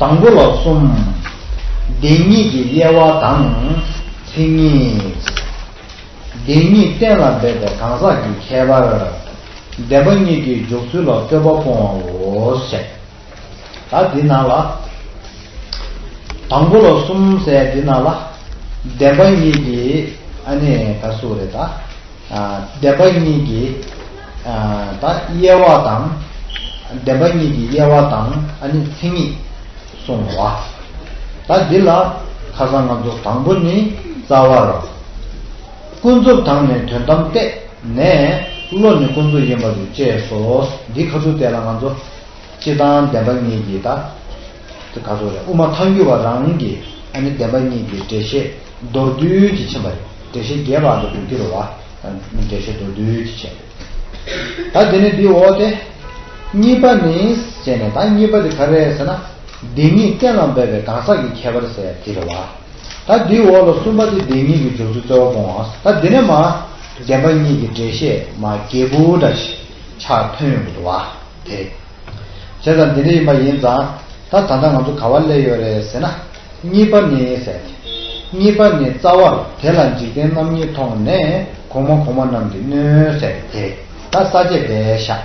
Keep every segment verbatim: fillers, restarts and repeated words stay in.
དང་པོ་ལ་གསུམ། བདེན་གཉིས་ཀྱི་དབྱེ་བ་དང་མཚན་ཉིད། བདེན་གཉིས་གཏན་ལ་འབེབས་པའི་གང་ཟག་གི་ཁྱད་པར། བདེན་པ་གཉིས་ཀྱི་འཇོག་ཚུལ་ལ་རྩོད་པ་སྤོང་བའོ་ཞེས། ད་འདི་ནང་ལ། དང་པོ་ལ་གསུམ་ཟེར་འདི་ནང་ལ། བདེན་པ་གཉིས་ཀྱི་ཨ་ནི་ག་སུ་རེད་ད། བདེན་པ་གཉིས་ཀྱི་ད་དབྱེ་བ་དང་། བདེན་པ་གཉིས་ཀྱི་དབྱེ་བ་དང་ཨ་ནི་མཚན་ཉིད་གསུངས་པ། ད་འདི་ལ་ཁ་སང་ང་ཚོ་དང་པོ་ནི་རྩ་བར། ཀུན་རྫོབ་དང་ནི་དོན་དམ་སྟེ། ནས་བློ་ནི་ཀུན་རྫོབ་ཡིན་པ་དུ་བཅས་སོ། འདི་ཁ་ཚུར་དེ་ལ་ང་ཚོ། སྤྱིར་བཏང་བདེན་པ་གཉིས་ཀྱི་ད། དེ་ག་ཚོད་རེད། དབུ་མ་ཐལ་འགྱུར་བ་རང་གིས་ཨ་ནི་བདེན་པ་གཉིས་ཀྱི་འགྲེལ་བཤད་མདོར་བསྡུས་ཀྱིས་ཕྱིན་པ་རེད། འགྲེལ་བཤད་རྒྱས་པ་འདྲ་པོ་འདི་རེད་བ། འགྲེལ་བཤད་མདོར་བསྡུས་ཀྱིས་ཕྱིན། ད་དེ་ནས་འདིའི་འོག་དེ། གཉིས་པ་ནི་ཟེར་ནས། ད་གཉིས་པ་དེ་ག་རེ་རེད་ཟེར་ན། བདེན་གཉིས་གཏན་ལ་འབེབས་པའི་གང་ཟག་གི་ཁྱད་པར་ཟེར་དེ་རེད་བ། ད་འདིའི་འོག་ལ་གསུམ་པ་དེ་བདེན་གཉིས་ཀྱི་འཇོག་ཚུལ་རྩོད་པ་སྤོང་བ། ད་འདི་ནས་མ། བདེན་པ་གཉིས་ཀྱི་འགྲེལ་བཤད་མ་རྒྱས་པོ་འདྲ་ཞིག་ཆགས་ཐོན་ཡོང་གི་འདུག་བ། དེ། བྱས་ཙང་འདི་འདྲ་ཡིན་པ་ཡིན་ཙང་། ད་ད་ལྟ་ང་ཚོ་ག་བ་སླེབས་ཡོད་རེད་ཟེར་ན། གཉིས་པ་ནི་ཟེར། གཉིས་པ་ནི་རྩ་བར་དེ་ལ་འཇིག་རྟེན་རྣམ་གཉིས་མཐོང་ནས་གོང་མ་གོང་མ་རྣམས་ཀྱིས་གནོད་ཟེར་དེ། ད་ས་བཅད་དེ་བཞག་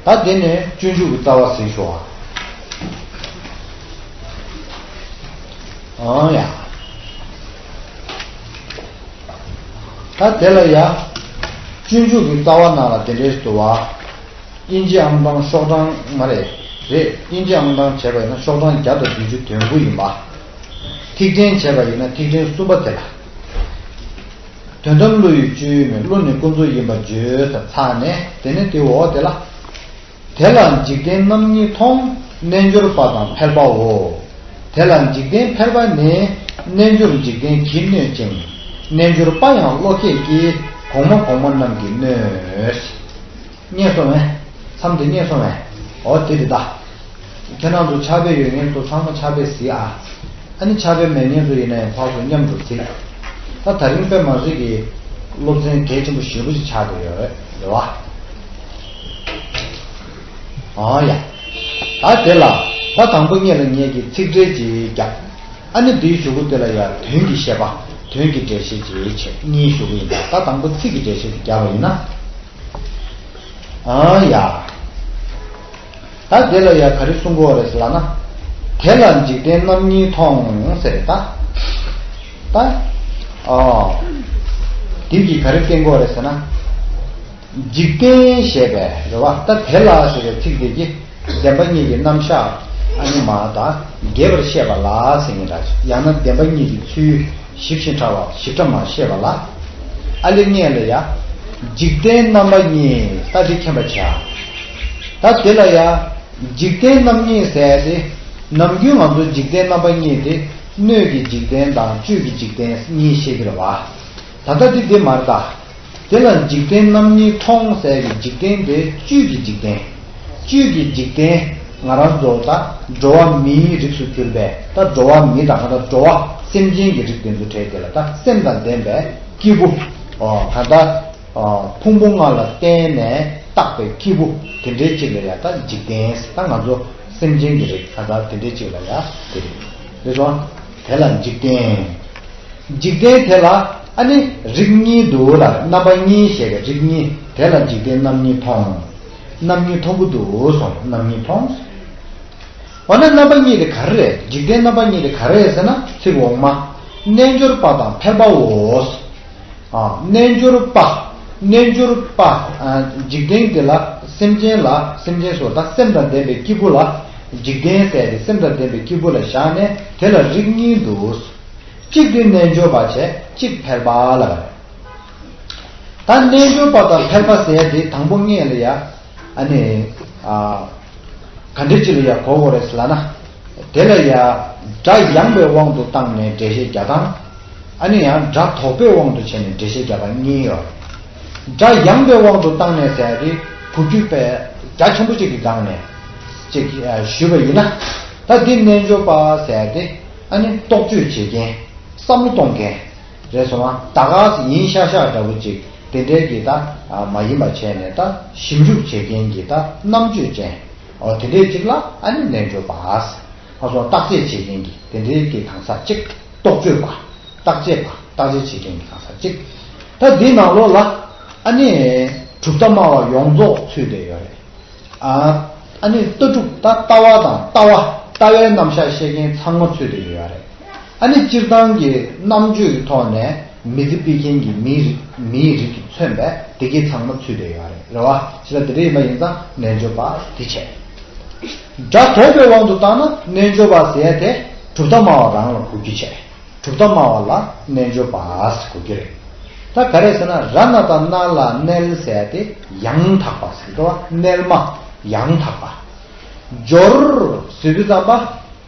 ད་དེ་ནས་སྤྱོད་འཇུག་གི་རྩ་བ་གཟིགས་ཤོག་ཨ། ཨང་ཡ། ད་དེ་ལ་ཡ། སྤྱོད་འཇུག་གི་རྩ་བ་ནང་ལ་དེ་འདྲས་འདུག་བ། དབྱིན་ཇི་ཨང་གྲངས་ཤོག་གྲངས་མ་རེད། རེད། དབྱིན་ཇི་ཨང་གྲངས་བྱས་པ་ཡིན་ན་ཤོག་གྲངས་བརྒྱ་དང་བདུན་ཅུ་དོན་དགུ་ཡིན་པ། ཐིག་ཕྲེང་བྱས་པ་ཡིན་ན་ཐིག་ཕྲེང་གསུམ་པ་དེ་ལ། དོན་དམ་བློ་ཡི་སྤྱོད་ཡུལ་མིན། བློ་ནི་ཀུན་རྫོབ་ཡིན་པར་བརྗོད་ཟེར་ཚར་ནས། དེ་ནས་དེའི་འོག་དེ་ལ། དེ་ལ་འཇིག་རྟེན་རྣམ་གཉིས་མཐོང་། རྣལ་འབྱོར་པ་དང་ཕལ་པའོ། དེ་ལ་འཇིག་རྟེན་ཕལ་པ་ནི། རྣལ་འབྱོར་འཇིག་རྟེན་གྱིས་གནོད་ཅིང་། རྣལ་འབྱོར་པ་ཡང་བློ་ཁྱད་ཀྱིས། གོང་མ་གོང་མ་རྣམས་ཀྱིས་གནོད། རྙེད་སོང་ངས། མཚམས་དེ་རྙེད་སོང་ངས། འོ་དེ་རེད་ད། ཁྱེད་རང་ཚོ་ཕྱག་དཔེ་ཡོད་མཁན་ཚོ་ཚང་མ་ཕྱག་དཔེ་གཟིགས་ཨ། ཨ་ནི་ཕྱག་དཔེ་མེད་མཁན་ཚོ་ཡིན་ན་ཡང་ཕར་ཚུར་མཉམ་དུ་གཟིགས། ད་དེ་རིང་དཔེ་མ་སྲིད་ཀྱི་སློབ་ཚན་གལ་ཆེན་པོ་ཞེ་པོ་ཅིག་ཆགས་བསྡད་ཡོད་རེད། རེད་བ། ཨང་ཡ། ད་དེ་ལ། ད་དང་པོ་ཉིད་ལ་ཉིད་ཀྱི་ཚིག་འགྲེལ་ཅིག་བརྒྱབ། ཨ་ནི་དེའི་གཞུག་གུ་དེ་ལ་ཡང་དོན་གྱི་བཤད་པ། དོན་གྱི་འགྲེལ་བཤད་ཅིག་བྱས། གཉིས་གཞུག་གུ་ཡིན་ད། ད་དང་པོ་ཚིག་གི་འགྲེལ་བཤད་དེ་བརྒྱབ་པ་ཡིན་ན། ཨང་ཡ། ད་དེ་ལ་ཡ་ག་རེ་གསུང་གི་ཡོད་རེད་ཟེར་ལབ་ན། དེ་ལ་འཇིག་རྟེན་རྣམ་གཉིས་མཐོང་ཟེར་རེད་ད། ད། ཨོ། དེ་གིས་ག་རེ་བསྟན་གི་ཡོད་རེད་ཟེར་ན། འཇིག་རྟེན་ཞེས་པའི་རེད་བ། ད་དེ་ལ་ཟེར་བའི་ཚིག་དེ་གིས་བདེན་པ་གཉིས་ཀྱི་རྣམ་གཞག་ཨ་ནི་མ་ད་རྒྱས་པར་བཤད་པ་ལ་ཟེར་མཁན་འདྲ། ཡང་ན་བདེན་པ་གཉིས་ཀྱི་ཚུལ་ཞིབ་ཅིང་ཕྲ་བ་ཞིབ་ཕྲ་མ་བཤད་པ་ལ། ཨ་ལེ་ལྔས་ལ་ཡ། འཇིག་རྟེན་རྣམ་པ་གཉིས། ད་དེ་མཁྱེན་པ་བྱ། ད་དེ་ལ་ཡ། འཇིག་རྟེན་རྣམ་གཉིས་ཟེར་ཏེ། ནམ་རྒྱུན་ང་ཚོ་འཇིག་རྟེན་རྣམ་པ་གཉིས་དེ། སྣོད་ཀྱི་འཇིག་རྟེན་དང་བཅུད་ཀྱི་འཇིག་རྟེན་གཉིས་བཤད་ཀྱི་རེད་བ། ད་ལྟ་འདི་དེ་མ་རེད་ད། དེ་ལ་འཇིག་རྟེན་རྣམ་གཉིས་མཐོང་ཟེར་གྱི་འཇིག་རྟེན་དེ་བཅུད་ཀྱི་འཇིག་རྟེན། བཅུད་ཀྱི་འཇིག་རྟེན་ང་རང་ཚོ་ད་འགྲོ་བ་མིའི་རིགས་སུ་གྱུར་པའི། ད་འགྲོ་བ་མི་དང་གང་ལྟར་འགྲོ་བ་སེམས་ཅན་གྱི་རིགས་དེ་ཚོ་གྲས་དེ་ལ་ད་སེམས་དང་ལྡན་པའི་སྐྱེས་བུ། ཨོ་གང་ལྟར། ཨོ་ཕུང་པོ་ལྔ་ལ་བརྟེན་ནས་བཏགས་པའི་སྐྱེས་བུ་དེ་འདྲའི་གཅིག་ལ་ཡ་ད་འཇིག་རྟེན། ད་ང་ཚོ་སེམས་ཅན་གྱི་རིགས་གང་ལྟར་དེ་འདྲའི་གཅིག་ལ་ཡ་དེ་རེད། རེད་སོང་། དེ་ལ་འཇིག་རྟེན། འཇིག་རྟེན་དེ་ལ་ཨ་ནི་རིགས་གཉིས་འདུག་ལ། རྣམ་པ་གཉིས་ཞེས་པའི་རིགས་གཉིས། དེ་ལ་འཇིག་རྟེན་རྣམ་གཉིས་མཐོང་། རྣམ་གཉིས་མཐོང་གི་འདུག་གསུངས། རྣམ་གཉིས་མཐོང་། འོ་ན་རྣམ་པ་གཉིས་དེ་ག་རེ་རེད། འཇིག་རྟེན་རྣམ་པ་གཉིས་དེ་ག་རེ་རེད་ཟེར་ན། ཚིག་འོག་མ། རྣལ་འབྱོར་པ་དང་ཕལ་པའོ། ཨ། རྣལ་འབྱོར་པ། རྣལ་འབྱོར་པ། ཨ། འཇིག་རྟེན་དེ་ལ། སེམས་ཅན་ལ། སེམས་ཅན་སོགས་ད་སེམས་དང་ལྡན་པའི་སྐྱེས་བུ་ལ། འཇིག་རྟེན་ཟེར་ཏེ་སེམས་དང་ལྡན་པའི་སྐྱེས་བུ་ལ་བཞག་ནས་དེ་ལ་རིགས་གཉིས་འདུག་གཅིག་དེ་རྣལ་འབྱོར་པ་བྱས། གཅིག་ཕལ་པ་ལ། ད་རྣལ་འབྱོར་པ་དང་ཕལ་པ་ཟེར་དེ་དང་པོ་ངེས་ལ་ཡ། ཨ་ནི། ཨ། ག་འདྲ་ཅིག་ལ་ཡ་གོ་དགོས་རེད་ལབ་ན། དེ་ལ་ཡ། སྒྲ་ཡངས་པའི་དབང་དུ་བཏང་ནས་འགྲེལ་བཤད་རྒྱག་སྟངས། ཨ་ནི་ཡང་སྒྲ་དོག་པའི་དབང་དུ་བྱས་ནས་འགྲེལ་བཤད་རྒྱག་སྟངས་གཉིས་ཡོད། སྒྲ་ཡངས་པའི་དབང་དུ་བཏང་ནས་ཟེར་དེ་གོ་རྒྱུ་དཔེ་རྒྱ་ཆེན་པོ་ཅིག་གི་སྒང་ནས་ཅིག་ཞུས་པ་ཡིན་ན། ད་འདི་རྣལ་འབྱོར་པ་ཟེར་དེ་ཨ་ནི་རྟོག་དཔྱོད་བྱེད་མཁན། བསམ་བློ་གཏོང་མཁན། རེད་སོང་ང་། ད་ག་སེ་ཡིན་ཤག་ཤག་འདྲ་བོ་ཅིག་དེ་འདྲའི་གི་ད་མ་ཡིན་པ་བྱས་ནས་ད་ཞིབ་འཇུག་བྱེད་མཁན་གྱི་ད་རྣམ་དཔྱོད་ཅན། འོ་དེ་འདྲའི་ཅིག་ལ་ཨ་ནི་རྣལ་འབྱོར་པ། ཁ་སོགས་བརྟག་དཔྱད་བྱེད་མཁན་གྱི་དེ་འདྲའི་གི་གང་ཟག་གཅིག་རྟོག་དཔྱོད་པ། བརྟག་དཔྱད་པ། བརྟག་དཔྱད་བྱེད་མཁན་གྱི་གང་ཟག་གཅིག་ད་འདིའི་ནང་ལོགས་ལ་ཨ་ནི་གྲུབ་མཐའ་སྨྲ་བ་ཡོངས་རྫོགས་ཚུད་བསྡད་ཡོད་རེད། ཨ་ཨ་ནི་ལྟ་གྲུབ་ད་ལྟ་བ་དང་ལྟ་བ་ལྟ་བའི་རྣམ་གཞག་བཤད་མཁན་ཚང་མ་ཚུད་བསྡད་ཡོད་རེད། ཨ་ནི་སྤྱིར་བཏང་གི་རྣམ་དཔྱོད་ཀྱི་ཐོག་ནས་མི་ཚེ་སྤེལ་མཁན་གྱི་མིའི་རིགས་མིའི་རིགས་ཀྱིས་མཚོན་པའི་དེ་གའི་ཚང་མ་ཚུད་བསྡད་ཡོད་རེད། རེད་བ། ཇི་ལྟར་དེ་འདྲ་ཡིན་པ་ཡིན་ཙང་རྣལ་འབྱོར་པ་དེ་བྱས། སྒྲ་དོག་པའི་དབང་དུ་བཏང་ན་རྣལ་འབྱོར་པ་ཟེར་ཡ་དེ་གྲུབ་མཐའ་སྨྲ་བ་རང་ལ་གོ་རྒྱུ་བྱས། གྲུབ་མཐའ་སྨྲ་བ་ལ་རྣལ་འབྱོར་པ་ཟེར་གོ་རྒྱུ་རེད། ད་ག་རེ་ཟེར་ན་ར་ན་དང་ན་ལ་རྣལ་ཟེར་ཡ་དེ་ཡང་དག་པ་ཟེར་གི་འདུག་བ། རྣལ་མ་ཡང་དག་པ། འབྱོར་ཟེར་དུས་ཙམ་པ།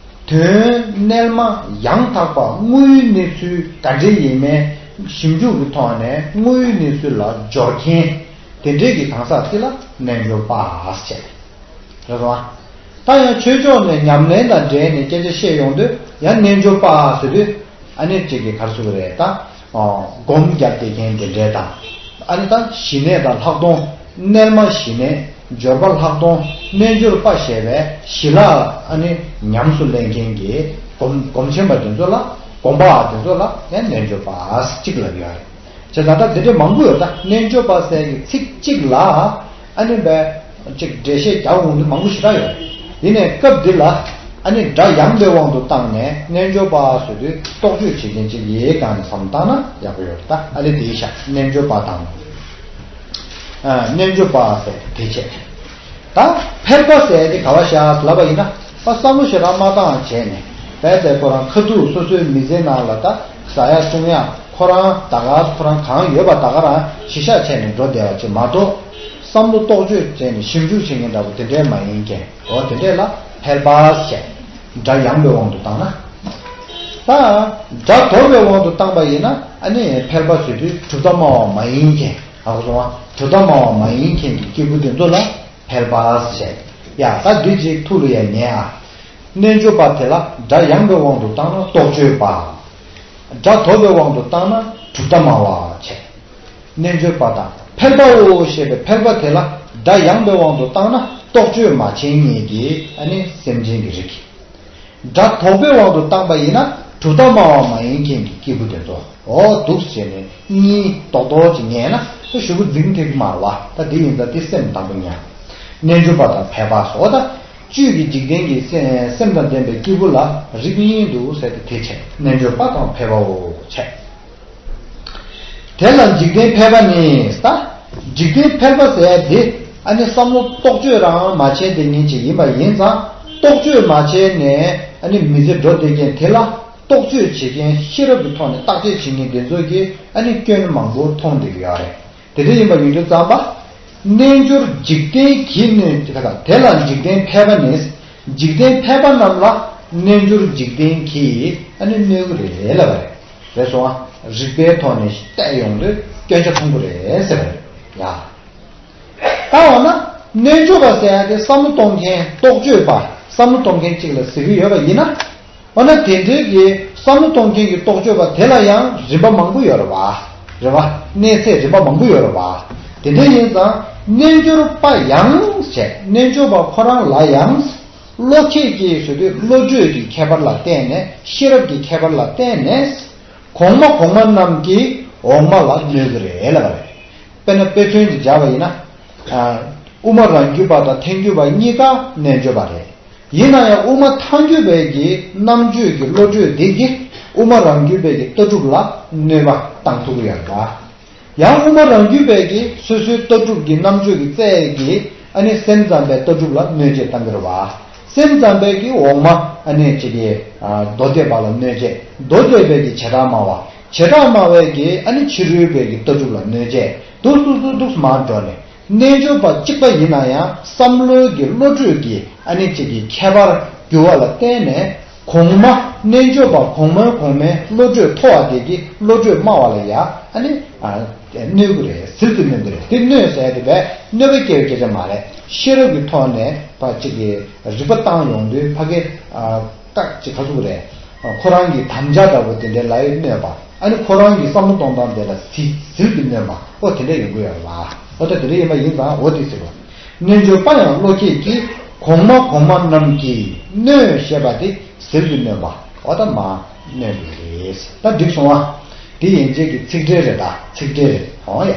དོན་རྣལ་མ་ཡང་དག་པ་དངོས་ཡོད་གནས་ཚུལ་ག་འདྲ་ཡིན་མིན་ཞིབ་འཇུག་གི་ཐོག་ནས་དངོས་ཡོད་གནས་ཚུལ་ལ་སྦྱོར་མཁན་དེ་འདྲས་ཀྱི་གང་ཟག་དེ་ལ་རྣལ་འབྱོར་པ་ཟེར། རེད་སོང་ཨ། ད་ཡང་ཆོས་ཕྱོགས་ནས་ཉམས་ལེན་དང་འབྲེལ་ནས་སྐད་ཆ་བཤད་ཡོང་དུས་ཡང་རྣལ་འབྱོར་པ་ཟེར་དུས། ཨ་ནི་གཅིག་གིས་ག་རེ་ཟེར་གི་རེད་ད། ཨོ། སྒོམ་རྒྱབ་བསྡད་མཁན་དེ་འདྲས་དང་། ཨ་ནི་ད་ཞི་གནས་དང་ལྷག་མཐོང་། རྣལ་མ་ཞི་གནས། འབྱོར་པ་ལྷག་མཐོང་། རྣལ་འབྱོར་པ་ཞེས་པའི་ཞི་ལྷག་ཨ་ནི་ཉམས་སུ་ལེན་མཁན་གྱི་སྒོམ་སྒོམ་ཆེན་པ་དེ་ཚོ་ལ་སྒོམ་པ་དེ་ཚོ་ལ་ཡང་རྣལ་འབྱོར་པ་གཅིག་ལབ་ཡོད་རེད། བྱས་ཙང་ད་དེ་འདྲས་མང་པོ་ཡོད། ད་རྣལ་འབྱོར་པ་ཟེར་གྱི་ཚིག་གཅིག་ལ་ཨ་ནི་བས་ཅིག་འགྲེལ་བཤད་རྒྱག་འོང་དུས་མང་པོ་ཞེ་དྲག་ཡོད། ཡིན་ནའི་སྐབས་འདི་ལ་ཨ་ནི་སྒྲ་ཡངས་པའི་དབང་དུ་བཏང་ནས་རྣལ་འབྱོར་པ་ཟེར་དུས་རྟོག་དཔྱོད་བྱེད་མཁན་ཅིག་ཡིན་སྒང་ནས་བསམ་བློ་བཏང་ན་ཡག་པོ་ཡོད་རེད། ད་ཨ་ནི་དེའི་ཤ་རྣལ་འབྱོར་པ་དང་། ཨ། རྣལ་འབྱོར་པ་ཟེར་དེ་བྱས། ད་ཕལ་པ་ཟེར་དེ་ག་བ་བཞག་ལབ་པ་ཡིན་ན། ད་བསམ་བློ་ཞེ་དྲག་མ་བཏང་བྱས་ནས་བས་ཏེ་ཁོ་རང་ཁ་ཐུག་སོ་སོའི་མི་ཚེའི་ནང་ལ་ད་ཟ་ཡ་བཏུང་ཡ་ཁོ་རང་ད་ག་ཁོ་རང་གང་ཡོད་པ་ད་ག་རང་གཞི་བཞག་བྱས་ནས་འགྲོ་བསྡད་པ་ཅིག་མ་གཏོགས། བསམ་བློ་རྟོག་དཔྱོད་བྱས་ནས་ཞིབ་འཇུག་བྱེད་མཁན་འདྲ་པོ་དེ་འདྲས་མ་ཡིན་མཁན། འོ་དེ་འདྲས་ལ་ཕལ་པ་ཟེར། སྒྲ་ཡངས་པའི་དབང་དུ་བཏང་ན། ད་སྒྲ་དོག་པའི་དབང་དུ་བཏང་པ་ཡིན་ན་ཨ་ནི་ཕལ་པ་ཟེར་དུས་གྲུབ་མཐའ་སྨྲ་བ་མ་ཡིན་མཁན། ཧ་གོ་སོང་ང་། གྲུབ་མཐའ་སྨྲ་བ་མ་ཡིན་མཁན་གྱི་སྐྱེས་བུ་དེ་ཚོ་ལ་ཕལ་པ་ཟེར། ཡ་ད་འདི་ཅིག་ཐུགས་ལ་ཡ་ཉན་ཨ། རྣལ་འབྱོར་པ་དེ་ལ་སྒྲ་ཡངས་པའི་དབང་དུ་བཏང་ན་རྟོག་དཔྱོད་པ། སྒྲ་དོག་པའི་དབང་དུ་བཏང་ན་གྲུབ་མཐའ་སྨྲ་བ་བྱས། རྣལ་འབྱོར་པ་དང་ཕལ་པའོ་ཞེས་པའི་ཕལ་པ་དེ་ལ་སྒྲ་ཡངས་པའི་དབང་དུ་བཏང་ན་རྟོག་དཔྱོད་མ་བྱས་ངེས་ཀྱི་ཨ་ནི་སེམས་ཅན་གྱི་རིགས། སྒྲ་དོག་པའི་དབང་དུ་བཏང་པ་ཡིན་ན་གྲུབ་མཐའ་སྨྲ་བ་མ་ཡིན་མཁན་གྱི་སྐྱེས་བུ་དེ་ཚོ་འོ་འདུག་ཟེར་ནས་གཉིས་རྡོག་རྡོག་ཅིག་ཉན་ན་ཞུ་བོ་འཛིང་ཐེག་མ་རེད་བ། ད་འདི་ཡིན་ཙང་འདི་སེམས་དང་པོ་ཉན། རྣལ་འབྱོར་པ་དང་ཕལ་པ་སོགས་ད་བཅུད་ཀྱི་འཇིག་རྟེན་གྱི་སེམས་དང་ལྡན་པའི་སྐྱེས་བུ་ལ་རིགས་གཉིས་འདུག་ཟེར་ཏེ་དེ་བྱས་རྣལ་འབྱོར་པ་དང་ཕལ་པའོ་བྱས། དེ་ལ་འཇིག་རྟེན་ཕལ་པ་ནི་ད། འཇིག་རྟེན་ཕལ་པ་ཟེར་ཡ་དེ་ཨ་ནི་བསམ་བློ་རྟོག་དཔྱོད་རང་མ་བྱས་དེ་ཉིད་ཅིག་ཡིན་པ་ཡིན་ཙང་རྟོག་དཔྱོད་མ་བྱས་ནས་ཨ་ནི་མི་ཚེ་འགྲོ་བསྡད་མཁན་དེ་ལ་རྟོག་དཔྱོད་བྱེད་མཁན་ཤེས་རབ་ཀྱི་ཐོག་ནས་བརྟག་དཔྱད་བྱེད་མཁན་དེ་ཚོ་གིས་ཨ་ནི་སྐྱོན་མང་པོ་མཐོང་བསྡད་ཀྱི་ཡོད་རེད། དེ་འདྲ་ཡིན་པ་ཡིན་དུས་ཙམ་པ། རྣལ་འབྱོར་འཇིག་རྟེན་གྱིས་གནོད་ཀྱི་ཁ་དང་དེ་ལ་འཇིག་རྟེན་ཕལ་པ་ནི། འཇིག་རྟེན་ཕལ་པ་རྣམས་ལ་རྣལ་འབྱོར་འཇིག་རྟེན་གྱིས་ཨ་ནི་གནོད་ཀྱི་རེད་ལབ་པ་རེད། རེད་སོང་ཨ། རིགས་པའི་ཐོག་ནས་བལྟས་ཡོང་དུས་སྐྱོན་ཆ་མཐོང་གི་རེད་ཟེར་བ་རེད་ཡ། ད་འོ་ན་རྣལ་འབྱོར་པ་ཟེར་ཡ་དེ་བསམ་བློ་གཏོང་མཁན་རྟོག་དཔྱོད་པ་བསམ་བློ་གཏོང་མཁན་གཅིག་ལ་ཟེར་གྱི་ཡོད་པ་ཡིན་ན། འོ་ན་དེ་འདྲའི་གི་བསམ་བློ་གཏོང་མཁན་གྱི་རྟོག་དཔྱོད་པ་དེ་ལ་ཡང་རིམ་པ་མང་པོ་ཡོད་རེད་བ། རེད་བ། གནས་ཚད་རིམ་པ་མང་པོ་ཡོད་རེད་བ། དེ་འདྲ་ཡིན་ཙང་རྣལ་འབྱོར་པ་ཡང་བྱས་རྣལ་འབྱོར་པ་ཁོ་རང་ལ་ཡང་བློ་ཁྱད་ཀྱིས་ཟེར་དུས་བློ་གྲོས་ཀྱི་ཁྱད་པར་ལ་བརྟེན་ནས་ཤེས་རབ་ཀྱི་ཁྱད་པར་ལ་བརྟེན་ནས་གོང་མ་གོང་མ་རྣམས་ཀྱིས་འོག་མ་ལ་གནོད་ཀྱི་རེད་ལབ་པ་རེད། དཔེར་ན་དཔེ་མཚོན་ཅིག་སྦྱར་བ་ཡིན་ན། ཨ། དབུ་མ་རང་རྒྱུད་པ་དང་ཐལ་འགྱུར་བ་གཉིས་ཀ་རྣལ་འབྱོར་པ་རེད། ཡིན་ན་ཡང་དབུ་མ་ཐལ་འགྱུར་བའི་གི་རྣམ་དཔྱོད་ཀྱི་བློ་གྲོས་དེ་གིས་དབུ་མ་རང་རྒྱུད་པའི་གི་ལྟ་གྲུབ་ལ་གནོད་པ་བཏང་ཐུབ་ཀྱི་ཡོད་པ། ཡང་དབུ་མ་རང་རྒྱུད་པའི་གི་སོ་སོའི་ལྟ་གྲུབ་ཀྱི་རྣམ་དཔྱོད་ཀྱི་རྩལ་གྱིས་ཨ་ནི་སེམས་ཙམ་པའི་ལྟ་གྲུབ་ལ་གནོད་བྱེད་བཏང་གི་རེད་བ། སེམས་ཙམ་པའི་གི་འོག་མ་ཨ་ནི་ཅིག་གི་མདོ་སྡེ་པ་ལ་གནོད་བྱེད། མདོ་སྡེ་པའི་གི་བྱེ་བྲག་སྨྲ་བ། བྱེ་བྲག་སྨྲ་བའི་གི་ཨ་ནི་ཕྱི་རོལ་པའི་གི་ལྟ་གྲུབ་ལ་གནོད་བྱེད། འདུག་འདུག་འདུག་འདུག་མར་འགྲོ་ནས། རྣལ་འབྱོར་པ་གཅིག་པ་ཡིན་ན་ཡང་བསམ་བློའི་གི་བློ་གྲོས་ཀྱི་ཨ་ནི་གཅིག་གི་ཁྱད་པར་འགྱུར་བ་ལ་བརྟེན་ནས་གོང་མ་རྣལ་འབྱོར་པ་གོང་མའི་གོང་མའི་བློ་གྲོས་མཐོ་བ་དེ་གི་བློ་གྲོས་དམའ་བ་ལ་ཡ་ཨ་ནི་ཨ་གནོད་ཀྱི་རེད། ཟིལ་དུ་གནོན་གྱི་རེད། དེ་གནོད་ཟེར་དེ་བས་གནོད་པ་སྐྱེལ་བའི་སྐད་ཆ་མ་རེད། ཤེས་རབ་ཀྱི་ཐོག་ནས་ཕར་གཅིག་གི་རིག་པ་བཏང་ཡོང་དུས་ཕ་གི་ཨ་སྐད་ཅིག་ག་ཚོད་རེད། ཁོ་རང་གི་དམ་བཅའ་འདྲ་པོ་དེ་འདྲའི་ལ་ཡོད་གནོད་པ། ཨ་ནི་ཁོ་རང་གི་བསམ་བློ་གཏོང་སྟངས་དེ་ལ་ཟི་ཟིལ་གྱིས་གནོན་པ་ཨོ་དེ་འདྲ་ཡོང་གི་ཡོད་རེད་བ། ཨོ་ད་དེ་འདྲ་ཡིན་པ་ཡིན་ཙང་ཨོ་དེ་ཟེར་བ། རྣལ་འབྱོར་པ་ཡང་བློ་ཁྱད་ཀྱིས་ གོང་མ་གོང་མ་རྣམས་ཀྱིས་གནོད་ཞེས་པ་དེ་ཟིལ་དུ་གནོན་པ། འོ་ད་མ་གནོན་པ་རེད། ད་འགྲིག་སོང་ཨ། དེ་ཡན་ཆད་ཀྱི་ཚིག་འགྲེལ་རེད། ད་ཚིག་འགྲེལ་རེད། འོ་ཡ།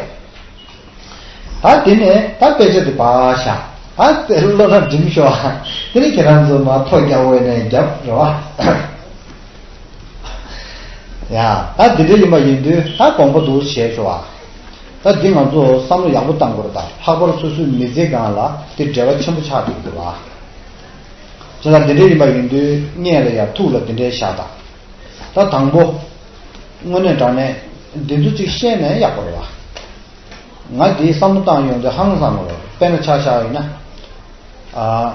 ད་དེ་ནས་ད་དཔེ་ཆ་དེ་ཕར་བཞག་ད་དེ་ཀློག་ན་འགྲིག་ཤོག་དེ་ནས་ཁྱེད་རང་ཚོ་མར་ཐོ་རྒྱག་འོས་ནས་རྒྱབ་རེད་བ། ཡ། ད་འདི་འདྲ་ཡིན་པ་ཡིན་དུས་ད་དགོངས་པ་འདུག་བྱས་ཤོག་ཨ། ད་འདི་ང་ཚོ་བསམ་བློ་ཡག་པོ་བཏང་དགོས་རེད། ད་ལྷག་པར་སོ་སོའི་མི་ཚེ་སྒང་ལ་དེ་འབྲེལ་བ་ཆེན་པོ་ཆགས་འདུག་འདུག་ཨ། བྱས་ཙང་འདི་འདྲ་ཡིན་པ་ཡིན་དུས་སྔོན་ལ་ཡ་ཐུགས་ལ་འདི་འདྲའི་བཞག་ད། ད་དང་པོ། དངོས་གནས་དྲང་གནས་འདི་ཚོ་གཅིག་ཤེས་ནས་ཡག་པོ་རེད་བ། ང་འདིའི་བསམ་བློ་བཏང་ཡོང་དུས་ཧང་སང་གི་རེད། དཔེར་ན་ཆ་བཞག་ཡིན་ན། ཨ།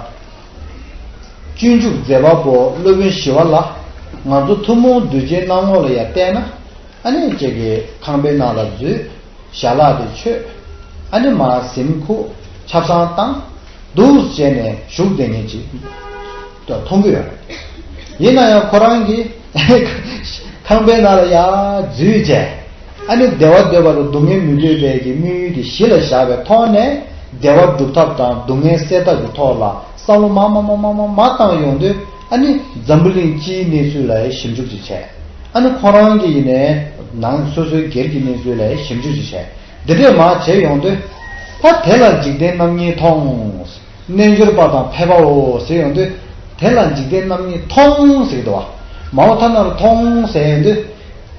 སྤྱོད་འཇུག་མཛད་པ་པོ་སློབ་དཔོན་ཞི་བ་ལྷ། ང་ཚོ་ཐུན་མོང་གདུལ་བྱའི་སྣང་ངོ་ལ་ཡ་བལྟས་ན། ཨ་ནི་ཅིག་གིས་ཁང་པའི་ནང་ལ་འཛུལ། ཞལ་ལག་དེ་མཆོད། ཨ་ནི་མར་གཟིམ་ཁུག་ཆབ་གསང་བཏང་། འདུག་བྱས་ནས་བཞུགས་བསྡད་མཁན་ཅིག་མཐོང་གི་ཡོད་རེད། ཡིན་ན་ཡང་ཁོ་རང་གིས་ཁང་པའི་ནང་ལ་ཡར་འཛུལ་བྱས། ཨ་ནི་བདེ་བ་འདོད་པ་དང་སྡུག་བསྔལ་མི་འདོད་པའི་གི་དམིགས་ཡུལ་དེ་གཞི་ལ་བཞག་པའི་ཐོག་ནས་བདེ་བ་སྒྲུབ་ཐབས་དང་སྡུག་བསྔལ་སེལ་ཐབས་ཀྱི་ཐོག་ལ་བསམ་བློ་མ་མ་མ་མ་མ་མ་བཏང་ཡོང་དུས། ཨ་ནི་འཛམ་བུ་གླིང་སྤྱིའི་གནས་ཚུལ་ལ་ཞིབ་འཇུག་ཅིག་བྱས། ཨ་ནི་ཁོ་རང་གི་ཡིན་ནའི་ནང་སོ་སོའི་སྒེར་གྱི་གནས་ཚུལ་ལ་ཞིབ་འཇུག་ཅིག་བྱས། འདི་འདྲས་མར་བྱས་ཡོང་དུས། ད་དེ་ལ་འཇིག་རྟེན་རྣམ་གཉིས་མཐོང་། རྣལ་འབྱོར་པ་དང་ཕལ་པའོ་ཟེར་ཡོང་དུས། དེ་ལ་འཇིག་རྟེན་རྣམ་གཉིས་མཐོང་ཟེར་གྱི་འདུག་བ། མའོ་ཐ་ན་རུ་མཐོང་ཟེར་ཡོང་དུས།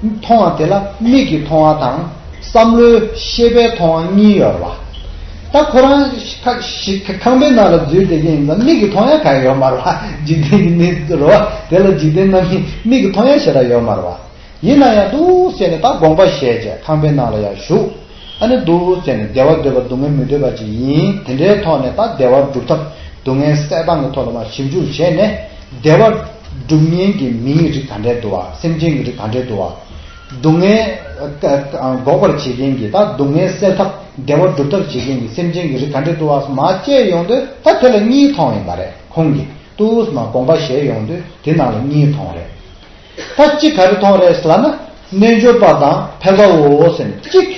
མཐོང་བ་དེ་ལ་མིག་གིས་མཐོང་བ་དང་བསམ་བློའི་ཤེས་པས་མཐོང་བ་གཉིས་ཡོད་རེད་བ། ད་ཁོ་རང་ཁ་ཞིག་ཁང་པའི་ནང་ལ་འཛུལ་བསྡད་མཁན་ཡིན་ཙང་མིག་གིས་མཐོང་ཡ་གང་ཡོད་མ་རེད་བ། འཇིག་རྟེན་གྱི་གནས་ཚུལ་རེད་བ། དེ་ལ་འཇིག་རྟེན་རྣམ་གཉིས་མིག་གིས་མཐོང་ཡ་ཞེ་དྲག་ཡོད་མ་རེད་བ། ཡིན་ན་ཡང་འདུག་ཟེར་ནས་ད་དགོངས་པ་བཞེས་བྱས་ཁང་པའི་ནང་ལ་ཡར་བཞུགས། ཨ་ནི་འདུག་ཟེར་ནས་བདེ་བ་འདོད་པ་སྡུག་བསྔལ་མི་འདོད་པ་ཅིག་ཡིན། དེ་འདྲའི་ཐོག་ནས་ད་བདེ་བ་སྒྲུབ་ཐབས་སྡུག་བསྔལ་སེལ་སྟངས་ཀྱི་ཐོག་ལ་མར་ཞིབ་འཇུག་བྱས་ནས་བདེ་བ་སྒྲུབ་མཁན་གྱི་མིའི་རིགས་ག་འདྲས་འདུག་བ། སེམས་ཅན་གྱི་རིགས་ག་འདྲས་འདུག་བ། སྡུག་བསྔལ་འགོག་པར་བྱེད་མཁན་གྱི་ད་སྡུག་བསྔལ་སེལ་ཐབས་བདེ་བ་སྒྲུབ་ཐབས་བྱེད་མཁན་གྱི་སེམས་ཅན་གྱི་རིགས་ག་འདྲས་འདུག་བ་མར་དཔྱད་ཡོང་དུས་ད་དེ་ལ་གཉིས་མཐོང་ཡིན་པ་རེད། ཁོང་གིས་འདུག་མར་དགོངས་པ་བཞེས་ཡོང་དུས་དེ་ནང་ལ་གཉིས་མཐོང་རེད། ད་གཅིག་ག་རེ་མཐོང་རེད་ཟེར་ལབ་ན། རྣལ་འབྱོར་པ་དང་ཕལ་པའོ་ཟེར་ནས་གཅིག་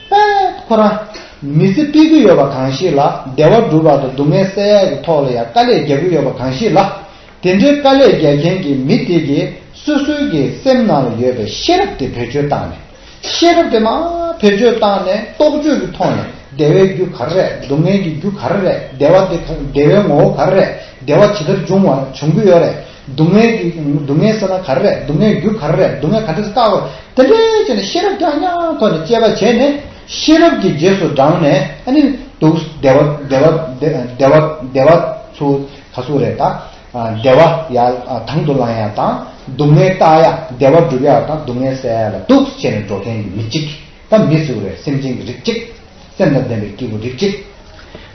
དཔེ་ཁོ་རང་མི་ཚེ་སྤེལ་གྱི་ཡོད་པ་གང་ཞིག་ལ་བདེ་བ་སྒྲུབ་པ་དང་སྡུག་བསྔལ་སེལ་ཡག་གི་ཐོག་ལ་ཡང་དཀའ་ལས་རྒྱག་གི་ཡོད་པ་གང་ཞིག་ལ། དེ་འདྲའི་དཀའ་ལས་རྒྱག་མཁན་གྱི་མི་དེ་གིས་སོ་སོའི་གི་སེམས་ནང་ལ་ཡོད་པའི་ཤེས་རབ་དེ་བེད་སྤྱོད་བཏང་ནས། ཤེས་རབ་དེ་མར་བེད་སྤྱོད་བཏང་ནས་རྟོག་དཔྱོད་ཀྱི་ཐོག་ནས་བདེ་བའི་རྒྱུ་ག་རེ་རེད། སྡུག་བསྔལ་གྱི་རྒྱུ་ག་རེ་རེད། བདེ་བ་དེ་ག་བདེ་བའི་ངོ་བོ་ག་རེ་རེད། བདེ་བ་ཇི་ལྟར་འབྱུང་བ་འབྱུང་གི་ཡོད་རེད། སྡུག་བསྔལ་གྱི་སྡུག་བསྔལ་ཟེར་ན་ག་རེ་རེད། སྡུག་བསྔལ་རྒྱུ་ག་རེ་རེད། སྡུག་བསྔལ་ག་འདྲ་སེ་བཏགས་པ་རེད། དེ་འདྲའི་བྱས་ནས་ཤེས་རབ་རྐྱང་རྐྱང་ཐོག་ནས་དཔྱད་པ་བྱས་ནས་ཤེས་རབ་ཀྱི་རྗེས་སུ་འབྲངས་ནས་ཨ་ནི་འདུག་བདེ་བ་བདེ་བ་བདེ་བ་བདེ་བ་ཚུ་ག་ཚོད་རེད་ད། བདེ་བ་ཡར་དང་དུ་བླང་ཡག་དང་སྡུག་བསྔལ་བཏགས་ཡག་བདེ་བ་སྒྲུབ་ཡག་དང་སྡུག་བསྔལ་སེལ་ཡག་ལ་འདུག་བྱས་ནས་འགྲོ་མཁན་གྱི་མི་གཅིག་ད་མི་ཟེར་བ་རེད། སེམས་ཅན་གྱི་རིགས་གཅིག་སེམས་དང་ལྡན་པའི་སྐྱེས་བུ་རིགས་གཅིག་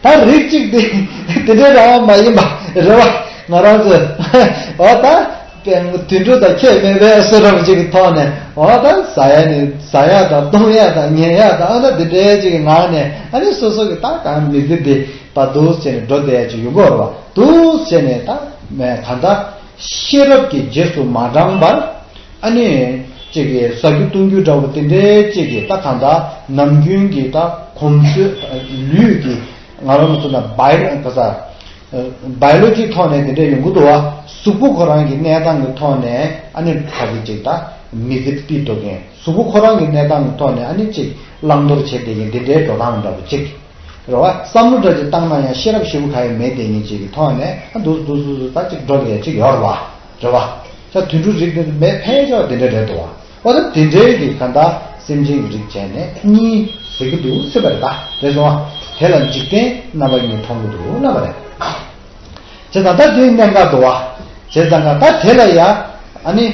ད་རིགས་གཅིག་དེ་དེ་འདྲའི་རང་དབང་མ་ཡིན་པ་རེད་བ། ང་རང་ཚོས་འོ་ད་དུད་འགྲོ་དང་ཁྱད་མེད་པའི་བསོད་ནམས་ཅིག་གི་ཐོག་ནས་འོ་ད་ཟ་ཡ་ནི་ཟ་ཡ་དང་བཏུང་ཡ་དང་ཉལ་ཡ་དང་ཨ་ན་དེ་འདྲའི་ཅིག་གི་ངང་ནས་ཨ་ནི་སོ་སོ་གི་ད་གང་མི་ཚེ་འདི་ད་འདུག་བྱས་ནས་འགྲོ་བསྡད་ཡ་ཅིག་ཡོང་གི་ཡོད་རེད་བ། འདུག་བྱས་ནས་ད་གང་ལྟར་ཤེས་རབ་ཀྱི་རྗེས་སུ་མ་འབྲངས་པར། ཨ་ནི། ཅིག་གིས་ཟ་རྒྱུ་བཏུང་རྒྱུ་འདྲ་བོ་དེ་འདྲའི་ཅིག་གིས་ད་གང་ལྟར་ནམ་རྒྱུན་གྱི་ད་གོམས་སྲོལ་ལུས་ཀྱི་ང་རང་ཚོ་ན་བའི་ག་ས་བའི་ལོ་ཇི་ཐོག་ནས་དེ་འདྲ་ཡོང་གི་འདུག་བ། གཟུགས་པོ་ཁོ་རང་གི་གནས་སྟངས་ཀྱི་ཐོག་ནས་ཨ་ནི་ཕ་གི་ཅིག་ད་མི་ཚེ་སྤེལ་འགྲོ་མཁན། གཟུགས་པོ་ཁོ་རང་གི་གནས་སྟངས་ཀྱི་ཐོག་ནས་ཨ་ནི་ཅིག་བླང་དོར་བྱེད་བསྡད་མཁན་དེ་འདྲའི་འགྲོ་སྟངས་འདྲ་བོ་ཅིག་རེད་བ། བསམ་བློ་འདྲ་ཅིག་བཏང་ན་ཡང་ཤེས་རབ་ཞེ་པོ་ག་ཡང་མེད་དེ་ཉིད་ཅིག་གི་ཐོག་ནས་ཨ་འདུག་འདུག་འདུག་འདུག་ད་ཅིག་འགྲོ་ལས་ཅིག་ཡོད་རེད་བ། རེད་བ། ད་དུད་འགྲོ་རིགས་འདི་མེད་ཕལ་ཆེ་བ་དེ་འདྲ་རེད་འདུག་བ། འོ་ད་དེ་འདྲའི་གི་ག་ད་སེམས་ཅན་གྱི་རིགས་བྱས་ནས་གཉིས་ཟེར་གི་འདུག་ཟེར་བ་རེད། ད་རེད་སོང་བ། དེ་ལ་འཇིག་རྟེན་རྣམ་པ་གཉིས་མཐོང་གི་འདུག་ལབ་པ་རེད། བྱས་ཙང་ད་དེའི་གནད་འགག་འདུག་བ། བྱས་ཙང་ད་དེ་ལ་ཡ་ཨ་ནི་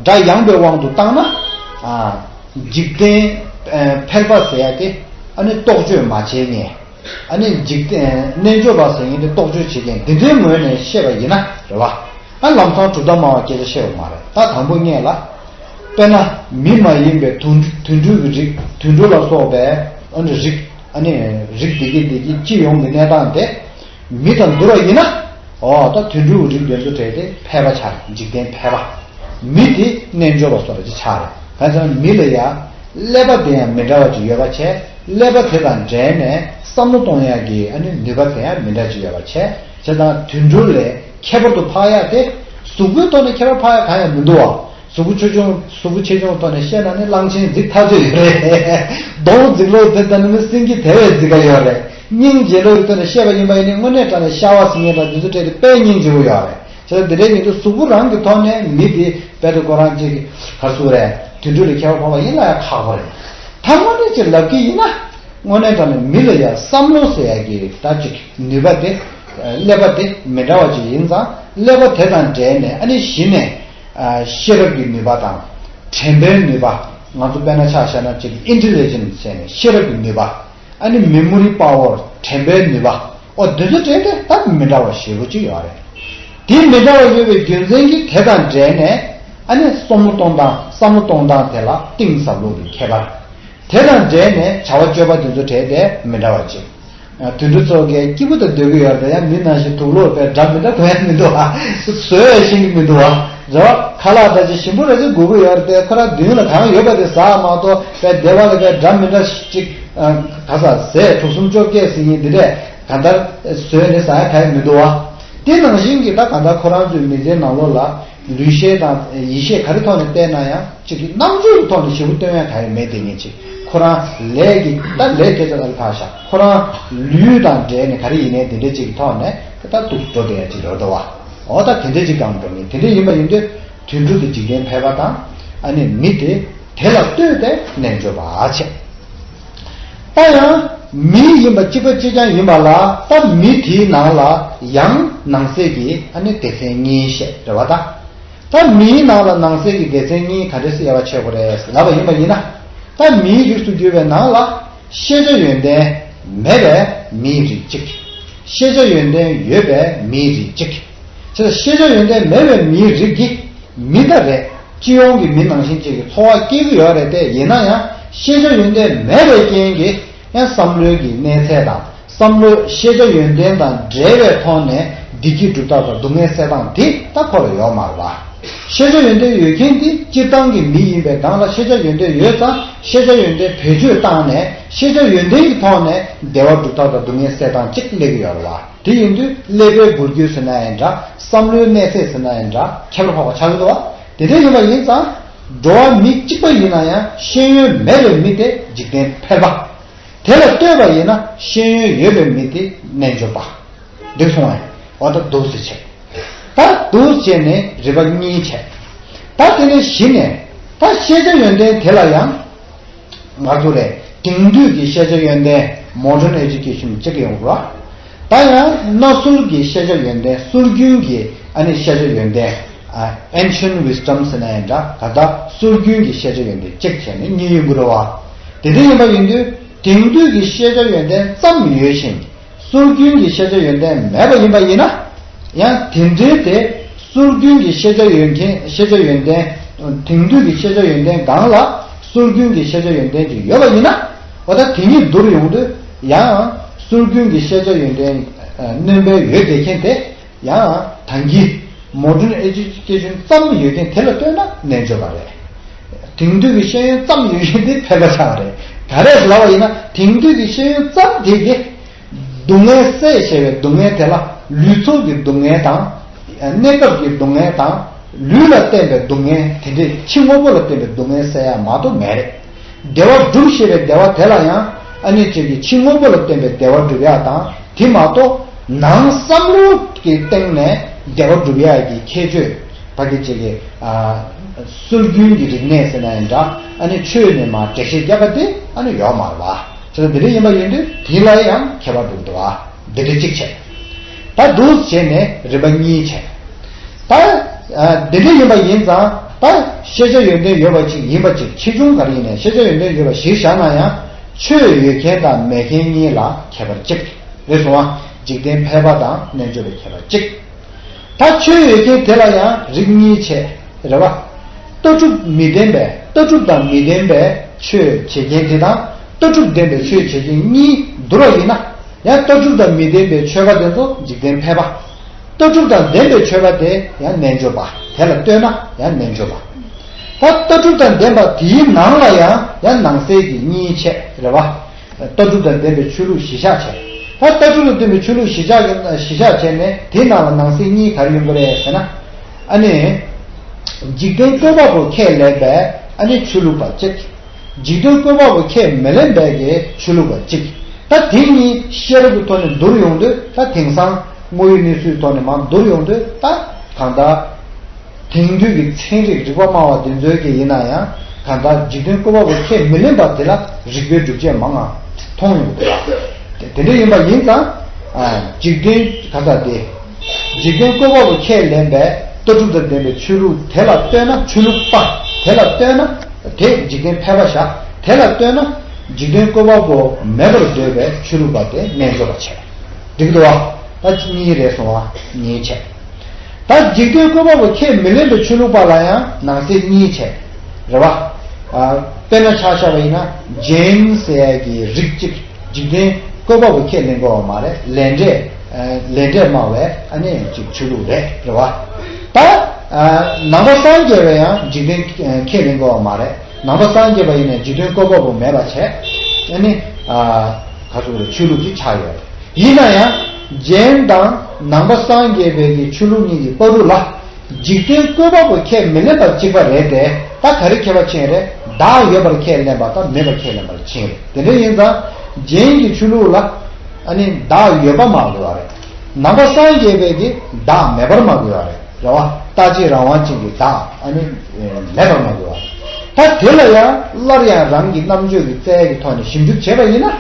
སྒྲ་ཡངས་པའི་དབང་དུ་བཏང་ན་འཇིག་རྟེན་ཕལ་པ་ཟེར་ཡ་དེ་ཨ་ནི་རྟོག་དཔྱོད་མ་བྱས་ནས་ཨ་ནི་འཇིག་རྟེན་རྣལ་འབྱོར་པ་ཟེར་མཁན་དེ་རྟོག་དཔྱོད་བྱེད་མཁན་དེ་འདྲའི་ངོས་ནས་བཤད་པ་ཡིན་ན་རེད་བ། ཨ་ལམ་སང་གྲུབ་མཐའ་སྨྲ་བ་སྐད་ཆ་བཤད་པ་མ་རེད། ད་དང་པོ་ངས་ལ། དཔེར་ན་མི་མ་ཡིན་པའི་དུད་དུད་འགྲོའི་རིགས་དུད་འགྲོ་ལ་སོགས་པའི་ཨ་ནི་རིགས་ཨ་ནི་རིགས་འདི་གི་འདི་གི་སྤྱི་ཡོངས་ཀྱི་གནས་སྟངས་དེ། མི་དང་བསྡུར་བ་ཡིན་ན། འོ་ད་དུད་འགྲོའི་རིགས་དེ་ཚོ་གྲས་དེ་ཕལ་པ་ཆགས། འཇིག་རྟེན་ཕལ་པ། མི་དེ་རྣལ་འབྱོར་པ་སོགས་ལ་ཅི་ཆགས་རེད། གང་ཟེར་ན་མི་ལ་ཡ་ཀླད་པ་དེ་ཡང་མི་འདྲ་བ་ཅིག་ཡོད་པ་བྱས། ཀླད་པ་དེ་དང་འབྲེལ་ནས་བསམ་བློ་གཏོང་ཡག་གི་ཨ་ནི་ནུས་པ་དེ་ཡང་མི་འདྲ་ཅིག་ཡོད་པ་བྱས། བྱས་ཙང་དུད་འགྲོ་ལས་ཁྱད་པར་དུ་འཕགས་ཡག་དེ་གཟུགས་པོའི་ཐོག་ནས་ཁྱད་པར་འཕགས་ཡག་གང་ཡང་མི་འདུག་བ། གཟུགས་པོ་ཆེ་ཆུང་གཟུགས་པོ་ཆེ་ཆུང་ཐོག་ནས་བཤད་ན་ནི་གླང་ཆེན་འཛེག་ཐག་ཆོད་ཡོད་རེད། གདོང་འཛེག་ལོག་དེ་ལྟ་ན་ནི་སེང་གེ་དེ་བས་འཛེག་ག་ཡོད་རེད། སྙིང་རྗེ་ལོག་གི་ཐོག་ནས་བཤད་པ་ཡིན་པ་ཡིན་ནི་དངོས་གནས་དྲང་གནས་ཤ་བ་ཟེར་མཁན་དང་དེ་ཚོ་སྤྲད་དེ་དཔེ་སྙིང་རྗེ་པོ་ཡོད་རེད། བྱས་ཙང་དེ་འདྲའི་ཉིད་དུ་གཟུགས་པོ་རང་གི་ཐོག་ནས་མི་དེ་དཔེ་དེ་ཁོ་རང་གཅིག་ག་སུ་རེད། དུད་འགྲོ་ལས་ཁྱད་པར་འཕགས་པ་ཡིན་ལ་ཡང་ཁག་པོ་རེད། ད་དངོས་གནས་ཅིག་ལབ་ཀྱི་ཡིན་ན། དངོས་གནས་དྲང་གནས་མི་ལ་ཡང་བསམ་བློ་ཟེར་ཡག་གི་ད་ཅིག་ནུས་པ་དེ། ཀླད་པ་དེ་མི་འདྲ་བ་ཅིག་ཡིན་ཙང་ཀླད་པ་དེ་དང་འབྲེལ་ནས་ཨ་ནི་གཞི་ནས་ཤེས་རབ་ཀྱི་ནུས་པ་དང་། དྲན་པའི་ནུས་པ། ང་ཚོ་དཔེར་ན་ཆ་བཞག་ན་ཅིག་ཨིན་ཊེ་ལི་ཇེན་སི་ཟེར་ནས་ཤེས་རབ་ཀྱི་ནུས་པ། ཨ་ནི་མེ་མོ་རི་པ་ཝར་དྲན་པའི་ནུས་པ། ཨོ་འདི་ཚོ་དྲན་ཏེ་ད་མི་འདྲ་བ་ཞེ་པོ་ཅིག་ཡོད་རེད། དེ་མི་འདྲ་བ་ཡོད་པའི་རྒྱུ་མཚན་གྱིས་དེ་དང་འབྲེལ་ནས་ཨ་ནི་བསམ་བློ་གཏོང་སྟངས་བསམ་བློ་གཏོང་སྟངས་དེ་ལ་གཏིང་ཟབ་ལོགས་ཀྱི་ཁྱད་པར། དེ་དང་འབྲེལ་ནས་བྱ་བ་སྤྱོད་པ་དེ་ཚོ་གྲས་དེ་མི་འདྲ་བ་ཅིག་དུད་འགྲོ་ཚོ་གས་སྐྱིད་པོ་དང་སྡོད་ཀྱི་ཡོད་རེད་དེ་ཡང་མི་ནང་བཞིན་དུག་ལོག་པའི་འདྲ་མི་འདྲ་གོན་ཡ་མི་འདུག་ཨ། བཟོ་ཡ་ཤེས་ཀྱི་མི་འདུག་ཨ། རེད་བ། ཁ་ལག་འདྲ་ཅིག་ཞིམ་པོ་རེ་ཟིག་དགོས་ཀྱི་ཡོད་རེད་དེ་ཁོ་རང་མདུན་ལ་གང་ཡོད་པ་དེ་ཟ་མ་གཏོགས་པའི་སྡེ་བ་ལ་པའི་འདྲ་མི་འདྲ་ཅིག་ག་ས་ཟས་དྲུག་གསུམ་བཅོ་བརྒྱད་ཟེར་མཁན་འདི་འདྲས་གང་ལྟར་བཟོས་ནས་ཟ་ཡ་ག་ཡ་མི་འདུག་ཨ། དེ་ནང་བཞིན་གྱི་ད་གང་ལྟར་ཁོ་རང་ཚོའི་མི་ཚེའི་ནང་ལོགས་ལ། ལུས་ཤེས་དང་ཡིད་ཤེས་ག་རེ་ཐོག་ནས་བལྟས་ན་ཡང་གཅིག་གི་རྣམ་འགྱུར་ཐོག་ནས་ཞེ་པོ་སྟོན་ཡ་ག་ཡང་མེད་དེ་ཉིད་ཅིག་ཁོ་རང་ལས་ཀྱི་ད་ལས་སྐད་ཆ་ལ་ཕར་བཞག་ཁོ་རང་ལུས་དང་འབྲེལ་ནས་ག་རེ་ཡིན་ནའི་དེ་འདྲའི་ཅིག་གི་ཐོག་ནས་ད་འདུག་འགྲོ་བསྡད་ཡ་ཅིག་ཡོད་དོ་བ། འོ་ད་དེ་འདྲའི་ཅིག་གང་འགྲོ་ནི་དེ་འདྲ་ཡིན་པ་ཡིན་དུས་དུད་འགྲོ་དེ་འཇིག་རྟེན་ཕལ་པ་དང་ཨ་ནི་མི་དེ་དེ་ལ་ལྟོས་ཏེ་རྣལ་འབྱོར་པ་བྱས། ད་ཡང་མི་ཡིན་པ་གཅིག་པ་གཅིག་རྐྱང་ཡིན་པ་ལ་ད་མི་དེའི་ནང་ལ་ཡང་ནང་གསེས་ཀྱི་ཨ་ནི་སྡེ་ཚན་གཉིས་བཤད་རེད་བ་ད། ད་མིའི་ནང་ལ་ནང་གསེས་ཀྱི་སྡེ་ཚན་གཉིས་ག་འདྲ་སེ་དབྱེ་བ་ཕྱེ་དགོས་རེད་ལབ་པ་ཡིན་པ་ཡིན་ན། ད་མིའི་རིགས་སུ་གྱུར་པའི་ནང་ལ་ཤེས་བྱ་ཡོན་ཏན་མེད་པའི་མིའི་རིགས་གཅིག་ཤེས་བྱ་ཡོན་ཏན་ཡོད་པའི་མིའི་རིགས་གཅིག་བྱས་ཙང་ཤེས་བྱ་ཡོན་ཏན་མེད་པའི་མིའི་རིགས་ཀྱི་མི་ད་རེད། སྤྱི་ཡོངས་ཀྱི་མི་ནང་བཞིན་གཅིག་གི་འཚོ་བ་སྐྱེལ་གྱི་ཡོད་རེད་དེ་ཡིན་ན་ཡང་ཤེས་བྱ་ཡོན་ཏན་མེད་པའི་རྐྱེན་གྱིས་ཡང་བསམ་བློའི་གི་གནས་ཚད་དང་བསམ་བློ་ཤེས་བྱ་ཡོན་ཏན་དང་འབྲེལ་བའི་ཐོག་ནས་བདེ་སྐྱིད་སྒྲུབ་ཐབས་དང་སྡུག་བསྔལ་སེལ་སྟངས་དེ་ད་ཁོ་ལ་ཡོད་མ་རེད་བ། ཤེས་བྱ་ཡོན་ཏན་ཡོད་མཁན་དེ་སྤྱིར་བཏང་གི་མི་ཡིན་པའི་སྒང་ལ་ཤེས་བྱ་ཡོན་ཏན་ཡོད་ཙང་ཤེས་བྱ་ཡོན་ཏན་བེད་སྤྱོད་བཏང་ནས་ཤེས་བྱ་ཡོན་ཏན་གྱི་ཐོག་ནས་བདེ་བ་སྒྲུབ་ཐབས་དང་སྡུག་བསྔལ་སེལ་སྟངས་གཅིག་སླེབས་ཀྱི་ཡོད་རེད་བ། དེ་ཡིན་དུས་ཀླད་པའི་འགུལ་སྐྱོད་ཟེར་ན་ཡང་འདྲ་བསམ་བློའི་གནས་ཚད་ཟེར་ན་ཡང་འདྲ་ཁྱད་པར་འཕགས་པ་ཆགས་ཀྱི་འདུག་བ། དེ་འདྲ་ཡིན་པ་ཡིན་ཙང་འགྲོ་བ་མི་གཅིག་པ་ཡིན་ན་ཡང་ཤེས་ཡོན་མེད་པའི་མི་དེ་འཇིག་རྟེན་ཕལ་པ། དེ་ལ་ལྟོས་པ་ཡིན་ན་ཤེས་ཡོན་ཡོད་པའི་མི་དེ་རྣལ་འབྱོར་པ། འདི་གསུངས་པས་འོ་ད་འདུག་སེ་བྱས། ད་འདུག་བྱས་ནས་རིམ་པ་གཉིས་བྱས། ད་དེ་ནས་གཞི་ནས་ད་ཤེས་བྱ་ཡོན་ཏན་དེ་ལ་ཡང་། ང་ཚོ་རེད་དེང་དུས་ཀྱི་ཤེས་བྱ་ཡོན་ཏན་modern education་གཅིག་ཡོང་དགོས། ད་ཡང་གནའ་སྲོལ་གྱི་ཤེས་བྱ་ཡོན་ཏན་སྲོལ་རྒྱུན་གྱི་ཨ་ནི་ཤེས་བྱ་ཡོན་ཏན་ཨ་ancient wisdom་ཟེར་ན་ཡང་འདྲ་ད་ལྟ་སྲོལ་རྒྱུན་གྱི་ཤེས་བྱ་ཡོན་ཏན་གཅིག་བྱས་ནས་གཉིས་ཡོང་དགོས་རེད་བ། དེ་འདྲ་ཡིན་པ་ཡིན་དུས་དེང་དུས་ཀྱི་ཤེས་བྱ་ཡོན་ཏན་ཙམ་ཡོད་ཕྱིན། སྲོལ་རྒྱུན་གྱི་ཤེས་བྱ་ཡོན་ཏན་མེད་པ་ཡིན་པ་ཡིན་ན། ཡང་དེ་འདྲའི་དེ་སྲོལ་རྒྱུན་གྱི་ཤེས་བྱ་ཡོད་མཁན་ཤེས་བྱ་ཡོན་ཏན་དེང་དུས་ཀྱི་ཤེས་བྱ་ཡོན་ཏན་སྒང་ལ་སྲོལ་རྒྱུན་གྱི་ཤེས་བྱ་ཡོན་ཏན་ཅིག་ཡོད་པ་ཡིན་ན། འོ་ད་དེ་གཉིས་བསྡུར་ཡོང་དུས་ཡང་སྲོལ་རྒྱུན་གྱི་ཤེས་བྱ་ཡོན་ཏན་སྣོན་པ་ཡོད་བསྡད་མཁན་དེ། ཡང་ད་གིན་modern education་ཙམ་ཡོད་མཁན་དེ་ལ་ལྟོས་ན་རྣལ་འབྱོར་པ་རེད། དེང་དུས་ཀྱི་ཤེས་ཡོན་ཙམ་ཡོད་མཁན་དེ་ཕལ་པ་ཆགས་པ་རེད། ག་རེ་ལབ་པ་ཡིན་ན་དེང་དུས་ཀྱི་ཤེས་ཡོན་ཙམ་དེ་གིས་སྡུག་བསྔལ་སེལ་ཞེས་པའི་སྡུག་བསྔལ་དེ་ལ་ལུས་ཚོགས་ཀྱི་སྡུག་བསྔལ་དང་། གནས་སྐབས་ཀྱི་སྡུག་བསྔལ་དང་། ལུས་ལ་བརྟེན་པའི་སྡུག་བསྔལ་དེ་འདྲའི་ཕྱི་དངོས་པོ་ལ་བརྟེན་པའི་སྡུག་བསྔལ་སེལ་ཡ་མ་གཏོགས་མེད་རེད། བདེ་བ་སྒྲུབ་ཞེས་པའི་བདེ་བ་དེ་ལ་ཡང་ཨ་ནི་ཅིག་གི་ཕྱི་དངོས་པོ་ལ་བརྟེན་པའི་བདེ་བ་སྒྲུབ་ཡག་དང་དེ་མ་གཏོགས་ནང་བསམ་བློ་གི་སྟེང་ནས་བདེ་བ་སྒྲུབ་ཡག་གི་ཁྱད་ཆོས་ཕ་གི་ཅིག་གི་སྲོལ་རྒྱུན་གྱི་རིག་གནས་ཟེར་ན་ཡང་འདྲ་ཨ་ནི་ཆོས་ནས་མར་འགྲེལ་བཤད་རྒྱག་པ་དེ་ཨ་ནི་ཡོད་མ་རེད་བ། བྱས་ཙང་འདི་འདྲ་ཡིན་པ་ཡིན་དུས་དེ་ལ་ཡང་ཁྱད་པར་འདུག་འདུག་བ། འདི་འདྲ་གཅིག་བྱས། ད་འདུག་བྱས་ནས་རིམ་པ་གཉིས་བྱས། ད། ཨ། འདི་འདྲ་ཡིན་པ་ཡིན་ཙང་ད་ཤེས་བྱ་ཡོན་ཏན་ཡོད་པ་ཅིག་ཡིན་པ་ཅིག་ཆེ་ཆུང་ག་རེ་ཡིན་ནའི་ཤེས་བྱ་ཡོན་ཏན་ཡོད་པ་གཞིར་བཞག་ན་ཡང་ཆོས་ཡོད་མཁན་དང་མེད་མཁན་གཉིས་ལ་ཁྱད་པར་གཅིག་རེད་སོང་བ། འཇིག་རྟེན་ཕལ་པ་དང་རྣལ་འབྱོར་པའི་ཁྱད་པར་གཅིག་ད་ཆོས་ཡོད་མཁན་དེ་ལ་ཡང་རིགས་གཉིས་བྱས་རེད་བ། ལྟ་གྲུབ་མི་ལྡན་པའི་ལྟ་གྲུབ་དང་མི་ལྡན་པའི་ཆོས་བྱེད་མཁན་དེ་དང་ལྟ་གྲུབ་ལྡན་པའི་ཆོས་བྱེད་མཁན་གཉིས་བསྡུར་བ་ཡིན་ན། ཡང་ལྟ་གྲུབ་དང་མི་ལྡན་པའི་ཆོས་པ་དེ་ཚོ་འཇིག་རྟེན་ཕལ་པ། ལྟ་གྲུབ་དང་ལྡན་པའི་ཆོས་པ་དེ་ཡང་རྣལ་འབྱོར་པ། དེ་ལ་ལྟོས་ན་ཡང་རྣལ་འབྱོར་པ། ད་ལྟ་གྲུབ་དང་ལྡན་པ་དེའི་ནང་ལ་ཡང་ཡང་ནང་གསེས་ཀྱི་གཉིས་བྱས་རེད་བ། ལྟ་གྲུབ་དང་ལྡན་པའི་ཆོས་ལུགས་གཞི་བཞག་བྱས། ད་ལྟ་གྲུབ་ལ་ལྡན་པའི་ཆོས་ལུགས་གཞི་བཞག་གཞི་བཞག་བྱས་ནས་དེའི་ནང་ལ་ནང་གསེས་གཉིས་ག་རེ་ཡོང་གི་རེད་ཟེར་ན། ཨ་ནི། འཇིག་རྟེན་བཀོད་པ་པོ་ཁས་ལེན་པའི་ཨ་ནི་ཆོས་ལུགས་པ་གཅིག་འཇིག་རྟེན་བཀོད་པ་པོ་ཁས་མི་ལེན་པའི་གི་ཆོས་ལུགས་པ་གཅིག་ད་དེ་གཉིས་ཤེས་རབ་ཀྱི་ཐོག་ནས་བསྡུར་ཡོང་དུས། ད་དེང་སང་དངོས་ཡོད་གནས་ཚུལ་ཐོག་ནས་མར་བསྡུར་ཡོང་དུས། ད་གང་ལྟར། དེང་དུས་ཀྱི་ཚན་རིག་རིག་པ་སྨྲ་བ་དེ་ཚོའི་གི་ཡིན་ན་ཡང་། གང་ལྟར་འཇིག་རྟེན་བཀོད་པ་པོ་ཁས་མི་ལེན་པ་དེ་ལ་རིགས་པའི་སྒྲུབ་བྱེད་མང་ང་མཐོང་ཡོང་གི་འདུག་དེ་འདྲ་ཡིན་པ་ཡིན་ཙང་། ཨ། འཇིག་རྟེན་ག་ས་དེ། འཇིག་རྟེན་བཀོད་པ་པོ་ཁས་ལེན་པའི་ལྟ་གྲུབ་དང་ལྡན་པའི་ཆོས་ལུགས་དེ་ལ་ལྟོས་ན། ཆོས་ལུགས་པ་དེ་ལ་ལྟོས་ན། དེ་འཇིག་རྟེན་ཕལ་པ་བཞག་དེ་ལ་ལྟོས་ན། འཇིག་རྟེན་བཀོད་པ་པོ་མེད་པར་འདོད་པའི་ཆོས་ལུགས་པ་དེ་རྣལ་འབྱོར་པ་བྱས། འགྲིག་འདུག་བ། ད་གཉིས་རེད་སོང་བ། གཉིས་བྱས། ད་འཇིག་རྟེན་བཀོད་པ་པོ་ཁས་མི་ལེན་པའི་ཆོས་ལུགས་པ་ལ་ཡང་ནང་གསེས་གཉིས་བྱས། རེད་བ། ཨ། དཔེར་ན་ཆ་བཞག་པ་ཡིན་ན། ཇེན་ཟེར་ཡ་གི་རིགས་གཅིག་འཇིག་རྟེན་བཀོད་པ་པོ་ཁས་ལེན་དགོས་པ་མ་རེད། ལས་འབྲས། ཨ། ལས་འབྲས་སྨྲ་བའི་ཨ་ནི་ཅིག་ཆོས་ལུགས་རེད། རེད་བ། ད། ཨ། ནང་པ་སངས་རྒྱས་པས་ཡང་འཇིག་རྟེན་ཁས་ལེན་དགོས་པ་མ་རེད། ནང་པ་སངས་རྒྱས་པ་ཡིན་ན་འཇིག་རྟེན་བཀོད་པ་པོ་མེད་པ་བྱས། ཨ་ནི། ཨ། ག་ཚོད་རེད། ཆོས་ལུགས་ཅིག་ཆགས་ཡོད་རེད། ཡིན་ན་ཡང་། ཇེན་དང་ནང་པ་སངས་རྒྱས་པའི་གི་ཆོས་ལུགས་གཉིས་ཀྱི་བར་དུ་ལ། འཇིག་རྟེན་བཀོད་པ་པོ་ཁས་མི་ལེན་པ་གཅིག་པ་རེད་དེ། ད་ག་རེ་ཁྱད་པར་ཕྱིན་རེད། བདག་ཡོད་པར་ཁས་ལེན་པ་དང་མེད་པར་ཁས་ལེན་པར་ཕྱིན་རེད། དེ་འདྲ་ཡིན་ཙང་། ཇེན་གྱི་ཆོས་ལུགས་ལ། ཨ་ནི་བདག་ཡོད་པ་སྨྲ་དགོས་པ་རེད། ནང་པ་སངས་རྒྱས་པའི་གི་བདག་མེད་པར་སྨྲ་དགོས་པ་རེད། རེད་བ། རྟག་གཅིག་རང་དབང་ཅན་གྱི་བདག་ཨ་ནི་མེད་པར་སྨྲ་དགོས་པ་རེད། ད་དེ་ལ་ཡང་སླར་ཡང་རང་གི་རྣམ་དཔྱོད་ཀྱི་རྩལ་གྱི་ཐོག་ནས་ཞིབ་འཇུག་བྱས་པ་ཡིན་ན།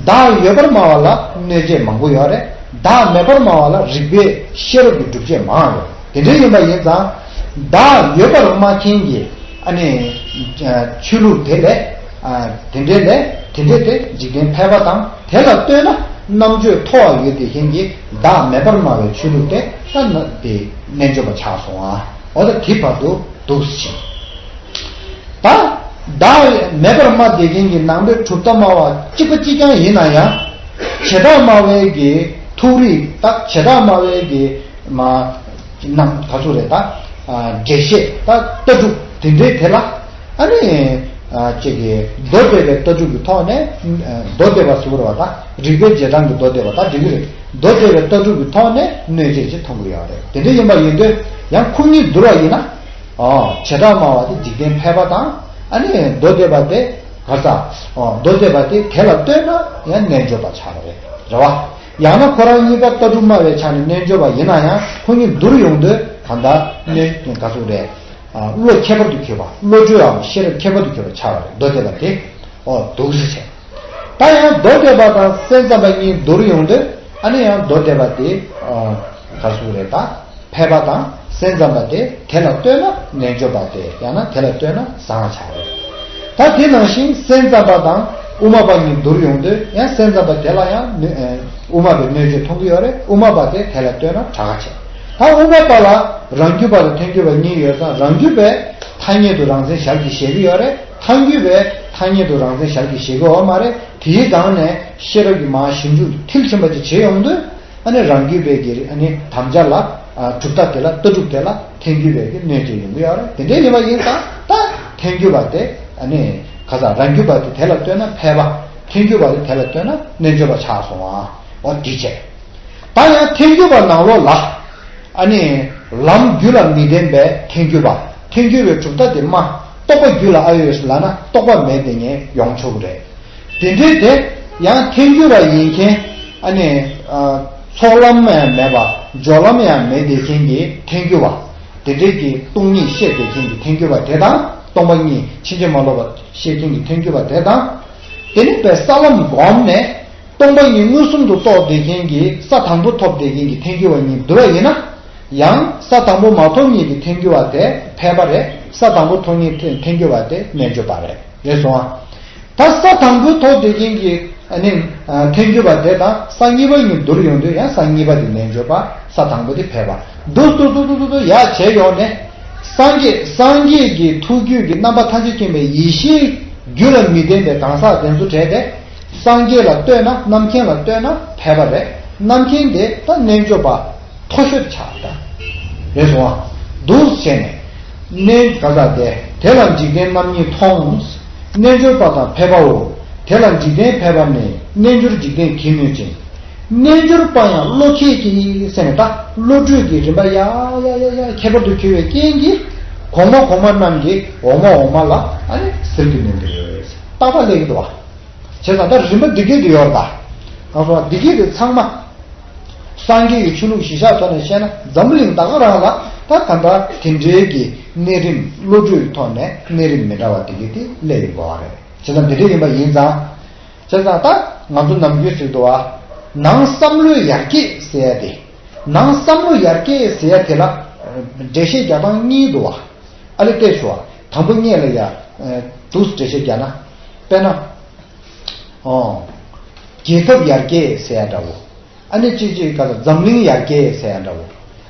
བདག་ཡོད་པར་སྨྲ་བ་ལ་གནོད་བྱེད་མང་པོ་ཡོད་རེད། བདག་མེད་པར་སྨྲ་བ་ལ་རིགས་པས་ཤེས་རབ་ཀྱི་སྒྲུབ་བྱེད་མང་ཡོད་རེད། དེ་འདྲ་ཡིན་པ་ཡིན་ཙང་། བདག་ཡོད་པར་སྨྲ་མཁན་གྱི་ཨ་ནི་ཆོས་ལུགས་དེ་ལས། ཨ། དེ་འདྲའི་ལས། དེ་འདྲའི་དེ་འཇིག་རྟེན་ཕལ་པ་དང་དེ་ལ་ལྟོས་ན། རྣམ་དཔྱོད་མཐོ་བ་ཡོད་བསྡད་མཁན་གྱི་བདག་མེད་པར་སྨྲ་བའི་ཆོས་ལུགས་དེ་ད་ན་དེ་རྣལ་འབྱོར་པ་ཆགས་སོང་ཨ། འོ་ད་དེ་བར་དུ་འདུག་ཟེར། ད་བདག་མེད་པར་སྨྲ་བསྡད་མཁན་གྱི་ནང་པའི་གྲུབ་མཐའ་སྨྲ་བ་གཅིག་པ་གཅིག་རྐྱང་ཡིན་ན་ཡང་། བྱེ་བྲག་སྨྲ་བའི་གི་ཐུགས་རིག་ད་བྱེ་བྲག་སྨྲ་བའི་གི་མ། ནང་ག་ཚོད་རེད་ད། ཨ། འགྲེལ་བཤད་ད་ལྟ་གྲུབ་དེ་འདྲའི་དེ་ལ། ཨ་ནི། ཨ། ཅིག་གི་མདོ་སྡེ་པའི་ལྟ་གྲུབ་ཀྱི་ཐོག་ནས། ཨ། མདོ་སྡེ་པ་ཟེར་བ་དང་རིགས་པའི་རྗེས་འབྲང་གི་མདོ་སྡེ་པ་ད་འགྲིག་གི་རེད། མདོ་སྡེ་པའི་ལྟ་གྲུབ་ཀྱི་ཐོག་ནས་གནོད་བྱེད་ཅིག་མཐོང་གི་ཡོད་རེད། དེ་འདྲ་ཡིན་པ་ཡིན་དུས་ཡང་ཁོ་གཉིས་བསྡུར་བ་ཡིན་ན། ཨོ། བྱེ་བྲག་སྨྲ་བ་དེ་འཇིག་རྟེན་ཕལ་པ་དང་། ཨ་ནི་མདོ་སྡེ་པ་དེ་ག་ས། ཨོ། མདོ་སྡེ་པ་དེ་དེ་ལ་ལྟོས་ན་ཡང་རྣལ་འབྱོར་པ་ཆགས་པ་རེད། རེད་བ། ཡང་ན་ཁོ་རང་གཉིས་ཀ་ལྟ་གྲུབ་སྨྲ་བའི་ཆ་ནས་རྣལ་འབྱོར་པ་ཡིན་ན་ཡང་ཁོ་གཉིས་བསྡུར་ཡོང་དུས་གང་ལྟར་གནོད་ག་ཚོད་རེད། ཨ། བློ་ཁྱད་པར་དུ་གྱུར་པ། བློ་གྲོས་འམ་ཤེས་རབ་ཁྱད་པར་དུ་གྱུར་པ་ཆགས་པ་རེད། མདོ་སྡེ་པ་དེ། ཨོ། འདུག་སེ་བྱས། ད་ཡང་མདོ་སྡེ་པ་དང་སེམས་ཙམ་པ་གཉིས་བསྡུར་ཡོང་དུས། ཨ་ནི་ཡང་མདོ་སྡེ་པ་དེ། ཨ། ག་ཚོད་རེད་ད། ཕལ་པ་དང་སེམས་ཙམ་པ་དེ་དེ་ལ་ལྟོས་ན་རྣལ་འབྱོར་པ་སྟེ། ཡང་ན་དེ་ལ་ལྟོས་ན་བཟང་བ་ཆགས་རེད། ད་དེ་ནང་བཞིན་སེམས་ཙམ་པ་དང་དབུ་མ་པ་གཉིས་བསྡུར་ཡོང་དུས་ཡང་སེམས་ཙམ་པ་དེ་ལ་ཡང་གནོད་ཨ། དབུ་མ་པའི་གནོད་བྱེད་མཐོང་གི་ཡོད་རེད། དབུ་མ་པ་དེ་དེ་ལ་ལྟོས་ན་དྲག་ཆེ། ད་དབུ་མ་པ་ལ་རང་རྒྱུད་པ་དང་ཐལ་འགྱུར་བ་གཉིས་ཡོད་ཙང་། རང་རྒྱུད་པས་ཐ་སྙད་དུ་རང་མཚན་ཞལ་གྱིས་བཞེས་ཀྱི་ཡོད་རེད། ཐལ་འགྱུར་བས་ཐ་སྙད་དུ་རང་མཚན་ཞལ་གྱིས་བཞེས་ཀྱི་ཡོད་མ་རེད། དེའི་སྒང་ནས་ཤེས་རབ་ཀྱི་མར་ཞིབ་འཇུག་མཐིལ་ཕྱིན་པ་ཅིག་བྱེད་ཡོང་དུས། ཨ་ནི་རང་རྒྱུད་པའི་གི་ཨ་ནི་དམ་བཅའ་ལ། ཨ། གྲུབ་མཐའ་དེ་ལ། ལྟ་གྲུབ་དེ་ལ་ཐལ་འགྱུར་བའི་གི་གནོད་བྱེད་ཡོང་གི་ཡོད་རེད། དེ་འདྲའི་ཡིན་པ་ཡིན་ཙང་ད་ཐལ་འགྱུར་བ་དེ། ཨ་ནི་ག་ས། རང་རྒྱུད་པ་དེ་དེ་ལ་ལྟོས་ན་ཕལ་པ། ཐལ་འགྱུར་བ་དེ་དེ་ལ་ལྟོས་ན་རྣལ་འབྱོར་པ་ཆགས་སོང་བ། འོ་དེ་བྱས། ད་ཡང་ཐལ་འགྱུར་བ་ནང་ལོགས་ལ། ཨ་ནི་ལམ་རྒྱུད་ལ་མི་ལྡན་པའི་ཐལ་འགྱུར་བ། ཐལ་འགྱུར་བའི་གྲུབ་མཐའ་དེ་སྨྲ། རྟོག་པ་རྒྱུད་ལ་ཨ་ཡོད་ལབ་ན་རྟོག་པ་མེད་དེ་ངས་ཡོང་ཆོག་གི་རེད། དེ་འདྲའི་དེ་ཡང་ཐལ་འགྱུར་བ་ཡིན་མཁན། ཨ་ནི། ཨ། ཚོགས་ལམ་ཡང་མེད་པ། སྦྱོར་ལམ་ཡང་མེད་བསྡད་མཁན་གྱི་ཐལ་འགྱུར་བ། དེ་འདྲའི་གི་སྟོང་ཉིད་བཤད་བསྡད་མཁན་གྱི་ཐལ་འགྱུར་བ་དེ་དང་། སྟོང་པ་ཉིད་ཕྱིན་ཅི་མ་ལོག་པ་བཤད་མཁན་གྱི་ཐལ་འགྱུར་བ་དེ་དང་། དེ་ནི་པའི་ས་ལམ་བསྒོམས་ནས། སྟོང་པ་ཉིད་མངོན་སུམ་དུ་རྟོགས་བསྡད་མཁན་གྱི་ས་དང་པོ་ཐོབ་བསྡད་མཁན་གྱི་ཐལ་འགྱུར་བ་གཉིས་བསྡུར་བ་ཡིན་ན། ཡང་ས་དང་པོ་མ་ཐོབ་མཁན་གྱི་ཐལ་འགྱུར་བ་དེ་ཕལ་པ་རེད། ས་དང་པོ་ཐོབ་མཁན་ཐལ་འགྱུར་བ་དེ་རྣལ་འབྱོར་པ་རེད། རེད་སོང་ཨ། ད་ས་དང་པོ་ཐོབ་བསྡད་མཁན་གྱི་ཨ་ནི་ཐལ་འགྱུར་བ་དེ་དང་ས་གཉིས་པ་གཉིས་བསྡུར་ཡོང་དུས་ཡང་ས་གཉིས་པ་དེ་རྣལ་འབྱོར་པ། ས་དང་པོ་དེ་ཕལ་པ། འདུག་འདུག་འདུག་འདུག་འདུག་ཡར་བྱས་ཡོང་ནས། སངས་རྒྱས། སངས་རྒྱས་ཀྱི་ཐུགས་རྒྱུད་ཀྱི་རྣམ་པ་ཐམས་ཅད་མཁྱེན་པའི་ཡེ་ཤེས་རྒྱུད་ལ་མི་ལྡན་པའི་གང་ཟག་དེ་ཚོ་གྲས་དེ། སངས་རྒྱས་ལ་ལྟོས་ན། རྣམ་མཁྱེན་ལ་ལྟོས་ན་ཕལ་པ་རེད། རྣམ་མཁྱེན་དེ་ད་རྣལ་འབྱོར་པ་མཐོ་ཤོས་ཆགས་ད། རེད་སོང་ཨ། འདུག་བྱས་ནས། རྣལ་ག་ས་དེ། དེ་ལ་འཇིག་རྟེན་རྣམ་གཉིས་མཐོང་། རྣལ་འབྱོར་པ་དང་ཕལ་པའོ། དེ་ལ་འཇིག་རྟེན་ཕལ་པ་ནི། རྣལ་འབྱོར་འཇིག་རྟེན་གྱིས་གནོད་ཅིང་། རྣལ་འབྱོར་པ་ཡང་བློ་ཁྱད་ཀྱིས་ཟེར་ནས། ད་བློ་གྲོས་ཀྱི་རིམ་པ་ཡ་ཡ་ཡ་ཡ་ཁྱད་པར་དུ་གྱུར་བའི་རྐྱེན་གྱིས། གོང་མ་གོང་མ་རྣམས་ཀྱིས་འོག་མ་འོག་མ་ལ་ཨ་ནི་ཟིལ་གྱིས་གནོན་གྱི་རེད། རྟག་པ་ལས་ཀྱི་འདུག་བ། བྱས་ཙང་ད་རིམ་པ་འདི་སྐད་དུ་ཡོད་པ། གང་སོང་བ་འདི་སྐད་དུ་ཚང་མ། སངས་རྒྱས་ཀྱི་ཆོས་ལུགས་གཞི་བཞག་ཐོག་ནས་བཤད་ན། འཛམ་བུ་གླིང་ད་ག་རང་ལ་ད་ག་འདྲ་དེ་འདྲའི་གི་གནས་རིམ། བློ་གྲོས་ཐོག་ནས་གནས་རིམ་མི་འདྲ་བ་དེ་གི་དེ་སླེབས་ཡོང་གི་ཡོད་རེད། བྱས་ཙང་འདི་འདྲ་ཡིན་པ་ཡིན་ཙང་། བྱས་ཙང་ད་ང་ཚོ་ནམ་རྒྱུན་ཟེར་འདུག་བ། ནང་བསམ་བློའི་ཡར་རྒྱས་ཟེར་ཡ་དེ། ནང་བསམ་བློ་ཡར་རྒྱས་ཟེར་ཡ་དེ་ལ་འགྲེལ་བཤད་རྒྱག་སྟངས་གཉིས་འདུག་བ། ཨ་ལས་བལྟས་ཤོག་དང་པོ་སྔོན་ལ་ཡ། འདུག་འགྲེལ་བཤད་རྒྱག་ན། དཔེར་ན། ཨོ། རྒྱལ་ཁབ་ཡར་རྒྱས་ཟེར་ཡ་འདྲ་བོ། ཨ་ནི་གཅིག་གཅིག་ག་ལ་འཛམ་གླིང་ཡར་རྒྱས་ཟེར་ཡ་འདྲ་བོ།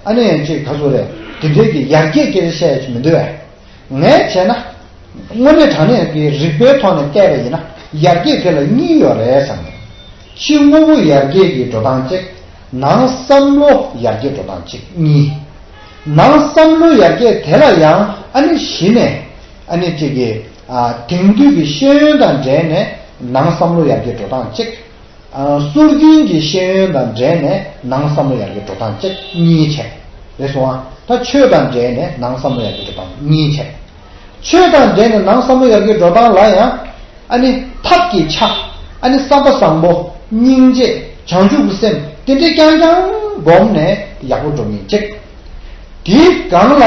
ཨ་ནི་ཡང་གཅིག་ག་ཚོད་རེད། དེ་འདྲའི་གི་ཡར་རྒྱས་སྐད་ཆ་བཤད་ཡ་ཅིག་མི་འདུག་བས། ངས་བྱས་ན། དངོས་གནས་དྲང་གནས་ཀྱི་རིགས་པའི་ཐོག་ནས་བལྟས་པ་ཡིན་ན། ཡར་རྒྱས་དེ་ལ་གཉིས་ཡོད་རེད་བསམ་ནས། ཕྱི་དངོས་པོ་ཡར་རྒྱས་ཀྱི་འགྲོ་སྟངས་གཅིག་ནང་བསམ་བློ་ཡར་རྒྱས་འགྲོ་སྟངས་གཅིག་གཉིས། ནང་བསམ་བློ་ཡར་རྒྱས་དེ་ལ་ཡང་ཨ་ནི་གཞི་ནས། ཨ་ནི་གཅིག་གི་ཨ། དེང་དུས་ཀྱི་ཤེས་ཡོན་དང་འབྲེལ་ནས་ནང་བསམ་བློ་ཡར་རྒྱས་འགྲོ་སྟངས་གཅིག་ཨ། སྲོལ་རྒྱུན་གྱི་ཤེས་ཡོན་དང་འབྲེལ་ནས་ནང་བསམ་བློ་ཡར་རྒྱས་འགྲོ་སྟངས་གཅིག་གཉིས་བྱས། རེད་སོང་ཨ། ད་ཆོས་དང་འབྲེལ་ནས་ནང་བསམ་བློ་ཡར་རྒྱས་འགྲོ་སྟངས་གཉིས་བྱས། ཆོས་དང་འབྲེལ་ནས་ནང་བསམ་བློ་ཡར་རྒྱས་འགྲོ་སྟངས་ལ་ཡང་། ཨ་ནི་ཐབས་ཀྱི་ཆ། ཨ་ནི་བསམ་པ་བཟང་པོ། སྙིང་རྗེ། བྱང་ཆུབ་ཀྱི་སེམས། དེ་འདྲས་རྐྱང་རྐྱང་བསྒོམས་ནས་ཡག་པོ་འགྲོ་མཁན་གཅིག་དེའི་སྒང་ལ་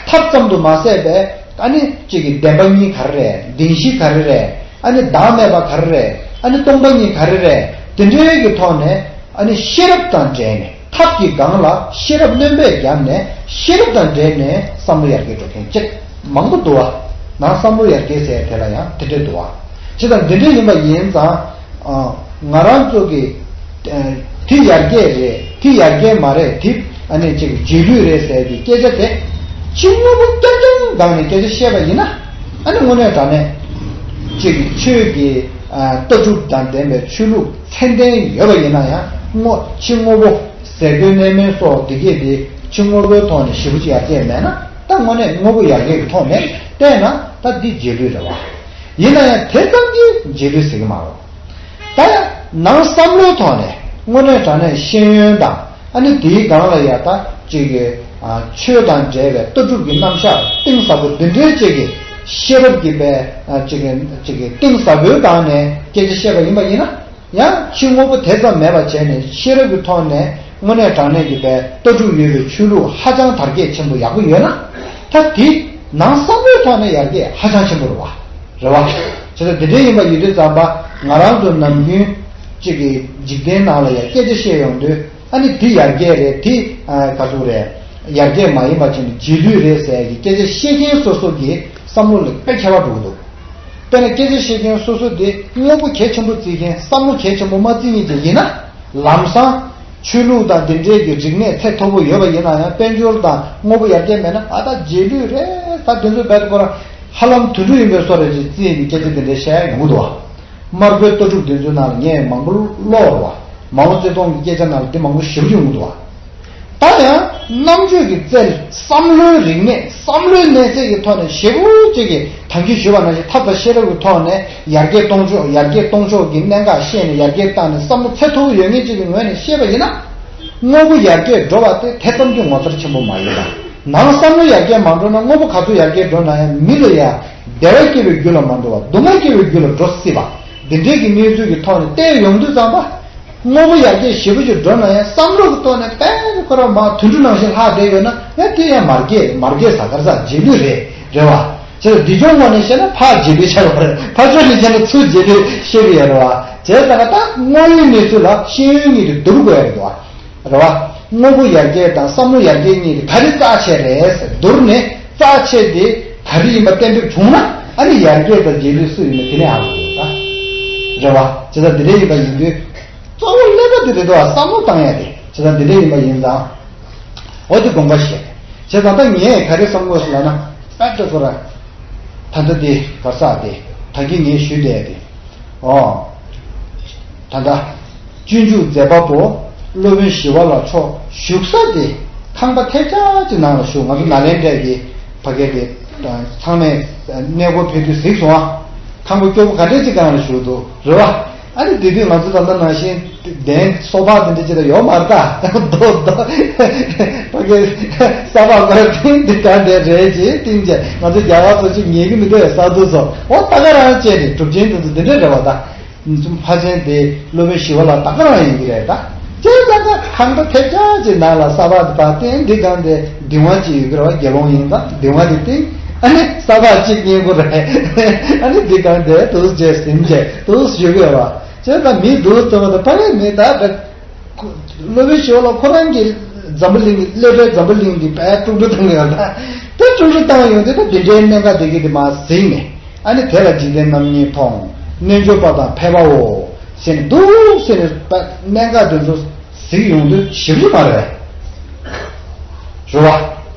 ཐབས་ཙམ་དུ་མ་ཟད་པའི་ཨ་ནི་གཅིག་གི་བདེན་པ་གཉིས་ག་རེ་རེད། བདེན་བཞི་ག་རེ་རེད། ཨ་ནི་བདག་མེད་པ་ག་རེ་རེད། ཨ་ནི་སྟོང་པ་ཉིད་ག་རེ་རེད། དེ་འདྲའི་གི་ཐོག་ནས་ཨ་ནི་ཤེས་རབ་དང་འབྲེལ་ནས། ཐབས་ཀྱི་སྒང་ལ་ཤེས་རབ་སྣོན་པ་བརྒྱབ་ནས། ཤེས་རབ་དང་འབྲེལ་ནས་བསམ་བློ་ཡར་རྒྱས་འགྲོ་མཁན་གཅིག་མང་པོ་འདུག་བ། ནང་བསམ་བློ་ཡར་རྒྱས་ཟེར་དེ་ལ་ཡང་དེ་འདྲས་འདུག་བ། ཇི་ལྟར་འདི་འདྲས་ཡིན་པ་ཡིན་ཙང་། ཨ། ང་རང་ཚོ་གི་ཨ། དེ་ཡར་རྒྱས་རེད། དེ་ཡར་རྒྱས་མ་རེད། དེ་ཨ་ནི་གཅིག་རྗེས་ལུས་རེད་ཟེར་གྱི་སྐད་ཆ་དེ། ཕྱི་དངོས་པོ་རྐྱང་རྐྱང་སྒང་ནས་སྐད་ཆ་བཤད་པ་ཡིན་ན། ཨ་ནི་དངོས་གནས་དྲང་གནས་གཅིག་གི་ཆོས་ཀྱི་ཨ། ལྟ་གྲུབ་དང་ལྡན་པའི་ཆོས་ལུགས་ཚད་ལྡན་ཡོད་པ་ཡིན་ན་ཡང་། དངོས། ཕྱི་དངོས་པོ་ཟས་གོས་གནས་མལ་སོགས་འདི་གས་དེ་ཕྱི་དངོས་པོའི་ཐོག་ནས་ཞེ་པོ་ཅིག་ཡར་རྒྱས་མེད་ན། ད་དངོས་གནས་དངོས་པོ་ཡར་རྒྱས་ཀྱི་ཐོག་ནས་བལྟས་ན་ད་འདི་རྗེས་ལུས་རེད་བ། ཡིན་ན་ཡང་དེ་ཙམ་གྱིས་རྗེས་ལུས་ཟེར་གྱི་མ་རེད། ད་ཡང་ནང་བསམ་བློའི་ཐོག་ནས་དངོས་གནས་དྲང་གནས་ཤེས་ཡོན་དང་། ཨ་ནི་དེའི་སྒང་ལ་ཡ་ད་ཅིག་གི་ཨ། ཆོས་དང་འབྲེལ་བའི་ལྟ་གྲུབ་ཀྱི་རྣམ་གཞག་གཏིང་ཟབ་པོ་འདི་འདྲའི་ཅིག་གི་ཤེས་རབ་ཀྱི་པའི་ཨ། ཅིག་གི་ཅིག་གི་གཏིང་ཟབ་པོའི་སྒང་ནས་སྐད་ཆ་བཤད་པ་ཡིན་པ་ཡིན་ན། ཡང་ཕྱི་དངོས་པོ་དེ་ཙམ་མེད་པ་བྱས་ནས། ཤེས་རབ་ཀྱི་ཐོག་ནས་དངོས་གནས་དྲང་གནས་ཀྱི་པའི་ལྟ་གྲུབ་ཡོད་པའི་ཆོས་ལུགས་ཧ་ཅང་དར་རྒྱས་ཆེན་པོ་ཡག་པོ་ཡོད་ན། ད་དེ་ནང་བསམ་བློའི་ཐོག་ནས་ཡར་རྒྱས་ཧ་ཅང་ཆེན་པོ་རེད་བ། རེད་བ། བྱས་ཙང་དེ་འདྲའི་ཡིན་པ་ཡིན་དུས་ཙམ་པ། ང་རང་ཚོ་ནམ་རྒྱུན་གཅིག་གི་འཇིག་རྟེན་ནང་ལ་ཡ་སྐད་ཆ་བཤད་ཡོང་དུས། ཨ་ནི་འདི་ཡར་རྒྱས་རེད། འདི་ཨ། ག་ཚོད་རེད། ཡར་རྒྱས་མ་ཡིན་པ་བྱས་ནས་རྗེས་ལུས་རེད་ཟེར་གྱི་སྐད་ཆ་བཤད་མཁན་སོ་སོ་གི་བསམ་བློ་ལ་དཔེ་ཁྱད་པར་འགྲོ་གི་འདུག་དཔེར་ན་སྐད་ཆ་བཤད་མཁན་སོ་སོ་དེ་དངོས་པོ་གལ་ཆེན་པོ་བརྩི་མཁན། བསམ་བློ་གལ་ཆེན་པོ་མ་བརྩི་མཁན་ཅིག་ཡིན་ན། ལམ་སང་ཆོས་ལུགས་དང་དེ་འདྲའི་གི་རིག་གནས་ཚད་མཐོ་པོ་ཡོད་པ་ཡིན་ན་ཡང་། དཔལ་འབྱོར་དང་དངོས་པོ་ཡར་རྒྱས་མེད་ན། ཨ། ད་རྗེས་ལུས་རེད། ད་དེ་ཚོ་རྦད་དེ་ཁོ་རང་ཧ་ལམ་དུད་འགྲོ་ཡིན་པའི་བཟོ་རེད་ཅེས་བརྩིས་ནས་སྐད་ཆ་དེ་འདྲ་བཤད་ཡོང་གི་འདུག་བ། དམར་པོའི་ལྟ་གྲུབ་དེ་ཚོའི་ནང་ལ་ངས་མང་པོ་ཀློག་རེད་བ། མའོ་ཙེ་ཏུང་གི་སྐད་ཆ་ནང་ལ་དེ་མང་པོ་ཞེ་པོ་ཅིག་ཡོང་གི་འདུག་བ། ད་ཡང་རྣམ་དཔྱོད་ཀྱི་རྩལ། བསམ་བློའི་རིག་གནས། བསམ་བློའི་གནས་ཚད་ཀྱི་ཐོག་ནས་ཞེ་པོ་ཅིག་གི། ད་གིན་ཞུས་པ་ནང་བཞིན་ཐབས་དང་ཤེས་རབ་ཀྱི་ཐོག་ནས་ཡར་རྒྱས་གཏོང་ཕྱོགས། ཡར་རྒྱས་གཏོང་ཕྱོགས་ཀྱི་གནད་འགག་ཤེས་ནས་ཡར་རྒྱས་བཏང་ནས། བསམ་བློ་ཚད་མཐོ་པོ་ཡོད་མཁན་ཅིག་གི་ངོས་ནས་བཤད་པ་ཡིན་ན། དངོས་པོ་ཡར་རྒྱས་འགྲོ་བ་དེ་དེ་ཙམ་གྱིས་ངོ་མཚར་ཆེན་པོ་མ་ཡིན་པ། ནང་བསམ་བློ་ཡར་རྒྱས་མ་འགྲོ་ན། དངོས་པོ་ག་ཚོད་ཡར་རྒྱས་འགྲོ་ན་ཡང་མི་ལ་ཡ་བདེ་བ་སྐྱེ་བའི་རྒྱུ་ལ་མ་འགྲོ་བ། སྡུག་བསྔལ་སྐྱེ་བའི་རྒྱུ་ལ་འགྲོ་སྲིད་པ། འདི་འདྲའི་གི་གནས་ཚུལ་གྱི་ཐོག་ནས་བལྟས་ཡོང་དུས་ཙམ་པ། དངོས་པོ་ཡར་རྒྱས་ཞེ་པོ་ཅིག་འགྲོ་ན་ཡང་། བསམ་བློ་གི་ཐོག་ནས་དཔེ་ཁོ་རང་མར་དུད་འགྲོ་ནང་བཞིན་ལྷག་བསྡད་ཡོད་ན། ཡང་དེ་ཡང་མ་རྒྱས། མ་རྒྱས་ཟ་དཀར་ཟ། རྗེས་ལུས་རེད། རེད་བ། བྱས་ཙང་འདི་སྐྱོང་ངོས་ནས་བཤད་ན་ཕར་རྗེས་ལུས་ཆགས་པ་རེད། ཕར་ཕྱོགས་ནས་བཤད་ན་ཚུར་རྗེས་ལུས་བཤད་ཀྱི་ཡོད་རེད་བ། བྱས་ཙང་ད་དངོས་ཡོད་གནས་ཚུལ་ལ་ཤེས་ཡོན་གཉིས་དེ་བསྡུར་དགོས་ཡ་རེད་བ། རེད་བ། དངོས་པོ་ཡར་རྒྱས་དང་བསམ་བློ་ཡར་རྒྱས་གཉིས་དེ་ག་རེ་རྩ་ཆེ་རེད་ཟེར་བསྡུར་ནས། རྩ་ཆེ་དེ་ག་རེ་ཡིན་པ་གཏན་འབེབས་བྱུང་ན། ཨ་ནི་ཡར་རྒྱས་དང་རྗེས་ལུས་སུ་ཡིན་ན་དེ་ནས་ཨ་རེད་བ། བྱས་ཙང་འདི་འདྲ་ཡིན་པ་ཡིན་དུས། གཙོ་བོ་ཀླད་པ་དེ་རེད་དོ། བསམ་བློ་བཏང་ཡ་དེ། བྱས་ཙང་འདི་འདྲ་ཡིན་པ་ཡིན་ཙང་། འོ་དེ་དགོངས་པ་བཞེས། བྱས་ཙང་ད་ངས་ག་རེ་བསམ་དགོས་སོང་ལབ་ན། ཨ་ད་ཁོ་ར། ད་ལྟ་དེ་ག་ས་དེ། ད་གིན་ངས་ཞུས་བསྡད་དེ། ཨོ། ད་ལྟ། སྤྱོད་འཇུག་མཛད་པ་པོ། སློབ་དཔོན་ཞི་བ་ལྷ་མཆོག་བཞུགས་ས་དེ། ཁང་པ་ཐལ་ཆ་ཅིག་ནང་ལ་བཞུགས། ང་ཚོ་ནཱ་ལེནྡྲའི་ཕ་གི་དེ། ཚང་མས་གནས་སྐོར་ཕེབས་དུས་གཟིགས་སོང་ཨ། ཁང་པ་སྐྱོ་པོ་ག་འདྲས་ཅིག་སྒང་ལ་བཞུགས་འདུག་རེད་བ། ཨ་ནི་དེ་དུས་ང་ཚོ་ད་ལྟ་ནང་བཞིན་གདན་སོ་ཕག་དེ་འདྲ་ཅིག་ད་ཡོད་མ་རེད་ད། རྡོ་རྡོ་ཕ་གི་ས་ཕག་དཀར་སྟེང་དེ་ག་དེ་རེད་ཅེས་བཏིང་བྱས། ང་ཚོ་རྒྱ་གར་ཚོ་ཅིག་ཉན་གི་མི་འདུག་ས་དུ་ཚོ་འོ་ད་ག་རང་བྱས་ནས་གྲུབ་ཆེན་དེ་ཚོ་འདི་འདྲ་རེད་བ་ད། ཕ་ཆེན་དེ་སློབ་དཔོན་ཞི་བ་ལྷ་ད་ག་རང་ཡིན་གྱི་རེད་ད། ཅེས་ད་ག་ཁང་པ་ཐེབས་ཆག་ཅིག་ནང་ལ་ས་ཕག་དེ་ཕར་བཏིང་འདི་གང་དེ་གདིང་བ་ཅིག་ཡོད་ཀྱི་རེད་བ། དགེ་སློང་ཡིན་ཙང་གདིང་བ་དེ་བཏིང་ཨ་ནི་ས་ཕག་གཅིག་རྙེད་དགོས་རེད། ཨ་ནི་འདི་གང་དེ་དུ་བྱས་ཟིན་བྱས་དུ་བཞུགས་ཡོད་བ། བྱས་ཙང་མི་འདུག་ཟེར་བ་དང་ཕ་རེད་མི་ད་བས། སློབ་དཔོན་ཞི་བ་ལྷ་ཁོ་རང་གི་འཛམ་བུ་གླིང་གི་ཀླད་པའི་འཛམ་བུ་གླིང་འདི་བས་དཀྲུག་དཀྲུག་བཏང་ཡོད་ད། དེ་དཀྲུག་དཀྲུག་བཏང་ཡོང་དུས་ད་འདི་འདྲའི་གནད་འགག་འདི་གི་དེ་མ་གཟིགས་ནས་ཨ་ནི་དེ་ལ་འཇིག་རྟེན་རྣམ་གཉིས་མཐོང་། རྣལ་འབྱོར་པ་དང་ཕལ་པའོ་ཟེར་ནས་འདུག་ཟེར་ནས་གནད་འགག་དེ་ཚོ་གཟིགས་ཡོང་དུས་ཞིབ་རི་མ་རེད། རེད་བ།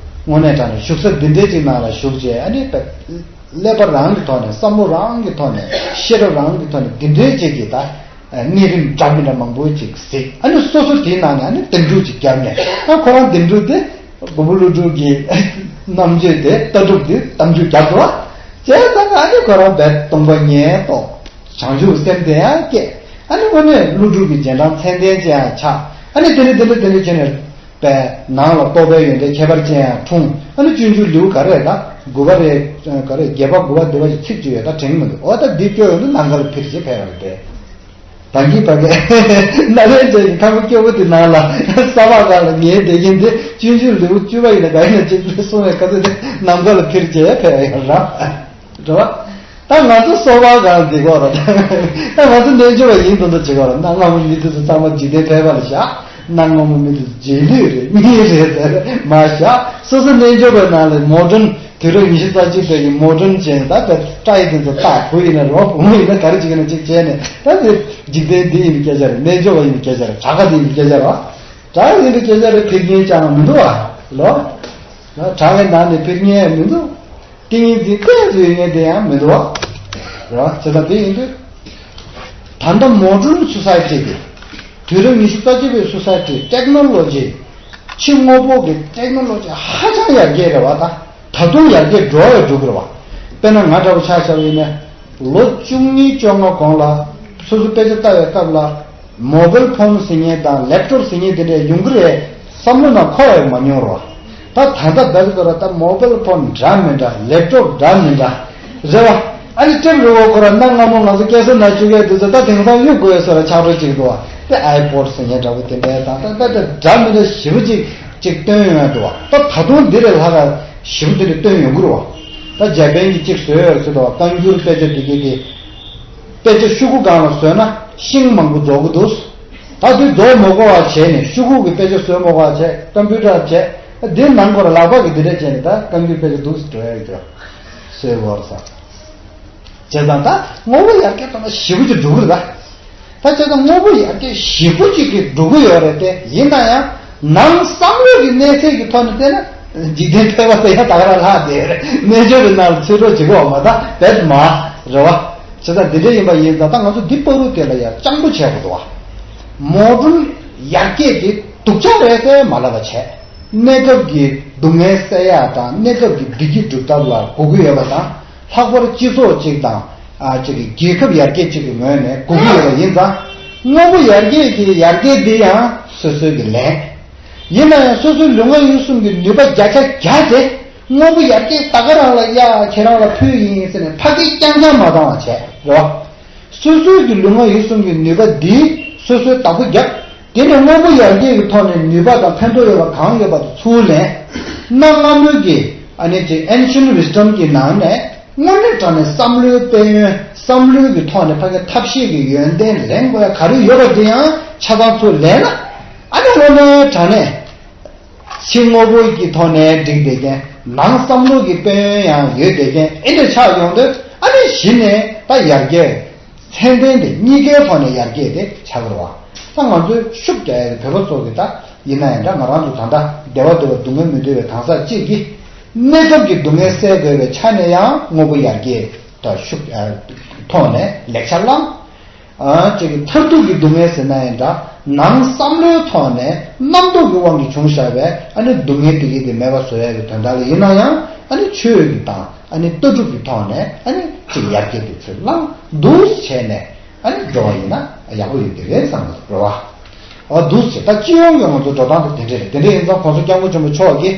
དངོས་གནས་དྲང་གནས་བཞུགས་ས་འདི་འདྲའི་ཅིག་ནང་ལ་བཞུགས་བྱས་ཨ་ནི་ད། ཀླད་པ་རང་གི་ཐོག་ནས་བསམ་བློ་རང་གི་ཐོག་ནས་ཤེས་རབ་རང་གི་ཐོག་ནས་འདི་འདྲའི་ཅིག་གི་ད་གནས་རིམ་འདྲ་མི་འདྲ་མང་པོ་ཅིག་གཟིགས། ཨ་ནི་སོ་སོ་དེའི་ནང་ནས་ཨ་ནི་གདན་དྲུག་ཅིག་བརྒྱབ་ནས་ཨ་ཁོ་རང་གདན་དྲུག་དེ་མགོན་པོ་ཀླུ་སྒྲུབ་ཀྱི་རྣམ་དཔྱོད་དེ་ལྟ་གྲུབ་དེ་གཏམ་རྒྱུད་བརྒྱབ་འདུག་བ། བྱས་ཙང་ཨ་ནི་ཁོ་རང་རྦད་སྟོང་པ་ཉིད་རྟོགས། བྱང་ཆུབ་སེམས་དེ་ཡང་སྐྱེས། ཨ་ནི་དངོས་གནས་ཀླུ་སྒྲུབ་ཀྱི་རྗེས་འབྲང་མཚན་ལྡན་ཅིག་ཡང་ཆགས། ཨ་ནི་དེ་ནི་དེ་ནི་དེ་ནི་བྱས་ནས། པས་ནང་ལ་རྟོགས་པའི་ཡོན་ཏན་ཁྱད་པར་ཅན་ཡང་འཁྲུངས། ཨ་ནི་སྤྱོད་འཇུག་ལེའུ་ག་རེ་ད་དགུ་པ་རེད་ག་རེ་བརྒྱད་པ་དགུ་པ་བདེ་བ་ཞིག་ཚིག་ཅིག་ཡོད་ད་དྲན་གི་མི་འདུག་འོ་ད་འདི་སྐྱོ་ཡོད་ན་ནམ་མཁའ་ལ་འཕུར་ཅེས་ཕེབས་པ་རེད་དེ། ད་གིན་ཕ་གི་ན་རེ་འདྲ་གི་ཁང་པ་སྐྱོ་པོ་དེ་ནང་ལ་ས་བག་ག་ལ་ཉལ་བསྡད་ཀྱིན་དེ་སྤྱོད་འཇུག་ལེའུ་བཅུ་པ་ཡིན་ན་ག་ཡིན་ན་ཅིག་གསུང་བའི་ཁ་ཚོད་དེ་ནམ་མཁའ་ལ་འཕུར་ཅེས་ཕེབས་ཡོད་ར། རེད་བ། ད་ང་ཚོ་སོ་པ་གང་འདི་གོ་ར། ད་ང་ཚོ་རྣལ་འབྱོར་བ་ཡིན་དུ་འདུ་བྱེད་གོ་ར། གནའ་སྔ་མོ་མི་དེ་ཚོ་ཚང་མ་འཇིག་རྟེན་ཕལ་པ་ལ་བཞག་གནའ་སྔ་མོ་མི་དེ་ཚོ་རྗེས་ལུས་རེད་གཉིས་རེད་ཟེར་མ་བཞག་སོ་སོ་རྣལ་འབྱོར་བའི་ནང་ལ་མོ་ཌན་དུས་རབས་ཉི་ཤུ་རྩ་གཅིག་པའི་གི་མོ་ཌན་བྱས་ནས་ད་ད་སྐྲ་ཡི་དེ་ཚོ་ད་བུ་ཡིན་ན་རོ་བུ་མོ་ཡིན་ན་ག་རེ་བྱེད་ཀྱི་ན་ཅིག་བྱས་ནས་ད་དེ་འཇིག་རྟེན་འདི་ཡིན་པའི་སྐད་ཆ་རེད། རྣལ་འབྱོར་བ་ཡིན་པའི་སྐད་ཆ་རེད། གྲྭ་ཁ་འདི་ཡིན་པའི་སྐད་ཆ་རེད། གྲྭ་ཡིན་པའི་སྐད་ཆ་རེད། ཕེབས་མཁན་ཅང་མི་འདུག་བ་ལོ། གྲྭ་བའི་ནང་ནས་ཕེབས་མཁན་མི་འདུག་ཏིང་ངེ་འཛིན་ཏོག་ཙམ་ཡོད་མཁན་དེ་ཡང་མི་འདུག་བ། རེད་བ། བྱས་ཙང་དེ་ཡིན་དུས། ད་ལྟ་མོ་ཌན་སོ་སའི་ཊི་གི། དུས་རབས་ཉི་ཤུ་རྩ་གཅིག་པའི་སོ་སའི་ཊི་ཊེག་ནོ་ལོ་ཇི། ཕྱི་དངོས་པོ་གི་ཊེག་ནོ་ལོ་ཇི་ཧ་ཅང་ཡར་རྒྱས་རེད་བ་ད། ད་དུང་ཡར་རྒྱས་འགྲོ་ཡ་འགྲོ་གི་རེད་བ། དཔེར་ན་ང་འདྲ་བོ་ཆ་བཞག་པ་ཡིན་ན། ལོ་བཅུ་གཉིས་བཅོ་ལྔ་གོང་ལ། སོ་སོ་དཔེ་ཆ་ལྟ་བའི་སྐབས་ལ། མོ་བེལ་ཕོན་ཟེར་མཁན་དང་ལེབ་ཊོབ་ཟེར་མཁན་དེ་འདྲ་ཡོང་གི་རེད་བསམ་བློ་ནང་འཁོར་ཡ་མ་མྱོང་རོ། ད་ད་ལྟ་བར་དུ་ལ་ད་མོ་བེལ་ཕོན་འདྲ་མི་འདྲ་ལེབ་ཊོབ་འདྲ་མི་འདྲ་རེད་བ། ཨ་ནི་ཊེབ་རི་ཀོར་ཌར་གནའ་སྔ་མོ་ང་ཚོ་སྐལ་བཟང་ནང་བཅུག་ཡས་དུས་ཚོད་ད་དེང་སང་གཡུག་དགོས་ཡས་བཟོ་འདྲ་ཆགས་འགྲོ་ཅིག་འདུག་བ། དེ་ཨའི་པོཌ་ཟེར་མཁན་འདྲ་པོ་དེ་འདྲ་དང་ད་ད་ད་འདྲ་མི་འདྲ་ཞེ་པོ་ཅིག་ཅིག་བཏོན་ཡོང་ཡ་འདུག་བ། ད་ད་དུང་འདི་ལས་ལྷག་ག་ཞེ་པོ་དེ་འདྲ་བཏོན་ཡོང་གི་རེད་བ། ད་འཇར་པན་གྱིས་ཅིག་བཟོས་ཡོད་ཟེར་འདུག་བ། བཀའ་འགྱུར་དཔེ་ཆ་འདི་གའི་དེ། དཔེ་ཆ་ཤོག་གུ་སྒང་ལ་བཟོས་ན་ཤིང་མང་པོ་རྫོགས་ཀྱི་འདུག་ད་དུས་རྫོགས་མ་དགོས་པ་བྱས་ནས་ཤོག་གུ་གི་དཔེ་ཆ་བཟོ་མ་དགོས་པ་བྱས་ཀམ་པུ་ཊར་བྱས་འདི་ནང་སྐོར་ལག་པ་གི་འདི་འདྲ་བྱས་ནས་ད་བཀའ་འགྱུར་དཔེ་ཆ་འདུག་སེ་འགྲོ་ཡ་ཡོད་ཀྱི་སོའི་བོར་ས། བྱས་ཙང་ད་དངོས་པོ་ཡར་རྒྱས་གཏོང་ན་ཞེ་པོ་ཅིག་འགྲོ་གི་རེད་ད། ད་བྱས་ཙང་དངོས་པོ་ཡར་རྒྱས་ཞེ་པོ་ཅིག་གི་འགྲོ་གི་ཡོད་རེད་དེ་ཡིན་ན་ཡང་། ནང་བསམ་བློ་གི་གནས་ཚད་ཀྱི་ཐོག་ནས་བལྟས་ན་འཇིག་རྟེན་ཕལ་པ་དེ་ཡང་ད་ག་རང་ལྷག་བསྡད་རེད། རྣལ་འབྱོར་གྱི་ནང་ལ་ཚུད་རོགས་བྱེད་དགོས་མ་ད་བེད་མ་རེད་བ། བྱས་ཙང་འདི་འདྲ་ཡིན་པ་ཡིན་ཙང་ད་ང་ཚོ་འདི་བར་དུ་དེ་ལ་ཡང་སྤྱང་པོ་བྱས་དགོས་འདུག་བ། མོ་ཌན་ཡར་རྒྱས་དེ་སྡུག་ཅག་རེད་ཟེར་མ་ལབ་པ་བྱས། གནས་སྐབས་ཀྱི་སྡུག་བསྔལ་སེལ་ཡག་དང་གནས་སྐབས་ཀྱི་བདེ་སྐྱིད་སྒྲུབ་ཐབས་ལ་དགོས་ཀྱི་ཡོད་པ་དང་། ལྷག་པར་སྤྱི་ཚོགས་གཅིག་དང་། ཨ་གཅིག་གི་རྒྱལ་ཁབ་ཡར་རྒྱས་གཅིག་གི་ངོས་ནས་དགོས་ཀྱི་ཡོད་པ་ཡིན་ཙང་། དངོས་པོ་ཡར་རྒྱས་ཀྱི་ཡར་རྒྱས་འདི་ཡང་སོ་སོའི་གི་ལན། ཡིན་ན་ཡང་སོ་སོའི་ལུས་ངག་ཡིད་གསུམ་གྱི་ནུས་པ་བརྒྱ་ཆ་བརྒྱ་དེ་དངོས་པོ་ཡར་རྒྱས་ད་ག་རང་ལ་ཡ་ཁྱེད་རང་ལ་ཕུལ་ཡིན་ཟེར་ནས་ཕ་གི་རྐྱང་རྐྱང་མ་བཏང་བ་བྱས་རེད་བ། སོ་སོའི་གི་ལུས་ངག་ཡིད་གསུམ་གྱི་ནུས་པ་འདི་སོ་སོའི་བདག་པོ་རྒྱབ། དེ་ནས་དངོས་པོ་ཡར་རྒྱས་ཀྱི་ཐོག་ནས་ནུས་པ་དང་ཕན་ཐོགས་ཡོད་པ་གང་ཡོད་པ་དེ་ཚུར་ལེན། གནའ་སྔ་མོའི་གི་ཨ་ནི་ཅིག་ancient wisdom གྱི་ནང་ནས་དངོས་གནས་དྲང་གནས་བསམ་བློའི་དཔལ་ཡོན་བསམ་བློའི་གི་ཐོག་ནས་ཕ་གི་ཐབས་ཤེས་ཀྱི་ཡོན་ཏན་ལེན་དགོས་ཡ་ག་རེ་ཡོད་པ་དེ་ཡང་ཆ་ཚང་ཚུར་ལེན་ན་ཨ་ནི་དངོས་གནས་དྲང་གནས་ཕྱི་དངོས་པོ་གི་ཐོག་ནས་འགྲིག་བསྡད་མཁན་ནང་བསམ་བློ་གི་དཔལ་ཡོན་ཡང་ཡོད་བསྡད་མཁན་ཨེ་འདྲ་ཆགས་ཡོང་དུས་ཨ་ནི་གཞི་ནས་ད་ཡར་རྒྱས། མཚན་ལྡན་དེ་གཉིས་ཀའི་ཐོག་ནས་ཡར་རྒྱས་དེ་ཆགས་ཀྱི་རེད་བ། ད་ང་ཚོས་ཤུགས་རྒྱག་ཡ་གི་བོད་པ་ཚོ་གི་ད་ཡིན་ན་ཡང་འདྲ་ང་རང་ཚོ་ད་ལྟ་བདེ་བ་འདོད་པ་སྡུག་བསྔལ་མི་འདོད་པའི་གང་ཟག་གཅིག་གིས་གནས་སྐབས་ཀྱི་སྡུག་བསྔལ་སེལ་དགོས་པའི་ཆ་ནས་ཡང་དངོས་པོ་ཡར་རྒྱས་ད་ཤུགས་ཐོག་ནས་ལེགས་ཆ་བླངས། ཨ་ཅིག་གི་མཐར་ཐུག་གི་སྡུག་བསྔལ་ཟེར་ན་ཡང་འདྲ་ནང་བསམ་བློའི་ཐོག་ནས་རྣམ་རྟོག་གི་དབང་གིས་བྱུང་བཞག་པའི་ཨ་ནི་སྡུག་བསྔལ་དེ་གི་དེ་མེད་པ་བཟོ་ཡ་གི་དོན་དག་ལ་ཡིན་ན་ཡང་ཨ་ནི་ཆོས་ཀྱི་དང་། ཨ་ནི་ལྟ་གྲུབ་ཀྱི་ཐོག་ནས་ཨ་ནི་ཅིག་ཡར་རྒྱས་དེ་ཚུར་བླངས་འདུག་བྱས་ནས་ ཨ་ནི་འགྲོ་བ་ཡིན་ན་ཡག་པོ་ཡོད་ཀྱི་རེད་བསམ་གྱི་འདུག་རེད་བ། འོ་འདུག་ཟེར། ད་སྤྱི་ཡོངས་ཀྱི་ང་ཚོ་འགྲོ་སྟངས་དེ་དེ་འདྲ་རེད། དེ་འདྲ་ཡིན་ཙང་༸གོང་ས་༸སྐྱབས་མགོན་ཆེན་པོ་མཆོག་གིས་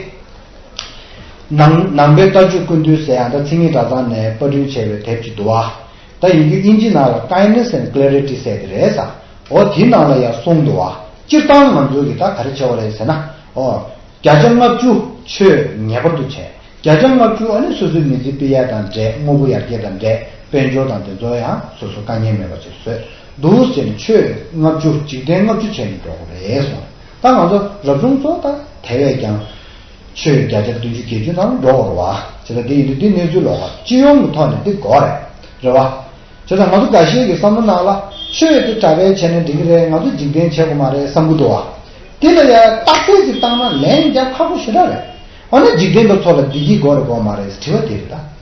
ནང་ནང་པའི་ལྟ་སྤྱོད་ཀུན་བཏུས་ཟེར་ཡང་ད་མཚན་ཉིད་གྲྭ་ཚང་ནས་པར་སྐྲུན་བྱས་པའི་དེབ་ཅིག་འདུག་བ། ད་ཡིན་རྒྱུ་དབྱིན་ཇི་ནང་ལ་Kindness and Clarity ཟེར་དེ་རེད་ས། འོ་དེའི་ནང་ལ་ཡང་གསུངས་འདུག་བ། སྤྱིར་བཏང་ང་ཚོ་གི་ད་ག་རེ་བྱས་པ་རེད་ཟེར་ན། འོ། བརྒྱ་ཆ་ལྔ་བཅུ་ཆོས་ངེས་པར་དུ་བྱས། བརྒྱ་ཆ་ལྔ་བཅུ་ཨ་ནི་སོ་སོའི་མི་ཚེ་སྤེལ་ཡ་དང་འབྲེལ། དངོས་པོ་ཡར་རྒྱས་དང་འབྲེལ། དཔལ་འབྱོར་དང་དེ་ཚོ་ཡང་སོ་སོ་དཀའ་ངལ་མེད་པ་ཞིག་བཟོས་འདུག་ཟེར་ནས་ཆོས་ལྔ་བཅུ་འཇིག་རྟེན་ལྔ་བཅུ་བྱས་ནས་འགྲོ་དགོས་རེད་གསུངས། ད་ང་ཚོ་རབ་བྱུང་ཚོ་ད་དེ་བས་ཀྱང་ཆོས་བརྒྱ་ཆ་བདུན་ཅུ་བརྒྱད་ཅུ་ནང་འགྲོ་དགོས་རེད་བ། བྱས་ཙང་དེ་ཡིན་དུས་འདི་གནས་ཚུལ་ལོགས་ཀ་སྤྱི་ཡོངས་ཀྱི་ཐོག་ནས་འདི་དགོས་རེད། རེད་བ། བྱས་ཙང་ང་ཚོ་འགའ་ཤས་ཀྱི་བསམ་བློ་ནང་ལ་ཆོས་དེ་གྲྭ་པས་བྱས་ན་འགྲིག་གི་རེད། ང་ཚོ་འཇིག་རྟེན་བྱེད་དགོས་མ་རེད་བསམ་གྱི་འདུག་བ། དེ་ལ་ཡང་རྟགས་གསལ་ཅིག་བཏང་ན་ལན་རྒྱག་ཁག་པོ་ཞེ་དྲག་རེད། འོ་ན་འཇིག་རྟེན་པ་ཚོ་ལ་བདེ་སྐྱིད་དགོས་རེད་དགོས་མ་རེད་དྲི་བ་དེ་རེད་ད།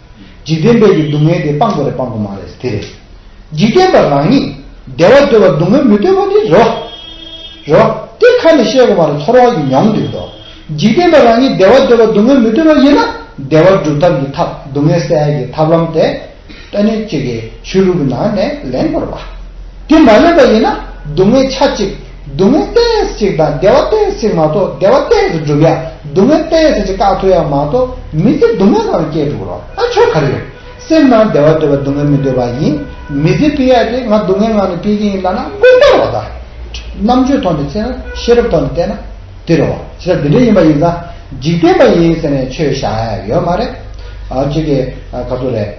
འཇིག་རྟེན་པའི་གི་སྡུག་བསྔལ་དེ་སྤང་དགོས་རེད་སྤང་དགོས་མ་རེད་དེ་རེད། འཇིག་རྟེན་པ་རང་ཉིད་བདེ་བ་འདོད་པ་སྡུག་བསྔལ་མི་འདོད་པ་དེ་རེད། རེད། དེ་ཁ་ནས་བཤད་དགོས་མ་རེད། ཚོར་བ་གི་མྱོང་འདུག་དོ། འཇིག་རྟེན་པ་རང་ཉིད་བདེ་བ་འདོད་པ་སྡུག་བསྔལ་མི་འདོད་པ་ཡིན་ན་བདེ་བ་སྒྲུབ་ཐབས་ཀྱི་ཐབས། སྡུག་བསྔལ་སེལ་ཡ་གི་ཐབས་ལམ་དེ། ཨ་ནི་གཅིག་གི་ཆོས་ལུགས་ཀྱི་ནང་ནས་ལེན་དགོས་རེད་པ། དེ་མ་ལེན་པ་ཡིན་ན་སྡུག་བསྔལ་ཆ་གཅིག་སྡུག་བསྔལ་ཏོག་ཙམ་ཅིག་དང་བདེ་བ་ཏོག་ཙམ་ཅིག་མ་གཏོགས། བདེ་བ་ཏོག་ཙམ་སྒྲུབ་ཡ། སྡུག་བསྔལ་ཏོག་ཙམ་ཅིག་བཀག་ཐུབ་ཡ་མ་གཏོགས་མི་ཚེ་སྡུག་བསྔལ་ནང་ལ་སྐྱེལ་འགྲོ་གི་རེད། ཨ་ཆོས་ག་རེ་ཡོད། སེམས་ནང་བདེ་བ་འདོད་པ་སྡུག་བསྔལ་མི་འདོད་པ་ཡིན། མི་ཚེ་སྤེལ་ཡ་དེ་ང་སྡུག་བསྔལ་ངང་ནས་སྤེལ་གྱི་ཡིན་ལབ་ན་དངོས་པོ་རེད་པ། ད་རྣམ་དཔྱོད་ཐོག་ནས་བཙལ་ན། ཤེས་རབ་ཐོག་ནས་བལྟས་ན་དེ་རེད་པ། ཞེ་དྲག་འདི་འདྲ་ཡིན་པ་ཡིན་ཙང་འཇིག་རྟེན་པ་ཡིན་ཟེར་ནས་ཆོས་བཞག་ཡ་ཡོད་མ་རེད། ཨ་གཅིག་གིས་ཨ་ག་ཚོད་རེད།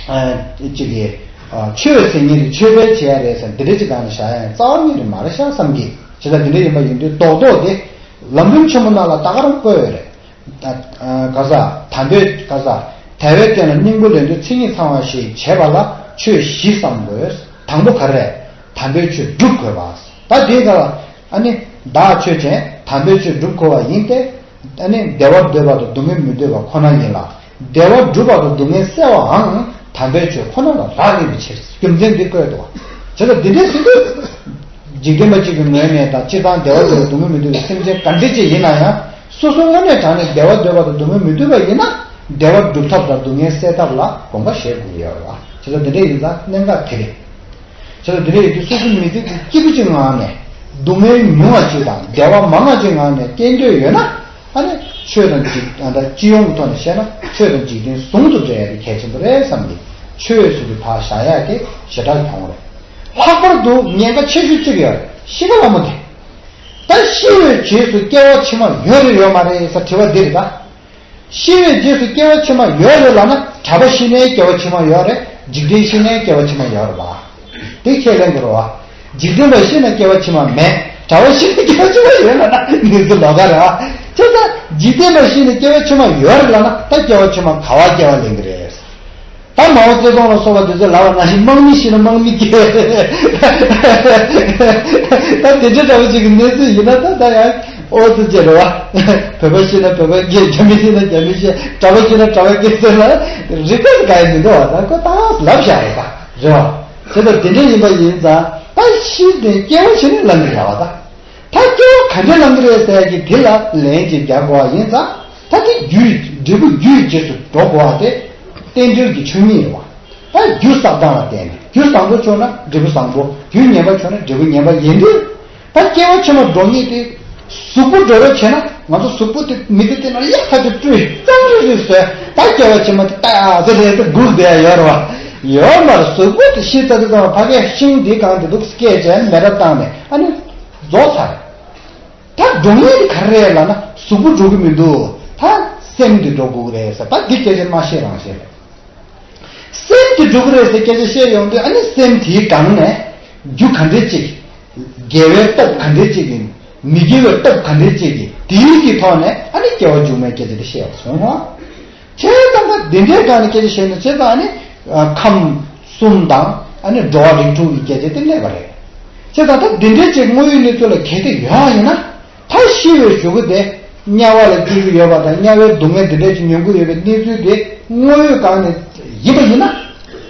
ཨ་གཅིག་གིས་ཨ་ཆོས་ཟེར་མཁན་དེ་ཆོས་སྤེལ་བྱེད་ཡ་རེད་ཟེར་འདི་འདྲ་ཅིག་སྒང་ནས་བཞག་ཡ་རྩ་བ་ཉིད་ནས་མ་རེད་ཤག་བསམ་གི། ཞེ་དྲག་འདི་འདྲ་ཡིན་པ་ཡིན་དུས་རྡོག་རྡོག་དེ་ལམ་རིམ་ཆེན་མོ་ནང་ལ་ད་ག་རང་བཀོད་ཡོད་རེད། ཨ་ཨ་ག་ས་དམ་པའི་ག་ས་དལ་བའི་རྟེན་ལ་སྙིང་པོ་ལེན་དུས་མཚན་ཉིད་ཚང་བ་ཞིག་བྱེད་པ་ལ་ཆོས་བཞི་བསམ་དགོས། དང་པོ་ག་རེ། དམ་པའི་ཆོས་སྒྲུབ་དགོས་པ། ད་དེ་ག་ལ་ཨ་ནི་བདག་ཆོས་ཅན། དམ་པའི་ཆོས་སྒྲུབ་དགོས་པ་ཡིན་ཏེ། ཨ་ནི་བདེ་བ་འདོད་པ་དང་སྡུག་བསྔལ་མི་འདོད་པ་ཁོ་ན་ཡིན་ལ། བདེ་བ་སྒྲུབ་པ་དང་སྡུག་བསྔལ་སེལ་བའང་དམ་པའི་ཆོས་ཁོ་ན་ལ་རག་ལས་པའི་ཕྱིར། རྒྱུ་མཚན་འདི་བཀོད་འདུག་བ། བྱས་ཙང་འདི་འདྲའི་ཟེར་དུས། འཇིག་རྟེན་པ་གཅིག་གི་ངོས་ནས་དང་། སྤྱིར་བཏང་བདེ་བ་འདོད་པ་སྡུག་བསྔལ་མི་འདོད་པའི་སེམས་ཅན་ག་འདྲ་ཅིག་ཡིན་ན་ཡང་། སོ་སོ་དངོས་གནས་དྲང་གནས་བདེ་བ་འདོད་པ་དང་སྡུག་བསྔལ་མི་འདོད་པ་ཡིན་ན། བདེ་བ་སྒྲུབ་ཐབས་དང་སྡུག་བསྔལ་སེལ་ཐབས་ལ་དགོངས་པ་བཞེས་དགོས་ཀྱི་ཡོད་རེད་བ། བྱས་ཙང་འདི་འདྲ་ཡིན་ཙང་གནད་འགག་དེ་རེད། བྱས་ཙང་འདི་འདྲ་ཡིན་དུས་སོ་སོའི་མི་ཚེ་འདི་སྐྱིད་པོ་ཅིག་ངང་ནས། སྡུག་བསྔལ་ཉུང་བ་ཅིག་དང་བདེ་བ་མང་བ་ཅིག་ངང་ནས་སྐྱེལ་འདོད་ཡོད་ན། ཨ་ནི་ཆོས་དང་འཇིག་ཨ་ད་སྤྱི་ཡོངས་ཀྱི་ཐོག་ནས་བཤད་ན་ཆོས་དང་འཇིག་རྟེན་ཟུང་དུ་འབྲེལ་ཡ་དེ་གལ་ཆེན་པོ་རེད་བསམ་གི། ཆོས་ཟེར་དུས་ཕར་བཞག་ཡ་དེ་ཞེ་དྲག་གྱོང་རེད། ལྷག་པར་དུ་ཉེན་ཁ་ཆེ་ཤོས་གཅིག་ཡོད་རེད། ཤི་ཁ་ལ་མོ་དེ། ད་ཤི་བའི་རྗེས་སུ་སྐྱེ་བ་ཕྱི་མ་ཡོད་རེད་ཡོད་མ་རེད་ཟེར་དྲི་བ་འདི་རེད་ད། ཤི་བའི་རྗེས་སུ་སྐྱེ་བ་ཕྱི་མ་ཡོད་རེད་ལབ་ན། གྲྭ་པ་ཤི་ནའི་སྐྱེ་བ་ཕྱི་མ་ཡོད་རེད། འཇིག་རྟེན་ཤི་ནའི་སྐྱེ་བ་ཕྱི་མ་ཡོད་རེད་པ། དེ་ཁས་ལེན་དགོས་རེད་པ། འཇིག་རྟེན་པ་ཤི་ན་སྐྱེ་བ་ཕྱི་མ་མེད། གྲྭ་པ་ཤི་ན་སྐྱེ་བ་ཕྱི་མ་ཡོད་ལབ་ན་གནས་ཚུལ་ལོགས་ཀ་རེད་པ། བྱས་ཙང་འཇིག་རྟེན་པ་ཤི་ན་སྐྱེ་བ་ཕྱི་མ་ཡོད་རེད་ལབ་ན། ད་སྐྱེ་བ་ཕྱི་མ་ག་པར་སྐྱེ་བ་ལེན་གི་རེད། ད་མའོ་ཙེ་ཏུང་ལ་སོགས་པ་དེ་ཚོས་ལབ་པ་ནང་བཞིན་དམག་མི་ཤི་ན་དམག་མི་སྐྱེ། ད་དེ་འདྲ་འདྲ་བོ་ཅིག་གི་གནས་ཚུལ་ཡིན་ན་ད་ད་ཡང་ཨོ་ཙི་ཅེ་རེད་པ། བོད་པ་ཤི་ན་བོད་པ་སྐྱེ། རྒྱ་མི་ཤི་ན་རྒྱ་མི་སྐྱེ། གྲྭ་པ་ཤི་ན་གྲྭ་པ་སྐྱེ་ཟེར་ལ་རི་ཀ་ག་ཡི་མི་འདུག་པ། ད་ཁོ་ད་ལབ་བཞག་རེད་པ། རེད་པ། དེ་ད་དེ་འདྲ་ཡིན་པ་ཡིན་ཙང་ད་ཤི་དེ་སྐྱེ་བ་ཕྱི་ནས་ལངས་གི་རེད་པ་ད། ད་སྐྱེ་བ་ག་འདྲ་ལངས་ཀྱི་རེད་ཟེར་གྱི་དེ་ལ་ལན་ཅིག་རྒྱག་དགོས་པ་ཡིན་ཙང་། ད་དེ་རྒྱུ་འབྲས་བུ་རྒྱུ་ཡི་རྗེས་སུ་འགྲོ་དགོས་པ་དེ་རྟེན་འབྲེལ་གྱི་ཆོས་ཉིད་རེད་པ། ད་རྒྱུ་བསགས་སྟངས་ལ་བརྟེན་ནས། རྒྱུ་བཟང་པོ་བྱུང་ན་འབྲས་བུ་བཟང་པོ། རྒྱུ་ངན་པ་བྱུང་ན་འབྲས་བུ་ངན་པ་ཡིན་དུས། ད་སྐྱེ་བ་ཕྱི་མ་འགྲོ་ངེས་དེ་གཟུགས་པོ་འགྲོ་རོགས་བྱས་ན། ང་ཚོ་གཟུགས་པོ་དེ་མི་ཚེ་དེ་ནང་ཡག་ཐག་ཆོད་སྤྲོད་གཙང་རིག་རིག་བཟོས། ད་སྐྱེ་བ་ཕྱི་མ་དེ་ད་ཡག་ཚོད་རེད་དེ་སྒུག་བསྡད་ཡ་ཡོད་རེད་པ། ཡོད་མ་རེད། གཟུགས་པོ་དེ་ཤི་ཚར་དུས་ཙམ་ཕ་གིར་ཤིང་འདི་གང་དེ་འདུག་སྐྱེས་བྱས་མེ་རབས་བཏང་ནས་ཨ་ནི། རྫོགས་ཚར། ད་འགྲོ་ངེས་དེ་ག་རེ་རེད་ལབ་ན་གཟུགས་པོ་འགྲོ་གི་མི་འདུག་ད་སེམས་དེ་འགྲོ་དགོས་ཀྱི་རེད་ཟེར། ད་འདི་སྐད་ཆ་མ་བཤད་རང་བཤད་རེད། སེམས་དེ་འགྲོ་གི་རེད་ཟེར་སྐད་ཆ་བཤད་ཡོང་དུས། ཨ་ནི་སེམས་དེའི་སྒང་ནས་རྒྱུ་ག་འདྲས་ཅིག་དགེ་བའི་སྟོབས་ག་འདྲས་ཅིག་ཡིན། མི་དགེ་བའི་སྟོབས་ག་འདྲས་ཅིག་ཡིན། དེའི་གི་ཐོག་ནས་ཨ་ནི་སྐྱེ་བ་མཇུག་མའི་སྐད་ཆ་དེ་བཤད་པ་སོང་ཧོ། བྱས་ཙང་ད་འདི་འདྲའི་སྒང་ནས་སྐད་ཆ་བཤད་ན། བྱས་ཙང་ཨ་ནི་ཁམས་གསུམ་དང་ཨ་ནི་འགྲོ་བ་རིགས་དྲུག་གི་སྐད་ཆ་དེ་སླེབས་པ་རེད། བྱས་ཙང་ད་འདི་འདྲའི་ཅིག་དངོས་ཡོད་གནས་ཚུལ་ལ་གལ་ཏེ་ཡོད་པ་ཡིན་ན། ད་ཤི་བའི་གཞུག་གུ་དེ་དམྱལ་བ་ལ་སྐྱེ་རྒྱུ་ཡོད་པ་དང་། དམྱལ་བའི་སྡུག་བསྔལ་འདི་འདྲའི་ཅིག་མྱོང་གི་ཡོད་པའི་གནས་ཚུལ་དེ་དངོས་ཡོད་སྒང་ནས་ཡིན་པ་ཡིན་ན།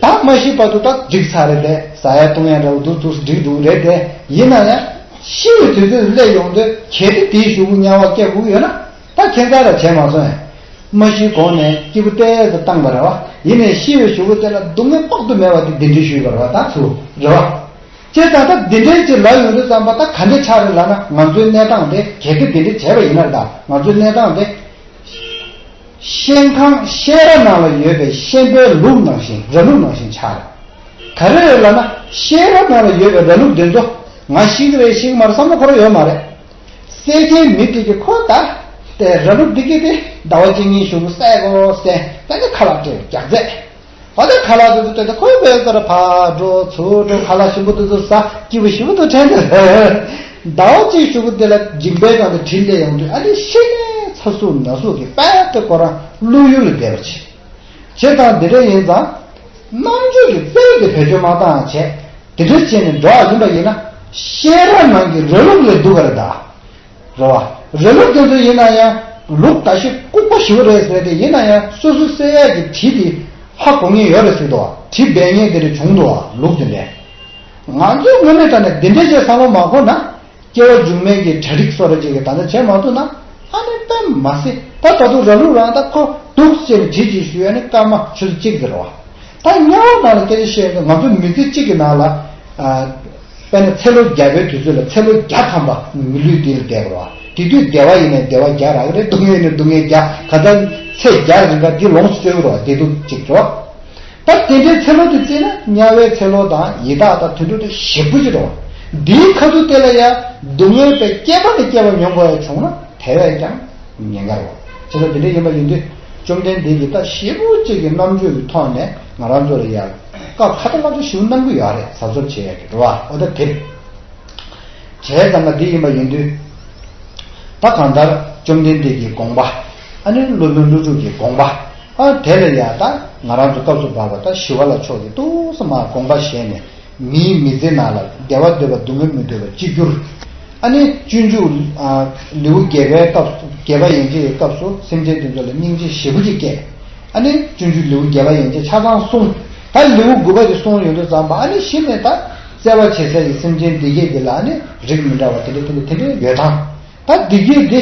ད་མ་ཤི་བར་དུ་ད་འགྲིག་ཚར་རེད་དེ། ཟ་ཡ་འཐུང་ཡ་འདྲ་བོ་འདུག་འདུག་འགྲིག་འདུག་རེད་དེ། ཡིན་ན་ཡང་ཤི་བའི་དུས་ཚོད་སླེབས་ཡོང་དུས། གལ་ཏེ་དེའི་གཞུག་གུ་དམྱལ་བ་སྐྱེ་དགོས་ཀྱི་ཡོད་ན། ད་ཁྱད་མཚར་ར་བྱས་མ་སོང་ཡ། མ་ཤི་གོང་ནས་སྐྱིད་པོ་ཏོག་ཙམ་བཏང་པ་རེད་བ། ཡིན་ནའི་ཤི་བའི་གཞུག་གུ་དེ་ལ་སྡུག་བསྔལ་དཔག་ཏུ་མེད་པ་དེ་འདི་འདྲའི་ཞུས་པ་རེད་བ། ད་ཚུར་རེད་བ། བྱས་ཙང་ད་འདི་འདྲའི་ཅིག་ལབ་ཡོང་དུས་ཙམ་པ་ད་ག་འདྲ་ཆགས་རེད་ལབ་ན། ང་ཚོའི་གནས་སྟངས་དེ་གལ་ཏེ་འདི་འདྲ་བྱས་པ་ཡིན་ན། ད་ང་ཚོའི་གནས་སྟངས་དེ་ཤན་ཁང་ཤན་ར་ནང་ལ་ཡོད་པའི་ཤན་པའི་ལུགས་ནང་བཞིན། ར་ལུག་ནང་བཞིན་ཆགས་རེད། ག་རེ་རེད་ལབ་ན། ཤན་ར་ནང་ལ་ཡོད་པའི་ར་ལུག་འདི་ཚོ་ང་ཤི་གི་རེད་ཤི་གི་མ་རེད་བསམ་བློ་འཁོར་ཡོད་མ་རེད། བསད་མཁན་མི་དེ་གིས་ཁོ་ད་དེ་ར་ལུག་འདི་གི་དེ་ཟླ་བ་གཅིག་གཉིས་གཞུག་གུ་བསད་དགོས་ཟེར་ད་ནི་ཁ་ལག་སྤྲད་རྒྱག་རྫས། ཨ་ནི་ཁ་ལག་དེ་ཚོ་སྤྲད་དེ་ཁོས་བོད་ལ་ཕར་འགྲོ་ཚུར་འགྲོ། ཁ་ལག་ཞིམ་པོ་དེ་ཚོ་ཟ། སྐྱིད་པོ་ཞིམ་པོ་དེ་ཚོ་དྲན་དེ། ཟླ་བ་གཅིག་གཞུག་གུ་དེ་ལ་མཇིང་པའི་སྒང་དུ་གྲི་སླེབས་ཡོང་དུས། ཨ་ནི་ཤི་ནས་ཚ་ཟུག་ན་ཟུག་གིས་རྦད་དེ་ཁོ་རང་ཀླུ་ཡུལ་ལ་བསྡད་པ་བྱས། བྱས་ཙང་འདི་འདྲ་ཡིན་ཙང་རྣམ་དཔྱོད་ཀྱི་རྩལ་དེ་བེད་སྤྱོད་མ་བཏང་བྱས། དེ་འདྲ་བྱས་ནས་འགྲོ་བ་ཡིན་པ་ཡིན་ན། ཤན་ར་ནང་གི་ར་ལུག་ལས་སྡུག་ག་རེད་ད། རེད་བ། ར་ལུག་དེ་ཚོ་ཡིན་ན་ཡང་ལུག་ད་ཤི་ལྐུགས་པ་ཞེ་པོ་རེད་ཟེར་ཏེ། ཡིན་ན་ཡང་སོ་སོ་བསད་ཡག་གི་གྲི་དེ་ཧ་གོ་མཁན་ཡོད་རེད་ཟེར་འདུག་བ། གྲི་འབལ་མཁན་དེ་འདྲ་བྱུང་འདུག་བ། ལུག་དེ་འདྲས། ང་ཚོའི་དངོས་གནས་དྲང་གནས་འདི་འདྲས་བྱས་བསམ་བློ་མ་འཁོར་ན། སྐྱེ་བ་མཇུག་མའི་གི་གྲ་སྒྲིག་བཟོ་འདྲ་ཅིག་གི་ད་ལྟ་བྱས་མ་ཐུབ་ན། ཨ་ནི་དཔེ་མ་སྲིད། ད་ད་དུང་ར་ལུག་རང་ད་ཁོ་འདུག་ཟེར་ནས་གྲི་གཅིག་གཞུས་ཡ་ནི་སྐར་མ་ཆུ་ཚོད་གཅིག་ཟེར་བ། ད་དམྱལ་བ་ནང་ལ་སྐད་ཆ་བཤད་ཡོང་དུས། ང་ཚོ་མི་ཚེ་གཅིག་གི་ནང་ལ་ཨ། དཔེར་ན་ཚེ་ལོ་བརྒྱ་པའི་དུས་ཚོད་ལ་ཚེ་ལོ་བརྒྱ་ཐམ་པ་མི་ལུས་འདི་ལ་བསྡད་པ་རེད་བ། དེ་དུས་བདེ་བ་ཡིན་ནའི་བདེ་བ་བརྒྱ་རག་གི་རེད། སྡུག་བསྔལ་ཡིན་ནའི་སྡུག་བསྔལ་བརྒྱ། གང་ལྟར་ཚེ་བརྒྱ་རིང་ག་འདི་ལོངས་སུ་སྤྱོད་ཀྱི་རེད་བ། བདེ་སྡུག་གཅིག་བྱས། ད་དེ་འདྲའི་ཚེ་ལོ་དེ་བརྩིས་ན་དམྱལ་བའི་ཚེ་ལོ་དང་ཡི་དྭགས་དང་དུད་འགྲོ་དེ་ཞེ་པོ་ཅིག་རེད་བ། འདིའི་ཁ་ཐུག་དེ་ལ་ཡང་སྡུག་བསྔལ་དཔེ་བསྐལ་པ་ནས་བསྐལ་པ་མྱོང་དགོས་ཡ་བྱུང་ན་དེ་བས་ཀྱང་ཉེན་ཁ་རེད་བ། བྱས་ཙང་དེ་འདྲ་ཡིན་པ་ཡིན་དུས། བཅོམ་ལྡན་འདས་ཀྱིས་ད་ཞེ་པོ་ཅིག་གི་རྣམ་དཔྱོད་ཀྱི་ཐོག་ནས་ང་རང་ཚོ་ལ་ཡ་སྐབས་ཁ་ཏ་ལ་ཚོ་ཞུ་གནང་གི་ཡོད་རེད། གཟབ་གཟབ་བྱེད་ཡ་གི་འགྲོ་བ། འོ་ད་དེ་བྱས་ཙང་ང་འདི་ཡིན་པ་ཡིན་དུས། ད་གང་ལྟར་བཅོམ་ལྡན་འདས་ཀྱི་དགོངས་པ། ཨ་ནི་སློབ་དཔོན་ཀླུ་སྒྲུབ་ཀྱི་དགོངས་པ། ཨ་དེ་ལ་ཡ་ད་ང་རང་ཚོ་སྐབས་སུ་བབས་པ་ད་ཞི་བ་ལྷ་མཆོག་གིས་ཏོག་ཙམ་མ་དགོངས་པ་བཞེས་ནས། མིའི་མི་ཚེ་ནང་ལ་བདེ་བ་འདོད་པ་སྡུག་བསྔལ་མི་འདོད་པ་གཅིག་གྱུར། ཨ་ནི་སྤྱོད་འཇུག་ཨ་ལེའུ་བརྒྱད་པའི་སྐབས་སུ། བརྒྱད་པ་ཡན་ཆད་ཀྱི་སྐབས་སུ་སེམས་ཅན་དེ་ཚོ་ལ་སྙིང་རྗེ་ཞེ་པོ་ཅིག་སྐྱེས། ཨ་ནི་སྤྱོད་འཇུག་ལེའུ་བརྒྱད་པ་ཡན་ཆད་ཆ་ཚང་གསུངས། ད་ལེའུ་དགུ་པ་དེ་གསུངས་ཡོང་དུས་ཙམ་པ། ཨ་ནི་གཞི་ནས་ད་བརྩེ་བ་བྱེད་ས་ཀྱི་སེམས་ཅན་སྡེ་བརྒྱད་དེ་ལ་ཨ་ནི་རིགས་མི་འདྲ་བ་དེ་འདྲ་དེ་འདྲ་དེ་འདྲ་ཡོད་དང་། ད་བདེ་སྐྱིད་འདི་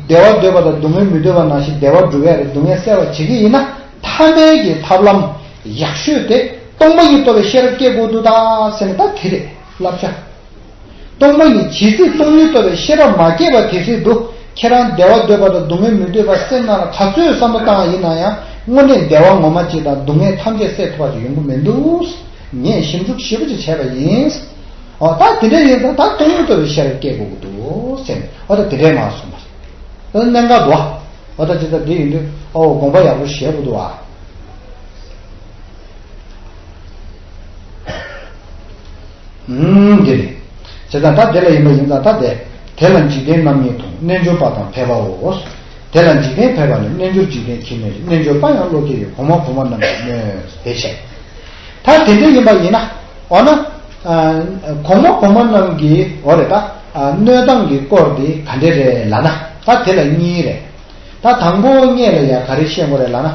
བདེ་བ་འདོད་པ་དང་སྡུག་བསྔལ་མི་འདོད་པ་ནང་བཞིན་བདེ་བ་སྒྲུབ་ཡ་རེད། སྡུག་བསྔལ་སེལ་བ་བྱེད་ཀྱི་ཡིན་ན། ཐ་མལ་གྱི་ཐབས་ལམ་ཡག་ཤོས་དེ་སྟོང་པ་ཉིད་རྟོགས་པའི་ཤེས་རབ་སྐྱེ་དགོས་འདུག་ད་ཟེར་ནས། ད་དེ་རེད་བསླབ་བྱ། སྟོང་པ་ཉིད་ཇི་སྲིད་སྟོང་ཉིད་རྟོགས་པའི་ཤེས་རབ་མ་སྐྱེས་པ་དེ་སྲིད་དུ། ཁྱེད་རང་བདེ་བ་འདོད་པ་དང་སྡུག་བསྔལ་མི་འདོད་པ་སེམས་ནང་ལ་ག་ཚོད་བསམ་བློ་བཏང་བ་ཡིན་ན་ཡང་། དངོས་གནས་བདེ་བ་ངོ་མ་གཅིག་དང་སྡུག་བསྔལ་ཐམས་ཅད་སེལ་ཐུབ་པ་ཞིག་ཡོང་གི་མི་འདུག་ངས་ཞིབ་འཇུག་ཞེ་པོ་ཅིག་བྱས་པ་ཡིན། འོ་ད་དེ་འདྲ་ཡིན་ཙང་ད་སྟོང་ཉིད་རྟོགས་པའི་ཤེས་རབ་སྐྱེ་དགོས་ཀྱི་འདུག་ཟེར་ནས། འོ་ད་དེ་འདྲས་མ་གསུངས་པ་རེད། ད་གནད་འགག་འདུག་ཨ། འོ་ད་ཇི་ལྟར་འདི་ཡིན་དུས། ཨོ་དགོངས་པ་ཡག་པོ་བཞེས་དགོས་འདུག་ཨ། ཨུམ་འདི་རེད། བྱས་ཙང་ད་དེ་ལ་ཡིན་པ་ཡིན་ཙང་། ད་དེ། དེ་ལ་འཇིག་རྟེན་རྣམ་གཉིས་མཐོང་། རྣལ་འབྱོར་པ་དང་ཕལ་པའོ། དེ་ལ་འཇིག་རྟེན་ཕལ་པ་ནི། རྣལ་འབྱོར་འཇིག་རྟེན་ཁྱིམ་ནས་ཤིང་། རྣལ་འབྱོར་པ་ཡང་བློ་སྐྱེས་ཡོད། གོང་མ་གོང་མ་རྣམས་ཀྱིས་གནོད་དེ་བྱས། ད་དེ་འདྲ་ཡིན་པ་ཡིན་ན། འོ་ན། ཨ། གོང་མ་གོང་མ་རྣམས་ཀྱིས། འོ་རེད་ད། ཨ། གནོད་སྟངས་ཀྱི་སྐོར་དེ་ག་འདྲ་རེད་ལབ་ན། ད་དེ་ལ་གཉིས་རེད། ད་དང་པོ་སྔོན་ལ་ཡ་ག་རེ་བཤད་དགོས་རེད་ལབ་ན།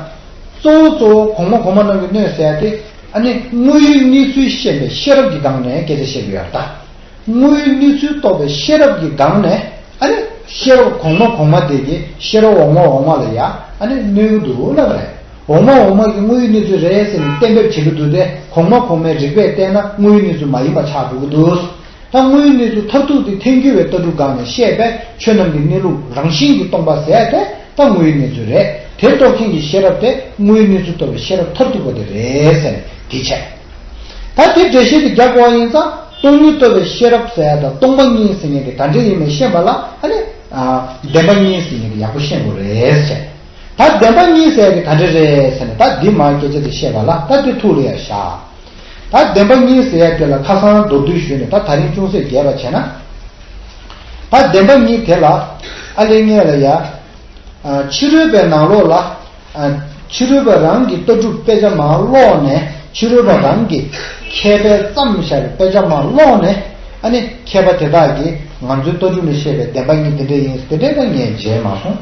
གཙོ་བོ་གཙོ་བོ་གོང་མ་གོང་མ་རྣམས་ཀྱིས་གནོད་ཟེར་ཡ་དེ། ཨ་ནི་དངོས་ཡོད་གནས་ཚུལ་ཤེས་པའི་ཤེས་རབ་ཀྱི་སྒང་ནས་སྐད་ཆ་བཤད་ཀྱི་ཡོད་རེད་ད། དངོས་ཡོད་གནས་ཚུལ་རྟོགས་པའི་ཤེས་རབ་ཀྱི་སྒང་ནས། ཨ་ནི་ཤེས་རབ་གོང་མ་གོང་མ་དེ་གིས་ཤེས་རབ་འོག་མ་འོག་མ་ལ་ཡ་ཨ་ནི་གནོད་ཀྱི་འདུག་ལབ་པ་རེད། འོག་མ་འོག་མ་གིས་དངོས་ཡོད་གནས་ཚུལ་རེད་ཟེར་ནས་གཏན་འབེབས་བྱེད་ཀྱི་འདུག་སྟེ། གོང་མ་གོང་མའི་རིགས་པས་བལྟས་ན་དངོས་ཡོད་གནས་ཚུལ་མ་ཡིན་པ་ཆགས་འགྲོ་གི་འདུག་ད་དངོས་ཡོད་གནས་ཚུལ་མཐར་ཐུག་དེ་ཐལ་འགྱུར་བའི་ལྟ་གྲུབ་སྒང་ནས་བཤད་པའི་ཆོས་རྣམས་ཀྱི་གནས་ལུགས་རང་བཞིན་གྱིས་སྟོང་པ་ཟེར་ཡ་དེ་ད་དངོས་ཡོད་གནས་ཚུལ་རེད། དེ་རྟོགས་མཁན་གྱི་ཤེས་རབ་དེ་དངོས་ཡོད་གནས་ཚུལ་རྟོགས་པའི་ཤེས་རབ་མཐར་ཐུག་པ་དེ་རེད་ཟེར་ནས་དེ་བྱས། ད་དེ་འགྲེལ་བཤད་དེ་རྒྱག་དགོས་པ་ཡིན་ཙང་། སྟོང་ཉིད་རྟོགས་པའི་ཤེས་རབ་ཟེར་ཡ་དང་སྟོང་པ་ཉིད་ཟེར་མཁན་དེ་ག་འདྲ་ཡིན་མིན་ཤེས་པ་ལ། ཨ་ནི། ཨ། བདེན་པ་གཉིས་ཟེར་མཁན་དེ་ཡག་པོ་ཤེས་དགོས་རེད་ཟེར། ད་བདེན་པ་གཉིས་ཟེར་ཡ་དེ་ག་འདྲ་རེད་ཟེར་ནས། ད་འདི་མར་སྐད་ཆ་དེ་བཤད་པ་ལ། ད་དེ་ཐུགས་ལ་ཡ་བཞག་ད་བདེན་པ་གཉིས་ཟེར་ཡ་དེ་ལ་ཁ་སང་མདོར་བསྡུས་ཞུས་ནས། ད་དེ་རིང་ཅུང་ཟད་རྒྱས་པ་བྱས་ན། ད་བདེན་པ་གཉིས་དེ་ལ། ཨ་ལས་ངེས་ལ་ཡ། ཨ། ཕྱི་རོལ་པའི་ནང་ལོགས་ལ། ཨ། ཕྱི་རོལ་པ་རང་གི་ལྟ་གྲུབ་དཔེ་ཆ་མར་ཀློག་ནས། ཕྱི་རོལ་པ་རང་གིས་མཁས་པས་བརྩམས་བཞག་པའི་དཔེ་ཆ་མར་ཀློག་ནས། ཨ་ནི་མཁས་པ་དེ་དག་གིས་ང་ཚོའི་ལྟ་གྲུབ་ལ་བཤད་པའི་བདེན་པ་གཉིས་དེ་འདྲ་ཡིན་ཟེར། དེ་འདྲ་ད་ངས་མཇལ་མ་སོང་།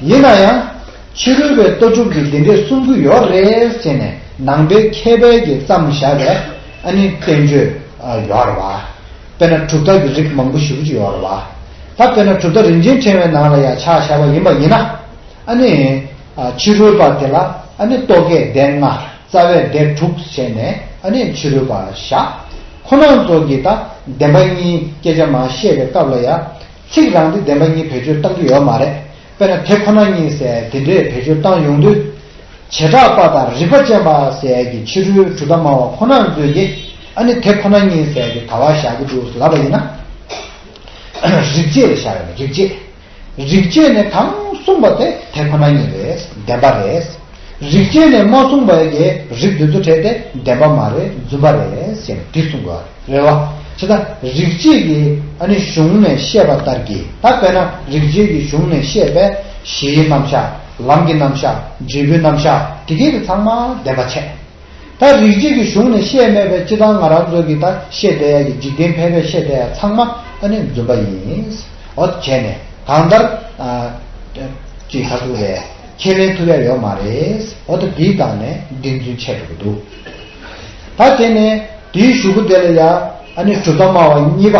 ཡིན་ན་ཡང་། ཕྱི་རོལ་པའི་ལྟ་གྲུབ་ཀྱིས་འདི་འདྲས་གསུང་གི་ཡོད་རེད་ཟེར་ནས། ནང་པའི་མཁས་པའི་གིས་བརྩམས་བཞག་པའི། ཨ་ནི་བསྟན་བཅོས། ཨ། ཡོད་རེད་བ། དཔེར་ན་གྲུབ་མཐའ་གི་རིགས་མང་པོ་ཞེ་པོ་ཅིག་ཡོད་རེད་བ། ད་དཔེར་ན་གྲུབ་མཐའ་རིན་ཆེན་ཕྲེང་བའི་ནང་ལ་ཡ་ཆ་བཞག་པ་ཡིན་པ་ཡིན་ན། ཨ་ནི། ཨ། ཕྱི་རོལ་པ་དེ་ལ། ཨ་ནི་རྟོག་གེ་སྡེ་ལྔ། རྩ་བའི་སྡེ་དྲུག་བྱས་ནས་ཨ་ནི་ཕྱི་རོལ་པ་བཞག་ཁོ་རང་ཚོ་གིས་ད་བདེན་པ་གཉིས་སྐད་ཆ་མར་བཤད་པའི་སྐབས་ལ་ཡ། ཚིག་རང་དེ་བདེན་པ་གཉིས་བེད་སྤྱོད་བཏང་གི་ཡོད་མ་རེད། དཔེར་ན་དེ་ཁོ་ན་གཉིས་ཟེར་དེ་འདྲས་བེད་སྤྱོད་བཏང་ཡོང་དུས། བྱེ་བྲག་པ་དང་རིགས་པ་ཅན་པ་ཟེར་གྱི་ཕྱི་རོལ་གྲུབ་མཐའ་སྨྲ་བ་ཁོ་རང་ཚོས་ཀྱིས་ཨ་ནི་དེ་ཁོ་ན་གཉིས་ཟེར་གྱི་ད་བ་བཞག་གི་འདུག་ལབ་པ་ཡིན་ན། རིགས་བྱེད་ལ་བཞག་ཡོད་རེད། རིགས་བྱེད། རིགས་བྱེད་ནས་གང་གསུངས་པ་དེ་དེ་ཁོ་ན་ཉིད་རེད། བདེན་པ་རེད། རིགས་བྱེད་ནས་མ་གསུངས་པའི་གི་རིགས་དེ་ཚོ་བྲལ་ཏེ་བདེན་པ་མ་རེད། རྫུན་པ་རེད་ཟེར་ནས་འདི་གསུང་དགོས་རེད་བ། བྱས་ཙང་རིགས་བྱེད་ཀྱི་ཨ་ནི་གཞུང་ནས་བཤད་པ་ལྟར་གྱི་ད་དཔེར་ན་རིགས་བྱེད་ཀྱི་གཞུང་ནས་བཤད་པའི་གཞིའི་རྣམ་གཞག་ལམ་གྱི་རྣམ་གཞག་འབྲས་བུའི་རྣམ་གཞག་དེ་གས་དེ་ཚང་མ་བདེན་པ་བྱས། ད་རིགས་བྱེད་ཀྱི་གཞུང་ནས་བཤད་མེད་པའི་སྤྱིར་བཏང་ང་རང་ཚོ་གིས་ད་བཤད་བསྡད་ཡ་གི་འཇིག་རྟེན་ཕལ་པས་བཤད་བསྡད་ཡ་ཚང་མ་ཨ་ནི་རྫུན་པ་ཡིན། འོ་བྱས་ནས་གང་ལྟར་ཨ་ཅིག་ག་ཚོད་རེད། ཁས་ལེན་ཐུབ་ཡ་ཡོད་མ་རེད། འོ་ད་དེའི་སྟེང་ནས་བདེན་རྫུན་འཆད་འགྲོ་གི་འདུག་ད་བྱས་ནས་དེའི་གཞུག་གུ་དེ་ལ་ཡ་ཨ་ནི་གྲུབ་མཐའ་སྨྲ་བ་གཉིས་པ་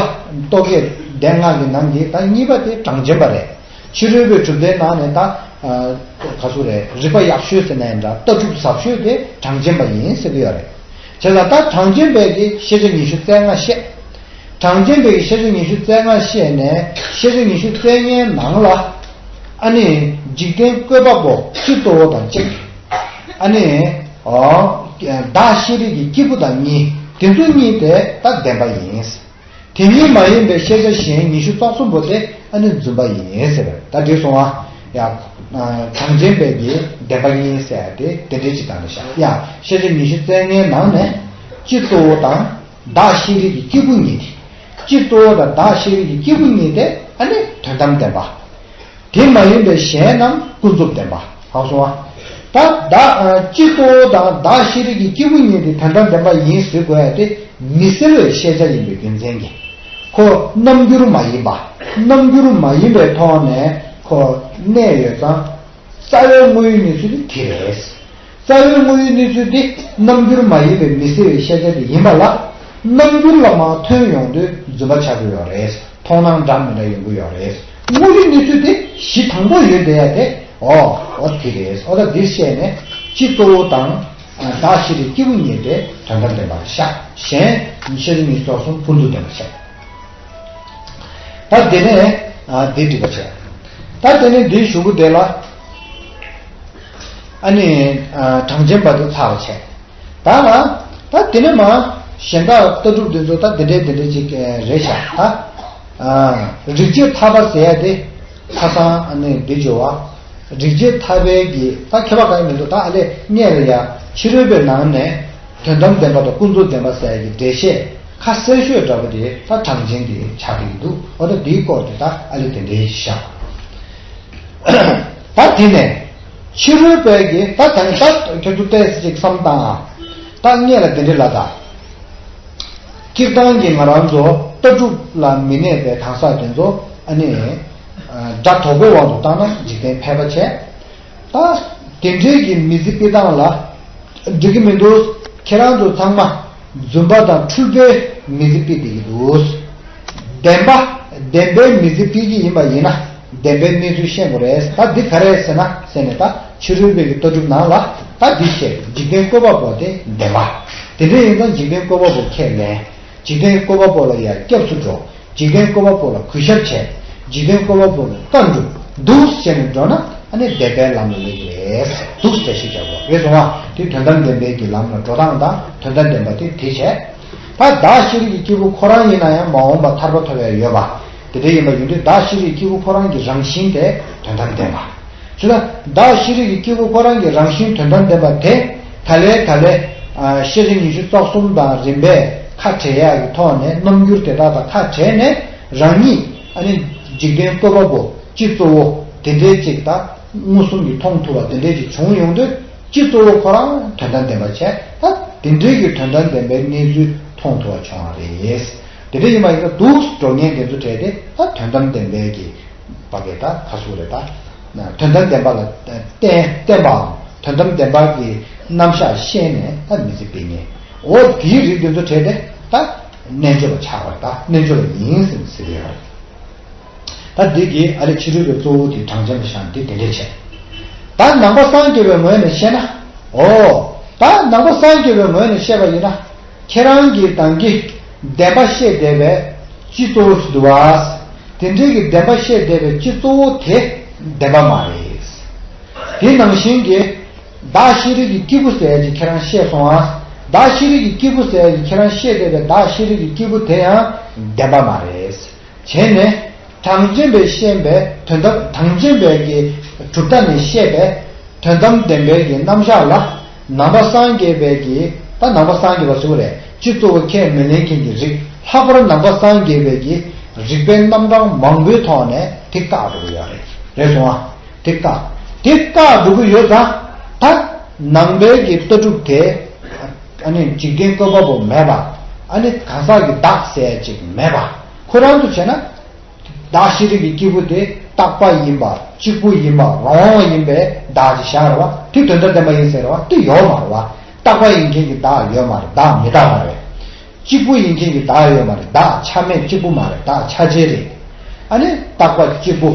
རྟོག་གེ་སྡེ་ལྔ་གི་ནང་གི་ད་གཉིས་པ་དེ་གྲངས་ཅན་པ་རེད། ཕྱི་རོལ་པའི་གྲུབ་མཐའི་ནང་ནས་ད། ག་ཚོད་རེད། རིགས་པ་ཡག་ཤོས་ཟེར་ན་ཡང་འདྲ། ལྟ་གྲུབ་ཟབ་ཤོས་དེ་གྲངས་ཅན་པ་ཡིན་ཟེར་གྱི་ཡོད་རེད། བྱས་ཙང་ད་གྲངས་ཅན་པའི་གི་ཤེས་བྱ་ཉི་ཤུ་རྩ་ལྔ་བཤད། གྲངས་ཅན་པའི་གི་ཤེས་བྱ་ཉི་ཤུ་རྩ་ལྔ་བཤད་ནས་ཤེས་བྱ་ཉི་ཤུ་རྩ་ལྔའི་ནང་ལ། ཨ་ནི་འཇིག་རྟེན་བཀོད་པ་པོ་སྤྱི་གཙོ་བོ་དང་གཅིག་ཨ་ནི། བདག་ཤེས་རིག་གི་སྐྱེས་བུ་དང་གཉིས། དེ་ཚོ་གཉིས་དེ་ད་བདེན་པ་ཡིན། དེ་ཉིད་མ་ཡིན་པའི་ཤེས་བྱ་གཞན་ཉི་ཤུ་རྩ་གསུམ་པོ་དེ་ཨ་ནི་རྫུན་པ་ཡིན་ཟེར་བས། ད་འགྲིག་སོང་ཨ། ཡ། གྲངས་ཅན་པའི་གི་བདེན་པ་ཡིན་ཟེར་ཏེ་དེ་འདྲའི་ཅིག་དང་འདྲ་ཤག་ཡ། ཤེས་བྱ་ཉི་ཤུ་རྩ་ལྔའི་ནང་ནས་སྤྱི་གཙོ་བོ་དང་བདག་ཤེས་རིག་གི་སྐྱེས་བུ་གཉིས་དེ། སྤྱི་གཙོ་བོ་དང་བདག་ཤེས་རིག་གི་སྐྱེས་བུ་གཉིས་དེ་ཨ་ནི་དོན་དམ་བདེན་པ། དེ་མ་ཡིན་པའི་གཞན་རྣམས་ཀུན་རྫོབ་བདེན་པ། ཧ་གོ་སོང་ཨ། ད་བདག་སྤྱི་གཙོ་བོ་དང་བདག་ཤེས་རིག་གི་སྐྱེས་བུ་གཉིས་དེ་དོན་དམ་བདེན་པ་ཡིན་ཟེར་དགོས་ཡ་དེ་མི་སེལ་བའི་ཤེས་བྱ་ཡིན་པའི་རྒྱུ་མཚན་གྱིས། ཁོ་རྣམ་འགྱུར་མ་ཡིན་པ། རྣམ་འགྱུར་མ་ཡིན་པའི་ཐོག་ནས་ཁོ་གནས་ཡོད་ཙང་། རྩ་བའི་དངོས་ཡོད་གནས་ཚུལ་དེ་དེ་རེད། རྩ་བའི་དངོས་ཡོད་གནས་ཚུལ་དེ་རྣམ་འགྱུར་མ་ཡིན་པའི་མི་སེལ་བའི་ཤེས་བྱ་དེ་ཡིན་པ་ལ། རྣམ་འགྱུར་ལ་མར་ཐོན་ཡོང་དུས་རྫུན་པ་ཆགས་ཀྱི་ཡོད་རེད། མཐོང་སྣང་འདྲ་མི་འདྲ་ཡོང་གི་ཡོད་རེད། དངོས་ཡོད་གནས་ཚུལ་དེ་གཞི་དང་པོ་ཡོད་བསྡད་ཡ་དེ། ཨོ། ཨོ་དེ་རེད། ཨོ་ད་འདི་བཤད་ནས་སྤྱི་གཙོ་བོ་དང་བདག་ཤེས་རིག་སྐྱེས་བུ་གཉིས་དེ་དོན་དམ་བདེན་པར་བཞག་གཞན་ཤེས་རིག་གཉིས་སོགས་གསུམ་ཀུན་རྫོབ་བདེན་པར་བཞག་ད་དེ་ནས་འདི་འགྲིག་པ་བྱས། ད་དེ་ནས་འདིའི་གཞུག་གུ་དེ་ལ་ཨ་ནི་གྲངས་ཅན་པ་དེ་ཚར་བ་བྱས། ད་ལ། ད་དེ་ནས་མ། གཞན་དག་ལྟ་གྲུབ་འདི་ཚོ་ད་དེ་འདྲའི་དེ་འདྲའི་ཅིག་རེད་ཤག་ད། རིགས་བྱེད་ཐར་པ་ཟེར་ཡ་དེ། ཁ་སང་ཨ་ནི་འདི་བརྗོད་པ། རིགས་བྱེད་ཐར་པའི་གི་ད་ཁྱད་པར་གང་ཡང་མི་འདུག་ད་ཨ་ལས་སྔས་ལ་ཡ་ཕྱི་རོལ་པའི་ནང་ནས་དོན་དམ་བདེན་པ་དང་ཀུན་རྫོབ་བདེན་པ་ཟེར་ཡ་གི་འགྲེལ་བཤད་ཁ་གསལ་ཤོས་འདྲ་པོ་དེ་ད་གྲངས་ཅན་དེ་ཆགས་ཀྱི་འདུག་འོ་ད་འདིའི་སྐོར་དེ་ད་ཨ་ལས་དེ་འདྲའི་བཞག་ད་དེ་ནས་ཕྱི་རོལ་པའི་གི་ད་ད་ནི་ད་ཁྱོད་ཚོ་ཏོག་ཙམ་ཅིག་བསམ་བཏང་ཨ། ད་སྔས་ལ་དེ་འདྲའི་ལ་ད། སྤྱིར་བཏང་གི་ང་རང་ཚོ་ལྟ་གྲུབ་ལ་མི་གནས་པའི་གང་ཟག་དེ་ཚོ་ཨ་ནི། སྒྲ་དོག་པོའི་དབང་དུ་བཏང་ན་འཇིག་རྟེན་ཕལ་པ་བྱས། ད་དེ་འདྲའི་གི་མི་ཚེ་སྐྱེལ་སྟངས་ལ་འགྲིག་གི་མི་འདུག་ཁྱེད་རང་ཚོ་ཚང་མ་རྫུན་པ་དང་འཁྲུལ་པའི་མི་ཚེ་སྐྱེལ་བསྡད་ཀྱི་འདུག་བདེན་པ། བདེན་པའི་མི་ཚེ་སྐྱེལ་གྱི་ཡིན་པ་ཡིན་ན་བདེན་པའི་གནས་ཚུལ་ཤེས་དགོས་རེད། ད་འདི་ག་རེ་ཟེར་ན་ཟེར་ནས་ད་ཕྱི་རོལ་པའི་གི་ལྟ་གྲུབ་ནང་ལ་ད་འདི་བཤད། འཇིག་རྟེན་བཀོད་པ་པོ་དེ་བདེན་པ། དེ་འདྲ་ཡིན་ཙང་འཇིག་རྟེན་བཀོད་པ་པོ་ཁས་ལེན། འཇིག་རྟེན་བཀོད་པ་པོ་ལ་ཡང་སྐྱབས་སུ་འགྲོ། འཇིག་རྟེན་བཀོད་པ་པོ་ལ་གུས་ཞབས་བྱས། འཇིག་རྟེན་བཀོད་པ་པོ་ལ་བཀའ་སྒྲུབ་འདུག་བྱས་ནས་འགྲོ་ན་ཨ་ནི་བདེན་པའི་ལམ་ལ་སླེབས་ཀྱི་རེད། འདུག་འགྲེལ་བཤད་རྒྱག་དགོས་རེད་སོང་བ། དེ་དོན་དམ་བདེན་པའི་གི་ལམ་ལ་འགྲོ་སྟངས་དང་དོན་དམ་བདེན་པ་དེ་དེ་བྱས། ད་བདག་ཤེས་རིག་གི་སྐྱེས་བུ་ཁོ་རང་ཡིན་ན་ཡང་མ་འོངས་པ་ཐར་པ་ཐོབ་ཡ་ཡོད་པ། དེ་འདྲ་ཡིན་པ་ཡིན་དུས་བདག་ཤེས་རིག་སྐྱེས་བུ་ཁོ་རང་གི་རང་བཞིན་དེ་དོན་དམ་བདེན་པ། ཅི་ལ་བདག་ཤེས་རིག་གི་སྐྱེས་བུ་ཁོ་རང་གི་རང་བཞིན་དོན་དམ་བདེན་པ་དེ་ག་ལེ་ག་ལེ། ཤེས་བྱ་ཉི་ཤུ་རྩ་གསུམ་དང་རིམ་པས་ཁ་བྲལ་ཡག་གི་ཐོག་ནས་རྣམ་འགྱུར་དེ་དག་དང་ཁ་བྲལ་ནས་རང་ཉིད་ཨ་ནི་འཇིག་རྟེན་བཀོད་པ་པོ་སྤྱི་གཙོ་བོ་དེ་འདྲའི་ཅིག་དང་མངོན་སུམ་གྱིས་མཐོང་ཐུབ་པ་དེ་འདྲའི་ཅིག་བྱུང་ཡོང་དུས་སྤྱི་གཙོ་བོ་ཁོ་རང་དོན་དམ་བདེན་པ་བྱས། ད་དེ་འདྲའི་གི་དོན་དམ་བདེན་པའི་གནས་ཚུལ་མཐོང་ཐུབ་པ་བྱུང་བ་རེད། དེ་འདྲ་ཡིན་པ་ཡིན་ན་འདུག་འགྲོ་མཁན་དེ་ཚོ་གྲས་དེ་ད་དོན་དམ་བདེན་པའི་གི་བ་གས་ད་ག་སུ་རེད་ད། དོན་དམ་བདེན་པ་ལ་བརྟེན་བརྟེན་པའམ་དོན་དམ་བདེན་པ་གི་རྣམ་གཞག་ཤེས་ནས་ད་མི་ཚེ་སྤེལ་མཁན། འོ་དེའི་རིགས་དེ་ཚོ་གྲས་དེ་ད་རྣལ་འབྱོར་པ་ཆགས་པ་རེད། ད་རྣལ་འབྱོར་པ་ཡིན་ཟེར་ཟེར་གི་ཡོད་རེད། ད་འདི་གི་ཨ་རི་ཕྱི་རོལ་པའི་གཙོ་བོ་དེ་གྲངས་ཅན་པ་ཤང་དེ་དེ་འདྲས་བྱས། ད་ནང་པ་སངས་རྒྱས་པའི་ངོས་ནས་བཤད་ན། ཨོ། ད་ནང་པ་སངས་རྒྱས་པའི་ངོས་ནས་བཤད་པ་ཡིན་ན། ཁྱེད་རང་གིས་ད་གིན་བདེན་པ་བཤད་བསྡད་པའི་སྤྱི་གཙོ་བོ་ཞིག་འདུག་བ། དེ་འདྲའི་གི་བདེན་པ་བཤད་བསྡད་པའི་སྤྱི་གཙོ་བོ་དེ་བདེན་པ་མ་རེད། དེ་ནང་བཞིན་གྱི་བདག་ཤེས་རིག་གི་སྐྱེས་བུ་ཟེར་ཡ་ཅིག་ཁྱེད་རང་བཤད་སོང་ཨ། བདག་ཤེས་རིག་གི་སྐྱེས་བུ་ཟེར་ཡ་ཅིག་ཁྱེད་རང་བཤད་བསྡད་པའི་བདག་ཤེས་རིག་གི་སྐྱེས་བུ་དེ་ཡང་བདེན་པ་མ་རེད། བྱས་ནས། གྲངས་ཅན་པས་བཤད་པའི་དོན་དམ། གྲངས་ཅན་པའི་གི་གྲུབ་མཐའ་ནས་བཤད་པའི་དོན་དམ་བདེན་པའི་གི་རྣམ་གཞག་ལ། ནང་པ་སངས་རྒྱས་པའི་གི། ད་ནང་པ་སངས་རྒྱས་པ་ཟེར་བ་རེད། སྤྱི་གཙོ་བོ་ཁས་མི་ལེན་མཁན་གྱི་རིགས། ལྷག་པར་ནང་པ་སངས་རྒྱས་པའི་གི་རིགས་པའི་རྣམ་གྲངས་མང་པོའི་ཐོག་ནས་དེ་བཀག་འགྲོ་གི་ཡོད་རེད། རེད་སོང་ཨ། དེ་བཀག་དེ་བཀག་འགྲོ་གི་ཡོད་ཙང་། ད་ནང་པའི་གི་ལྟ་གྲུབ་དེ། ཨ་ནི་འཇིག་རྟེན་བཀོད་པ་པོ་མེད་པ། ཨ་ནི་གང་ཟག་གི་བདག་ཟེར་ཡ་ཅིག་མེད་པ། ཁོ་རང་དུ་བྱས་ན། བདག་ཤེས་རིག་གི་སྐྱེས་བུ་དེ་རྟག་པ་ཡིན་པ། གཅིག་པུ་ཡིན་པ། རང་དབང་ཡིན་པའི་བདག་ཅིག་བཞག་རེད་བ། དེ་དོན་དམ་བདེན་པ་ཡིན་ཟེར་རེད་བ། དེ་ཡོད་མ་རེད་བ། རྟག་པ་ཡིན་མཁན་གྱི་བདག་ཡོད་མ་རེད། བདག་མི་རྟག་པ་རེད། གཅིག་པུ་ཡིན་མཁན་གྱི་བདག་ཡོད་མ་རེད། བདག་ཆ་མེད་གཅིག་པུ་མ་རེད། བདག་ཆ་བྱད་རེད། ཨ་ནི་རྟག་པ་གཅིག་པུ།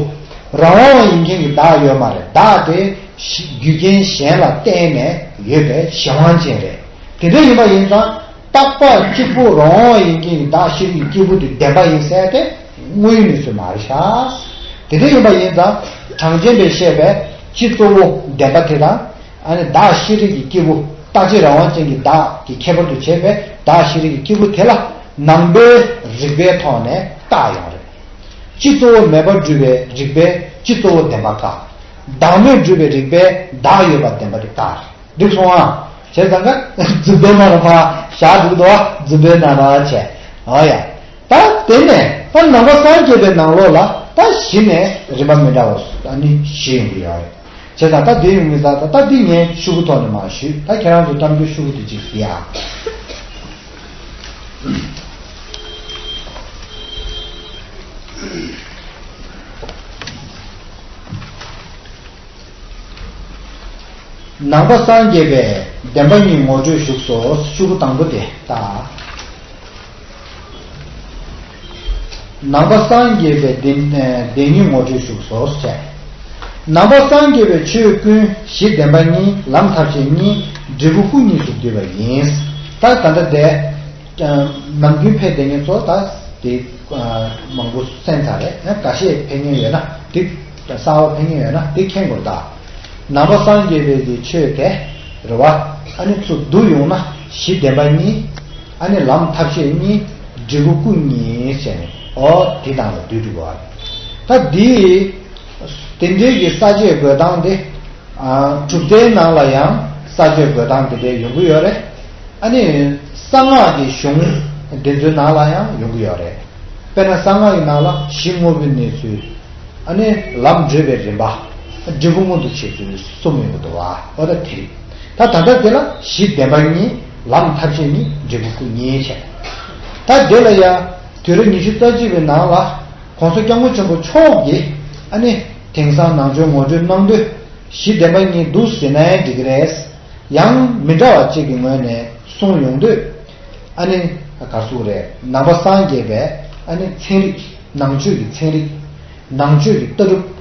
རང་དབང་ཡིན་མཁན་གྱི་བདག་ཡོད་མ་རེད། བདག་དེ་རྒྱུ་རྐྱེན་གཞན་ལ་བརྟེན་ནས་ཡོད་པའི་གཞན་དབང་ཅན་རེད། དེ་འདྲ་ཡིན་པ་ཡིན་ཙང་། རྟག་པ་གཅིག་པུ་རང་དབང་ཡིན་མཁན་གྱི་བདག་ཤེས་རིག་གི་སྐྱེས་བུ་དེ་བདེན་པ་ཡིན་ཟེར་ཏེ་དངོས་ཡོད་གནས་ཚུལ་མ་རེད་ཤག་དེ་འདྲ་ཡིན་པ་ཡིན་ཙང་། གྲངས་ཅན་པས་བཤད་པའི་སྤྱི་གཙོ་བོ་བདེན་པ་དེ་དང་། ཨ་ནི་བདག་ཤེས་རིག་གི་སྐྱེས་བུ། རྟག་གཅིག་རང་དབང་ཅན་གྱི་བདག་གི་ཁྱད་པར་དུ་བྱས་པའི་བདག་ཤེས་རིག་གི་སྐྱེས་བུ་དེ་ལ་ནང་པའི་རིགས་པའི་ཐོག་ནས་བཀག་ཡོང་རེད། སྤྱི་གཙོ་བོ་མེད་པར་སྒྲུབ་པའི་རིགས་པས་སྤྱི་གཙོ་བོ་བདེན་པ་བཀག་བདག་མེད་སྒྲུབ་པའི་རིགས་པས་བདག་ཡོད་པ་བདེན་པ་དེ་བཀག་འགྲིག་སོང་ཨ། བྱས་ཙང་ཀ་རྫུན་པའི་ནང་ལ་ཕར་བཞག་འདུག་དོ། རྫུན་པའི་ནང་ལ་བྱས། ཨ་ཡ། ད་དེ་ནས་ད་ནང་པ་སངས་རྒྱས་པའི་ནང་ལོགས་ལ་ད་གཞི་ནས་རིམ་པ་མི་འདྲ་བ་ཨ་ནི་བཞི་ཡོང་གི་ཡོད་རེད། བྱས་ཙང་ད་དེ་ཡོང་གི་ཙང་ད་ད་འདི་ངས་ཤོག་གུ་ཐོག་ནས་མར་ཞུས། ད་ཁྱེད་རང་ཚོ་གཏམ་རྒྱུད་ཤོག་གུ་དེ་གཅིག་གཟིགས་ཨ། ནང་པ་སངས་རྒྱས་པས་བདེན་པ་གཉིས་ངོ་སྤྲོད་བཞུགས་སོ། ཤོག་གུ་དང་པོ་དེ་ལྟ། ནང་པ་སངས་རྒྱས་པས་བདེན་བདེན་གཉིས་ངོ་སྤྲོད་བཞུགས་སོ་ཟེར། ནང་པ་སངས་རྒྱས་པའི་ཆོས་ཀུན་གཞི་བདེན་པ་གཉིས། ལམ་ཐབས་ཤེས་གཉིས། འབྲས་བུ་སྐུ་གཉིས་སུ་འདུས་པ་ཡིན། ད་ད་ལྟ་དེ། ནམ་རྒྱུན་ཕེབས་བསྡད་མཁན་ཚོ་ད་དེ་མང་པོ་གསན་ཚར་རེད། ཡང་འགའ་ཤས་ཕེབས་མཁན་ཡོད་ན་དེ། གསར་པ་ཕེབས་མཁན་ཡོད་ན་དེ་མཁྱེན་དགོས་རེད་ད། ནང་པ་སངས་རྒྱས་པའི་གི་ཆོས་དེ་རེད་བ། ཨ་ནི་ཚུར་བསྡུ་ཡོང་ན་གཞི་བདེན་པ་གཉིས། ཨ་ནི་ལམ་ཐབས་ཤེས་གཉིས། འབྲས་བུ་སྐུ་གཉིས་བྱས་ནས་ཨོ་དེ་དང་ལ་བསྡུས་འགྲོ་བ། ད་དེ། དེ་འདྲའི་གི་ས་བཅད་འགོད་སྟངས་དེ། ཨ། གྲུབ་མཐའི་ནང་ལ་ཡང་ས་བཅད་འགོད་སྟངས་དེ་འདྲའི་ཡོང་གི་ཡོད་རེད། ཨ་ནི་གསང་སྔགས་ཀྱི་གཞུང་དེ་ཚོའི་ནང་ལ་ཡང་ཡོང་གི་ཡོད་རེད། དཔེར་ན་གསང་སྔགས་ཀྱི་ནང་ལ་གཞི་དངོས་པོའི་གནས་ཚུལ། ཨ་ནི་ལམ་བགྲོད་པའི་རིམ་པ། འབྲས་བུ་མངོན་དུ་བྱེད་ཚུལ་གསུམ་ཡོང་གི་འདུག་བ། འོ་ད་དེ་རེད། ད་ད་ལྟ་དེ་ལ་གཞི་བདེན་པ་གཉིས། ལམ་ཐབས་ཤེས་གཉིས། འབྲས་བུ་སྐུ་གཉིས་བྱས། ད་དེ་ལ་ཡང་དུས་རབས་ཉི་ཤུ་རྩ་གཅིག་པའི་ནང་ལ། གོང་ས་སྐྱབས་མགོན་ཆེན་པོ་མཆོག་གིས་ཨ་ནི་དེང་སང་ནང་ཆོས་ངོ་སྤྲོད་གནང་དུས་གཞི་བདེན་པ་གཉིས་འདུག་ཟེར་ན་ཡང་འགྲིག་གི་རེད། ཡང་མི་འདྲ་བ་གཅིག་གི་ངོས་ནས་གསུངས་ཡོང་དུས། ཨ་ནི་ག་རེ་ཟེར་དགོས་རེད། ནང་པ་སངས་རྒྱས་པའི་ཨ་ནི་ཚན་རིག་ནང་ཆོས་ཀྱི་ཚན་རིག་ནང་ཆོས་ཀྱི་ལྟ་གྲུབ།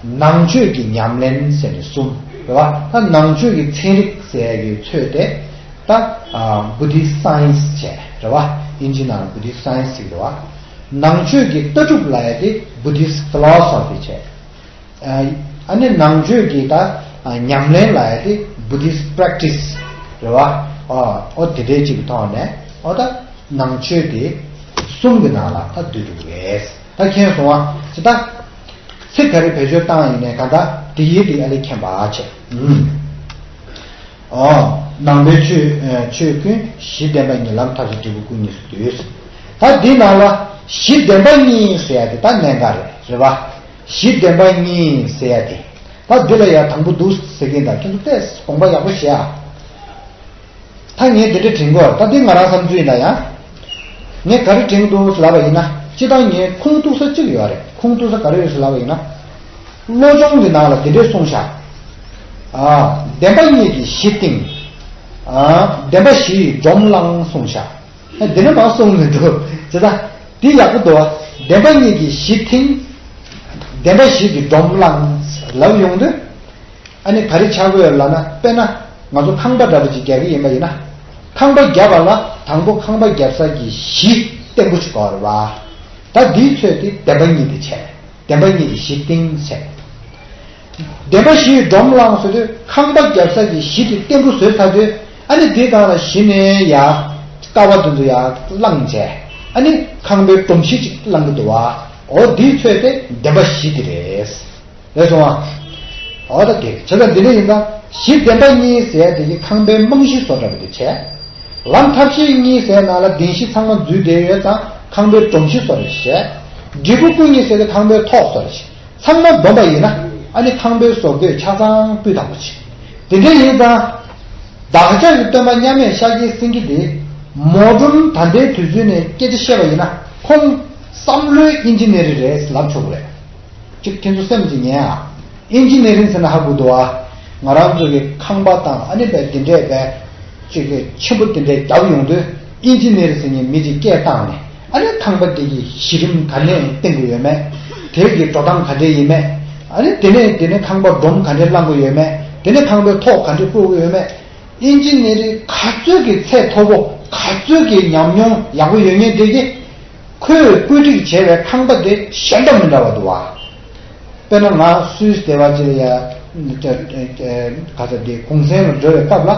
ནང་ཆོས་ཀྱི་ཉམས་ལེན་ཟེར་ནས་གསུམ་རེད་བ། ད་ནང་ཆོས་ཀྱི་ཚན་རིག་ཟེར་ཡ་གི་ཚོད་དེ་ད་Buddhist science བྱས་རེད་བ། ཨིན་ཇི་ནང་ལ་Buddhist science ཟེར་གི་རེད་བ། ནང་ཆོས་ཀྱི་ལྟ་གྲུབ་ལབ་ཡ་དེ་Buddhist philosophy བྱས། ཨ་ནི་ནང་ཆོས་ཀྱི་ད་ཉམས་ལེན་ལབ་ཡ་དེ་Buddhist practice རེད་བ། ཨོ་དེ་འདྲའི་ཅིག་གི་ཐོག་ནས་ཨོ་ད་ནང་ཆོས་དེ་གསུམ་གྱི་ནང་ལ་ད་བསྡུས་འགྲོ་གི་རེད། ད་མཁྱེན་སོང་བ་ཅི་ད། ཚིག་ག་རེ་བེད་སྤྱོད་བཏང་ཡིན་ནའི་ག་ད་དེ་ཡིན་དེ་ཨ་ལས་མཁྱེན་པ་བྱས། ཨོ། ནང་པའི་ཆོས་ཆོས་ཀུན་གཞི་བདེན་པ་གཉིས། ལམ་ཐབས་ཤེས་འབྲས་བུ་སྐུ་གཉིས་སུ་འདུས། ད་འདི་ནང་ལ་གཞི་བདེན་པ་གཉིས་ཟེར་ཡ་དེ་ད་གནད་འགག་རེད། རེད་བ། གཞི་བདེན་པ་གཉིས་ཟེར་ཡ་དེ། ད་འདི་ལ་ཡ་དང་པོ་འདུག་ཟེར་གྱིན་ད་ཁྱེད་ཚོ་ཏོག་ཙམ་དགོངས་པ་ཡག་པོ་བཞེས་ཨ། ད་ངས་འདི་འདྲ་དྲན་གྱི་ཡོད་རེད། ད་འདི་ང་རང་བསམ་ཚུལ་ཡིན་ད་ཡང་། ངས་ག་རེ་དྲན་གྱི་འདུག་ལབ་པ་ཡིན་ན། སྤྱིར་བཏང་ངས་ཁུངས་གཏུགས་ས་གཅིག་ཡོད་རེད། ཁུངས་གཏུགས་ས་ག་རེ་ཡོད་ཟེར་ལབ་པ་ཡིན་ན། བློ་སྦྱོང་གི་ནང་ལ་འདི་འདྲས་གསུངས་ཤག་ཨ། བདེན་པ་གཉིས་ཀྱི་གཞི་བཏིང་། ཨ། བདེན་པ་བཞི་ཡི་སྒྲོམ་བླངས་གསུངས་ཤག་ཨ། འདི་ནས་མར་གསུངས་མི་འདུག་ཇི་ལྟར་འདི་ཡག་པོ་འདུག་བ། བདེན་པ་གཉིས་ཀྱི་གཞི་བཏིང་། བདེན་པ་བཞི་གི་སྒྲོམ་བླངས་ལབ་ཡོང་དུས། ཨ་ནི་ག་རེ་ཆགས་ཀྱི་ཡོད་ལབ་ན། དཔེར་ན། ང་ཚོ་ཁང་པ་འདྲ་པོ་ཅིག་རྒྱག་གི་ཡིན་པ་ཡིན་ན། ཁང་པ་རྒྱབ་པ་ལ་དང་པོ་ཁང་པ་རྒྱབ་ས་གི་གཞི་བརྟན་པོ་ཞིག་དགོས་རེད་བ། ད་འདིའི་ཚོད་དེ་བདེན་པ་གཉིས་དེ་བྱས། བདེན་པ་གཉིས་དེ་གཞི་བཏིང་བྱས། བདེན་པ་བཞིའི་སྒྲོམ་བླངས་ཟེར་དུས་ཁང་པ་རྒྱབ་ས་གི་གཞི་དེ་བརྟན་པོ་བཟོས་ཚར་དུས། ཨ་ནི་དེའི་སྒང་ལ་གཞི་ནས་ཡར་ཀ་བ་དེ་ཚོ་ཡར་བླངས་བྱས། ཨ་ནི་ཁང་པའི་སྒྲོམ་གཞི་ཅིག་བླངས་ཀྱི་འདུག་བ། འོ་འདིའི་ཚོད་དེ་བདེན་པ་བཞི་དེ་རེད། རེད་སོང་ཨ། འོ་ད་དེ་བྱས་ཙང་འདི་ནས་ཡིན་ཙང་གཞི་བདེན་པ་གཉིས་ཟེར་དེ་གི་ཁང་པའི་རྨང་གཞི་བཟོ་འདྲ་པོ་དེ་བྱས། ལམ་ཐབས་ཤེས་གཉིས་ཟེར་ནང་ལ་གདན་གཞི་ཚང་མ་འཛུལ་བསྡད་ཡོད་ཙང་ཁང་པའི་སྒྲོམ་གཞི་བཟོ་རེ་བྱས། འབྲས་བུ་སྐུ་གཉིས་ཟེར་དེ་ཁང་པའི་ཐོག་བཟོ་རེ་བྱས། ཚང་མ་བསྡོམས་པ་ཡིན་ན་ཨ་ནི་ཁང་པའི་བཟོ་བཀོད་ཆ་ཚང་སྤུས་དག་པོ་བྱས། དེ་འདྲ་ཡིན་ཙང་། བདག་ཅག་གི་སྟོན་པ་མཉམ་མེད་ཤཱཀྱའི་སེང་གེ་དེ། མོ་ཌརན་ད་ལྟའི་དུས་ཚོད་ནས་སྐད་ཆ་བཤད་པ་ཡིན་ན་ཁོང་བསམ་བློའི་ཨིན་ཇི་ནི་རིང་རེད་ལབ་ཆོག་གི་རེད། ཅིག་ཁྱེད་ཚོ་སེམས་ཀྱི་ཉན་ཨ། ཨིན་ཇི་ནི་རིང་ཟེར་ན་ཧ་གོ་འདུག་ཨ། ང་རང་ཚོ་གི་ཁང་པ་དང་ཨ་ནི་བས་འདི་འདྲས་བས། ཅིག་གི་ཆེན་པོ་འདི་འདྲས་རྒྱབ་ཡོང་དུས་ཨིན་ཇི་ནི་རིང་ཟེར་མཁན་མི་ཅིག་སྐད་བཏང་ནས་ཨ་ནི་ཁང་པ་འདི་གི་གཞི་རིམ་ག་ནས་བཏིང་དགོས་ཡོད་མེད། དེ་གི་འགྲོ་སྟངས་ག་འདྲས་ཡིན་མེད། ཨ་ནི་དེ་ནས་དེ་ནས་ཁང་པ་སྒྲོམ་ག་འདྲས་བླང་དགོས་ཡོད་མེད། དེ་ནས་ཁང་པའི་ཐོག་ག་འདྲས་བཀོད་དགོས་ཡོད་མེད། ཨིན་ཇི་ནི་རིང་ག་ཚོད་ཀྱི་ཚད་མཐོ་པོ་ག་ཚོད་ཀྱི་ཉམས་མྱོང་ཡག་པོ་ཡོད་མཁན་དེ་གིས་ཁོས་བཀོད་སྒྲིག་བྱས་པའི་ཁང་པ་དེ་གཞན་དང་མི་འདྲ་བ་འདུག་བ། དཔེར་ན་ང་སུད་སི་སྡེ་བ་ཅིག་ལ་ཡ། ག་ཚོད་དེ་གུང་སེང་ལ་འགྲོ་བའི་སྐབས་ལ།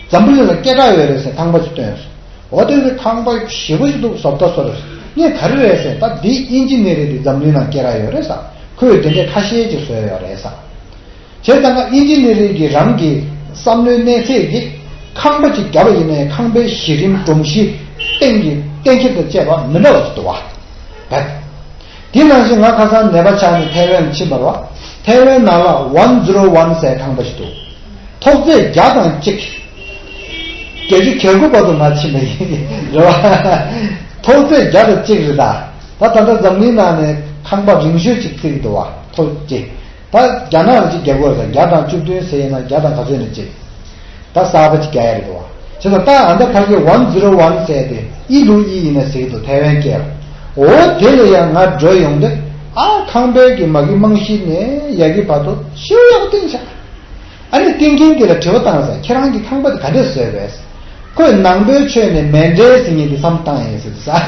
འཛམ་བུ་གླིང་ལ་སྐད་གྲགས་ཡོད་རེད་ཟེར་ཁང་པ་ཅིག་སྟོན་སོང་། འོ་དེ་གི་ཁང་པ་ཞེ་པོ་ཞིག་འདུག་བཟོ་ལྟ་བཟོ་རེད། ངས་ག་རེ་རེད་ཟེར་ད་འདི་ཨིན་ཇི་ནི་རིང་དེ་འཛམ་གླིང་ནང་སྐད་གྲགས་ཡོད་རེད་ཟེར། ཁོས་དེ་འདྲས་ཁ་ཤས་ཅིག་བཟོས་ཡོད་རེད་ཟེར། བྱས་ཙང་ཀ་ཨིན་ཇི་ནི་རིང་གི་རང་གི་བསམ་བློའི་གནས་ཚད་ཀྱིས་ཁང་པ་ཅིག་བརྒྱབ་པ་ཡིན་ནའི་ཁང་པའི་གཞི་རིམ་སྒྲོམ་གཞི་གཏན་གྱི་གཏན་འཁེལ་དང་བཅས་པ་མི་འདྲ་བ་ཞིག་འདུག་བ། བས། དེ་ནང་བཞིན་ང་ཁ་སང་ནད་པ་ཆགས་ནས་ཐའེ་ཝན་ཕྱིན་པ་རེད་བ། ཐའེ་ཝན་ནང་ལ་ཝན་ཛི་རོ་ཝན་ཟེར་ཁང་པ་ཞིག་འདུག་ཐོག་བརྩེགས་བརྒྱ་དང་གཅིག་བརྒྱད་ཅུ་གྱ་དགུ་བར་དུ་ང་ཕྱིན་པ་ཡིན། རེད་བ། ཐོག་བརྩེགས་བརྒྱ་དང་གཅིག་རེད་ད། ད་ད་ལྟ་འཛམ་གླིང་ནང་ནས་ཁང་པ་རིང་ཤོས་ཅིག་བརྩིགས་འདུག་བ་ཐོག་གཅིག་ད་རྒྱ་ནག་ལ་ཅིག་རྒྱག་དགོས་ཟེར་བརྒྱ་དང་བཅུ་བདུན་ཟེར་ཡིན་ན་བརྒྱ་དང་ག་ཚོད་ནས་ཅིག་ད་གསར་པ་ཅིག་རྒྱག་ཡ་རེད་འདུག་བ། བྱས་ཙང་ད་ཨ་ད་ཕ་གི་ཝན་ཛི་རོ་ཝན་ཟེར་ཏེ་ཨི་ལུ་ཨི་ཡིན་ན་ཟེར་གི་འདུག་ཐའེ་ཝན་སྐད་ལ། འོ་དེ་ལ་ཡང་ང་འགྲོ་ཡོང་དུས་ཨ་ཁང་པའི་གི་མ་གི་རྨང་གཞི་ནས་ཡ་གི་བར་དུ་ཤེའུ་ཡག་པོ་བཏིང་བཞག་ཨ་ནི་བཏིང་མཁན་དེ་ལ་དྲི་བ་བཏང་ས་ཁྱེད་རང་གི་ཁང་པ་དེ་ག་འདྲས་བཟོས་པས། ཁོས་ནང་པའི་ཆོས་ནས་མཎྜལ་ཟེར་མཁན་དེ་བསམ་བཏང་ཡིན་ཟེར་དུས་ས།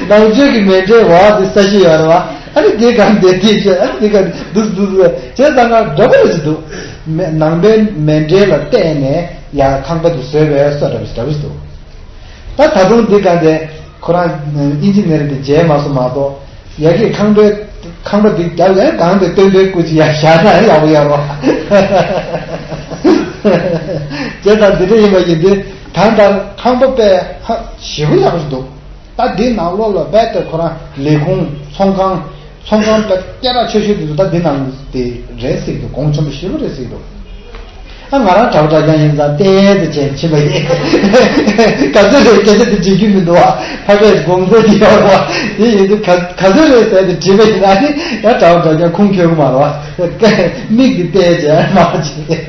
ནང་ཆོས་ཀྱི་མཎྜལ་བ་དེ་ས་གཞི་ཡོད་རེད་བ། ཨ་ནི་དེ་ག་འདྲས་དེ་བྱས་ཨ་ནི་དེ་ག་འདུག་འདུག་འདུག་བྱས་ཙང་ང་འདྲ་པོ་རེད་ཟེར་འདུག་ནང་པའི་མཎྜལ་ལ་བལྟས་ནས་ཡ་ཁང་པ་དེ་བཟོས་པས་ས་འདྲ་པོ་ཞིག་འདྲ་པོ་ཞིག་འདུག་ད་ད་དུང་འདི་ག་འདྲས། ཁོ་རང་ཨིན་ཇི་ནི་ཡར་དེ་མཇལ་མ་སོང་མ་གཏོགས་ཡ་གི་ཁང་པའི་ཁང་པ་འདི་རྒྱབ་ཡ་གང་དེ་སྟོན་པའི་སྐུ་ཅི་ཡ་བཞག་ན་ཡག་པོ་ཡོད་རོ། བྱས་ཙང་འདི་འདྲ་ཡིན་པ་ཡིན་དུས་གང་ལྟར་ཁང་པ་དཔེ་ཧ་ཞེ་པོ་ཡག་པོ་འདུག་ད་འདི་ནང་ལོགས་ལ་རྦད་དེ་ཁོ་རང་ལས་ཁུངས་ཚོང་ཁང་ཚོང་ཁང་དཔེ་སྐད་གྲགས་ཆེ་ཤོས་དེ་ཚོ་ད་འདི་ནང་དེ་རེད་ཟེར་གི་འདུག་གོང་ཆེན་པོ་ཞེ་པོ་རེད་ཟེར་གི་འདུག་ཨ་ང་རང་གྲྭ་པ་གྲྭ་རྐྱང་ཡིན་ཙང་ཏན་ཏན་བྱས་ཕྱིན་པ་ཡིན། ག་ཚོད་རེད་སྐད་ཆ་དེ་འདྲི་རྒྱུ་མི་འདུག་བ། ཕ་གིར་དགོངས་ཚུལ་དེ་ཡོད་རེད་བ། དེ་ཡིན་དུས་ག་ག་ཚོད་རེད་ཟེར་ཏེ་དྲིས་པ་ཡིན་ན་ནི་ཡང་གྲྭ་པ་གྲྭ་རྐྱང་ཁུངས་འཁྱོལ་གི་མ་རེད་བ། མིག་དེ་བལྟས་བྱས་མ་བྱས།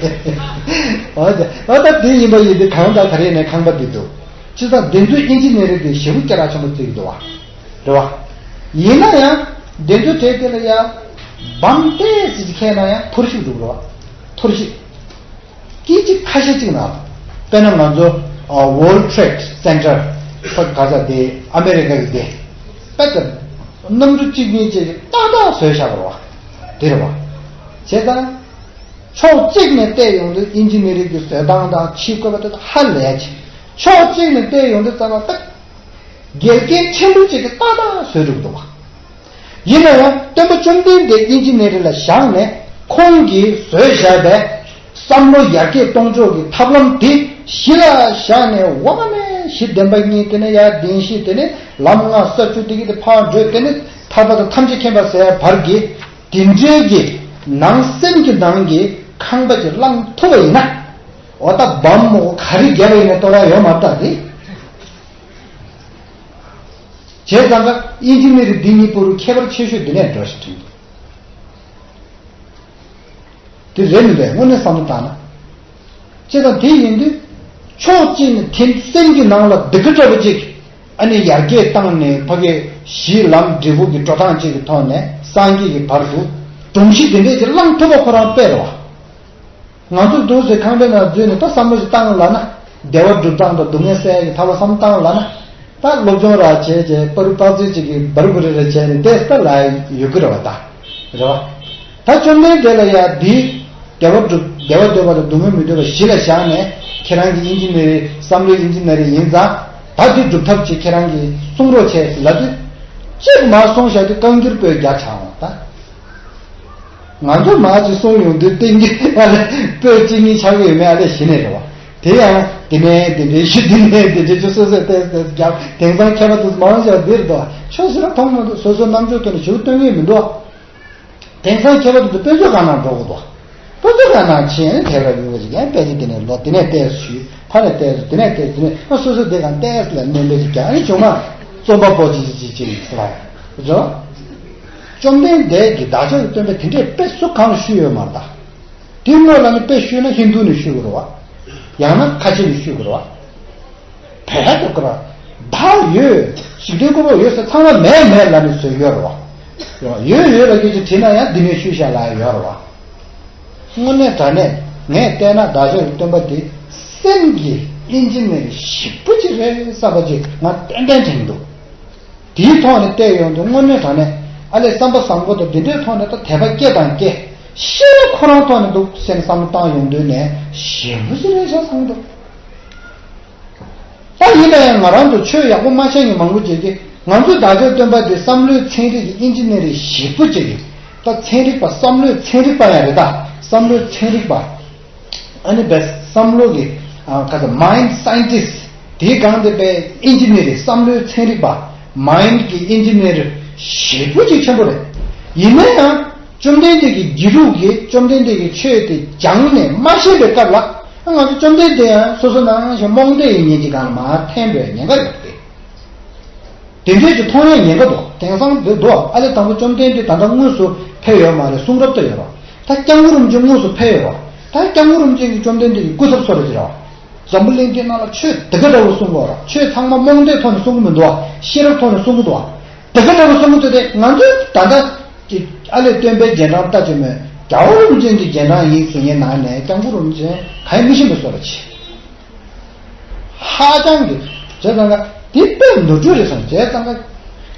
འོ་དེ་འོ་ད་དེ་ཡིན་པ་ཡིན་དུས་གང་ལྟར་ག་རེ་ནས་ཁང་པ་འདི་འདུག་བྱས་ཙང་བདེན་རྫུན་ཨིན་ཇི་ནི་ཡར་དེ་ཞེ་པོ་སྐད་གྲགས་ཆེན་པོ་བརྩི་གི་འདུག་བ། རེད་བ། ཡིན་ན་ཡང་བདེན་རྫུན་དེ་དེ་ལ་ཡང་བམ་ཏོག་ཙམ་ཅིག་འཁྱེར་ན་ཡང་འཐོར་ཞིག་འདུག་རེད་བ། འཐོར་ཞིག་སྐད་ཅིག་ཁ་ཤས་ཅིག་ན། དཔེར་ན་ང་ཚོ་ཨ་World Trade Center ཕ་ག་ས་དེ་ཨ་མེ་རི་ཀ་གི་དེ་དཔེ་ལྟར་གནམ་གྲུ་གཅིག་གཉིས་ཅིག་ཏག་ཏག་བཟོས་བཞག་པ་རེད་བ། དེ་རེད་བ། བྱས་ཙང་ཕྱོགས་གཅིག་ནས་བལྟས་ཡོང་དུས་ཨིན་ཇི་ནི་ཡར་གྱི་བཟོ་སྟངས་དང་ཕྱིའི་བཀོད་པ་དེ་ཚོ་ཧ་ལས་ཆེ། ཕྱོགས་གཅིག་ནས་བལྟས་ཡོང་དུས་ཙམ་པ་ཏག་དགེ་རྒན་ཆེན་པོ་གཅིག་གིས་ཏག་ཏག་བཟོས་འགྲོ་གི་འདུག་བ། ཡིན་ན་ཡང་སྟོན་པ་བཅོམ་ལྡན་འདས་ཨིན་ཇི་ནི་ཡར་ལ་བཞག་ནས་ཁོང་གིས་བཟོས་བཞག་པའི་བསམ་བློ་ཡར་རྒྱས་གཏོང་ཕྱོགས་ཀྱི་ཐབས་ལམ་དེ་གཞི་ལ་བཞག་ནས་འོག་ནས་གཞི་བདེན་པ་གཉིས་དེ་ནས་ཡར་བདེན་བཞི་དེ་ནས་ལམ་ལྔ་ས་བཅུ་དེ་གི་དེ་ཕར་བགྲོད་དེ་ནས་ཐར་པ་དང་ཐམས་ཅད་མཁྱེན་པ་ཟེར་བར་གྱི་དེ་འདྲའི་གི་ནང་སེམས་ཀྱི་ནང་གི་ཁང་པ་ཅིག་བླངས་ཐུབ་པ་ཡིན་ན། འོ་ད་བམ་མོ་ག་རེ་བརྒྱབ་པ་ཡིན་ན་ལྟོ་ར་ཡོད་མ་རེད་ད་དེ། བྱས་ཙང་ཀ་ཨིན་ཇི་ནི་ཡར་འདི་གཉིས་པོ་རུ་ཁྱད་པར་ཆེ་ཤོས་འདི་ནས་འགྲོ་ཞིག་དྲན་འདུག་དེ་རེད་མི་རེད་དངོས་གནས་བསམ་བློ་བཏང་ན། བྱས་ཙང་དེ་ཡིན་དུས་ཕྱོགས་གཅིག་ནས་དེ་སེམས་ཀྱི་ནང་ལ་སྡུག་གི་འདྲ་པོ་ཅིག་ཨ་ནི་ཡར་རྒྱས་བཏང་ནས་ཕ་གི་གཞི་ལམ་འབྲས་བུ་གི་འགྲོ་སྟངས་ཅིག་གི་ཐོག་ནས་སངས་རྒྱས་ཀྱི་བར་དུ་སྒྲོམ་གཞི་དེ་འདྲས་ཅིག་བླངས་ཐུབ་པ་ཁོ་རང་དཔེ་རེད་བ། ང་ཚོ་འདུག་སེ་ཁང་པའི་ནང་འཛུལ་ནས་ད་བསམ་བློ་ཞིག་བཏང་ལབ་ན། བདེ་བ་སྒྲུབ་སྟངས་དང་སྡུག་བསྔལ་སེལ་ཡག་གི་ཐབས་ལ་བསམ་བློ་བཏང་ལབ་ན། ད་སློབ་སྦྱོང་ར་བྱས་བྱས་པ་རུ་བཏགས་ཚུལ་ཅིག་གིས་འབར་འབུར་རེ་རེ་བྱས་ནས་བལྟས་ད་ལ་ཡོད་ཀྱི་རེད་བ་ད། རེད་བ། ད་བཅོམ་ལྡན་འདས་ལ་ཡ་འདི། བདེ་བ་སྒྲུབ་བདེ་བ་འདོད་པ་དང་སྡུག་བསྔལ་མི་འདོད་པ་གཞི་ལ་བཞག་ནས་ཁྱེད་རང་གི་ཨིན་ཇི་ནི་རིང་བསམ་བློའི་ཨིན་ཇི་ནི་རིང་ཡིན་ཙང་། ད་འདི་སྒྲུབ་ཐབས་ཅིག་ཁྱེད་རང་གིས་གསུང་རོགས་བྱས་ལབ་དུས། གཅིག་མར་གསུངས་བཞག་དུས་བཀའ་འགྱུར་པོད་བརྒྱ་ཆགས་འོང་ད། ང་ཚོ་མར་ཅིག་གསུང་ཡོང་དུས་ཏིང་ངེ་ང་ལ་པོད་གཅིག་གཉིས་ཆགས་ཀྱི་ཡོད་མེད་ཨ་ལས་གཞི་ནས་རེད་བ། དེ་ཡང་དེ་ནས་དེ་འདྲའི་ཞུ་དེ་ནས་དེ་འདྲའི་ཅུ་སོ་སོས་ཏེ་ཏེ་རྒྱབ་དེང་སང་མཁས་པ་དུ་མང་ཞིག་འདིར་འདུག་ཆོས་ཟེར་མཐོང་མི་འདུག་སོ་སོའི་རྣམ་དཔྱོད་ཐོག་ནས་ཞུ་སྟོན་ངེས་མི་འདུག་དེང་སང་མཁས་པ་དུ་དཔེ་མཛོད་ཁང་ནང་འགྲོ་དགོས་འདུག་དཔེ་མཛོད་ཁང་ནང་ཕྱིན་ནས་དེ་ལ་ཡོད་པ་ཞིག་ཡང་དཔེ་ཆ་དེ་ནས་ལོ་དེ་ནས་ཏེ་ཞུས་ཕ་ནས་ཏེ་སུ་དེ་ནས་ཏེ་དེ་ནས་ཨ་སོ་སོ་དེ་གང་ཏེ་ལ་གནོན་པའི་ཞིག་ཀྱང་ཨ་ནི་བྱུང་མ་རྩོམ་པ་པོ་ཅི་ཅི་ཅི་ཅི་ལ་རོ། བཅོམ་ལྡན་འདས་ཀྱིས་བདག་ཅག་གི་སྟོན་པ་དེ་འདྲས་དཔེ་སུ་གང་ལ་ཞུས་ཡོད་མ་རེད་ད། དེ་སྔོན་ལ་ནི་དཔེ་ཞུས་ན་ཧིན་དུ་ནས་ཞུ་དགོས་རེད་བ། ཡང་ན་ཁ་ཆེ་ནས་ཞུ་དགོས་རེད་བ། བལ་དུ་ཀ་ར། བདག་ཡོད། འཇིག་རྟེན་བཀོད་པ་ཡོད་ཟེར་ཚང་མ་མེད་མེད་ལབ་ནས་བཟོས་ཡོད་རེད་བ། ཡོད་ཡོད་ལབ་རྒྱུ་ཅིག་དྲིས་ན་ཡང་འདི་ནས་ཞུས་བཞག་ལབ་ཡོད་རེད་བ། དངོས་གནས་དྲང་གནས་ངས་བལྟས་ན་བདག་ཅག་གི་སྟོན་པ་འདི་སེམས་ཀྱི་ཨིན་ཇི་ནི་རིང་ཞིབ་པོ་ཅིག་རེད་བསམ་པ་ཅིག་ང་ཏན་ཏན་དྲན་འདུག་དེའི་ཐོག་ནས་བལྟས་ཡོང་དུས་དངོས་གནས་དྲང་གནས་ཨ་ལས་བསམ་པ་བཟང་པོ་དང་འདི་འདྲའི་ཐོག་ནས་ད་དད་པ་སྐྱེ་དང་སྐྱེ་ཤེས་ཁོ་རང་ཐོག་ནས་འདུག་སེམས་བསམ་བློ་བཏང་ཡོང་དུས་ནས་ཞེ་པོ་ཞིག་རེད་ཤག་བསམ་འདུག་ད་ཡིན་ན་ཡང་ང་རང་ཚོ་ཆོས་ཡག་པོ་མ་ཤེས་མཁན་མང་པོ་བྱེད་ཀྱི་ང་ཚོའི་བདག་ཅག་སྟོན་པ་འདི་བསམ་བློའི་ཚན་རིག་གི་ཨིན་ཇི་ནི་རིང་ཞིབ་པོ་བྱེད་ཀྱི་ད་ཚན་རིག་པ་བསམ་བློའི་ཚན་རིག་པ་ཡང་རེད་ད་བསམ་བློའི་ཚན་རིག་པ། ཨ་ནི་པའི་བསམ་བློ་གི་ཨ་ག་ཚོད་mind scientist དེའི་སྒང་དེ་པའི་ཨིན་ཇི་ནི་རིང་བསམ་བློའི་ཚན་རིག་པ་mind གི་ཨིན་ཇི་ནི་རིང་ཞེ་པོ་ཅིག་ཆེན་པོ་རེད། ཡིན་ན་ཡང་བཅོམ་ལྡན་འདས་ཀྱི་དགེ་ལུགས་ཀྱིས་བཅོམ་ལྡན་འདས་ཀྱི་ཆོས་དེ་སྦྱངས་ནས་མ་ཤེས་པའི་སྐབས་ལ་ང་ཚོ་བཅོམ་ལྡན་འདས་ཡང་སོ་སོ་ནང་བཞིན་རྨོངས་དད་ཡིན་ཉེན་གྱི་སྒང་ལ་མར་འཐེན་པའི་ཉེན་ཁ་ཡོད་དེ། དེ་འདྲས་ཀྱི་མཐོང་ཡང་ཉེན་ཁ་འདུག་དེང་སང་འདི་འདུག་ཨ་ལས་དང་པོ་བཅོམ་ལྡན་འདས་ད་ལྟ་དངོས་སུ་ཕེབས་ཡོད་མ་རེད་གསུང་རབ་ཏུ་ཡོད་རོགས། ད་སྐྱབས་མགོན་རིན་པོ་ཆེ་དངོས་སུ་ཕེབས་ཡོད་རོགས། ད་སྐྱབས་མགོན་རིན་པོ་ཆེ་གིས་བཅོམ་ལྡན་འདས་ཀྱི་སྐུ་ཚབ་སོ་རེ་བྱེད་རོགས། འཛམ་བུ་གླིང་འདི་ནང་ལ་ཆོས་དེ་ག་འདྲ་བོ་གསུང་གི་ཡོད་རོགས། ཆོས་ཚང་མ་རྨོངས་དད་ཐོག་ནས་གསུང་གི་མི་འདུག་བ། ཤེས་རབ་ཐོག་ནས་གསུང་གི་འདུག་བ། དེ་ག་འདྲ་བོ་གསུང་གི་འདུག་སྟེ་ང་ཚོས་ད་ལྟ་ཀྱི་ཨ་ལས་སྟོན་པའི་རྗེས་འབྲང་ལྟ་ཅི་མོད་རྒྱལ་བ་རིན་པོ་ཆེ་འདི་རྗེས་འབྲང་ཡིན་ཟེར་མཁན་ནང་ནས་སྐྱབས་མགོན་རིན་པོ་ཆེ་ག་ཡེ་མི་ཤེས་པའི་བཟོ་འདྲ་བྱེད། ཧ་ཅང་གི་བྱས་ཙང་ཀ་དེ་དཔེ་ནོར་འཁྲུལ་རེད་བསམ་བྱས་ཙང་ཀ་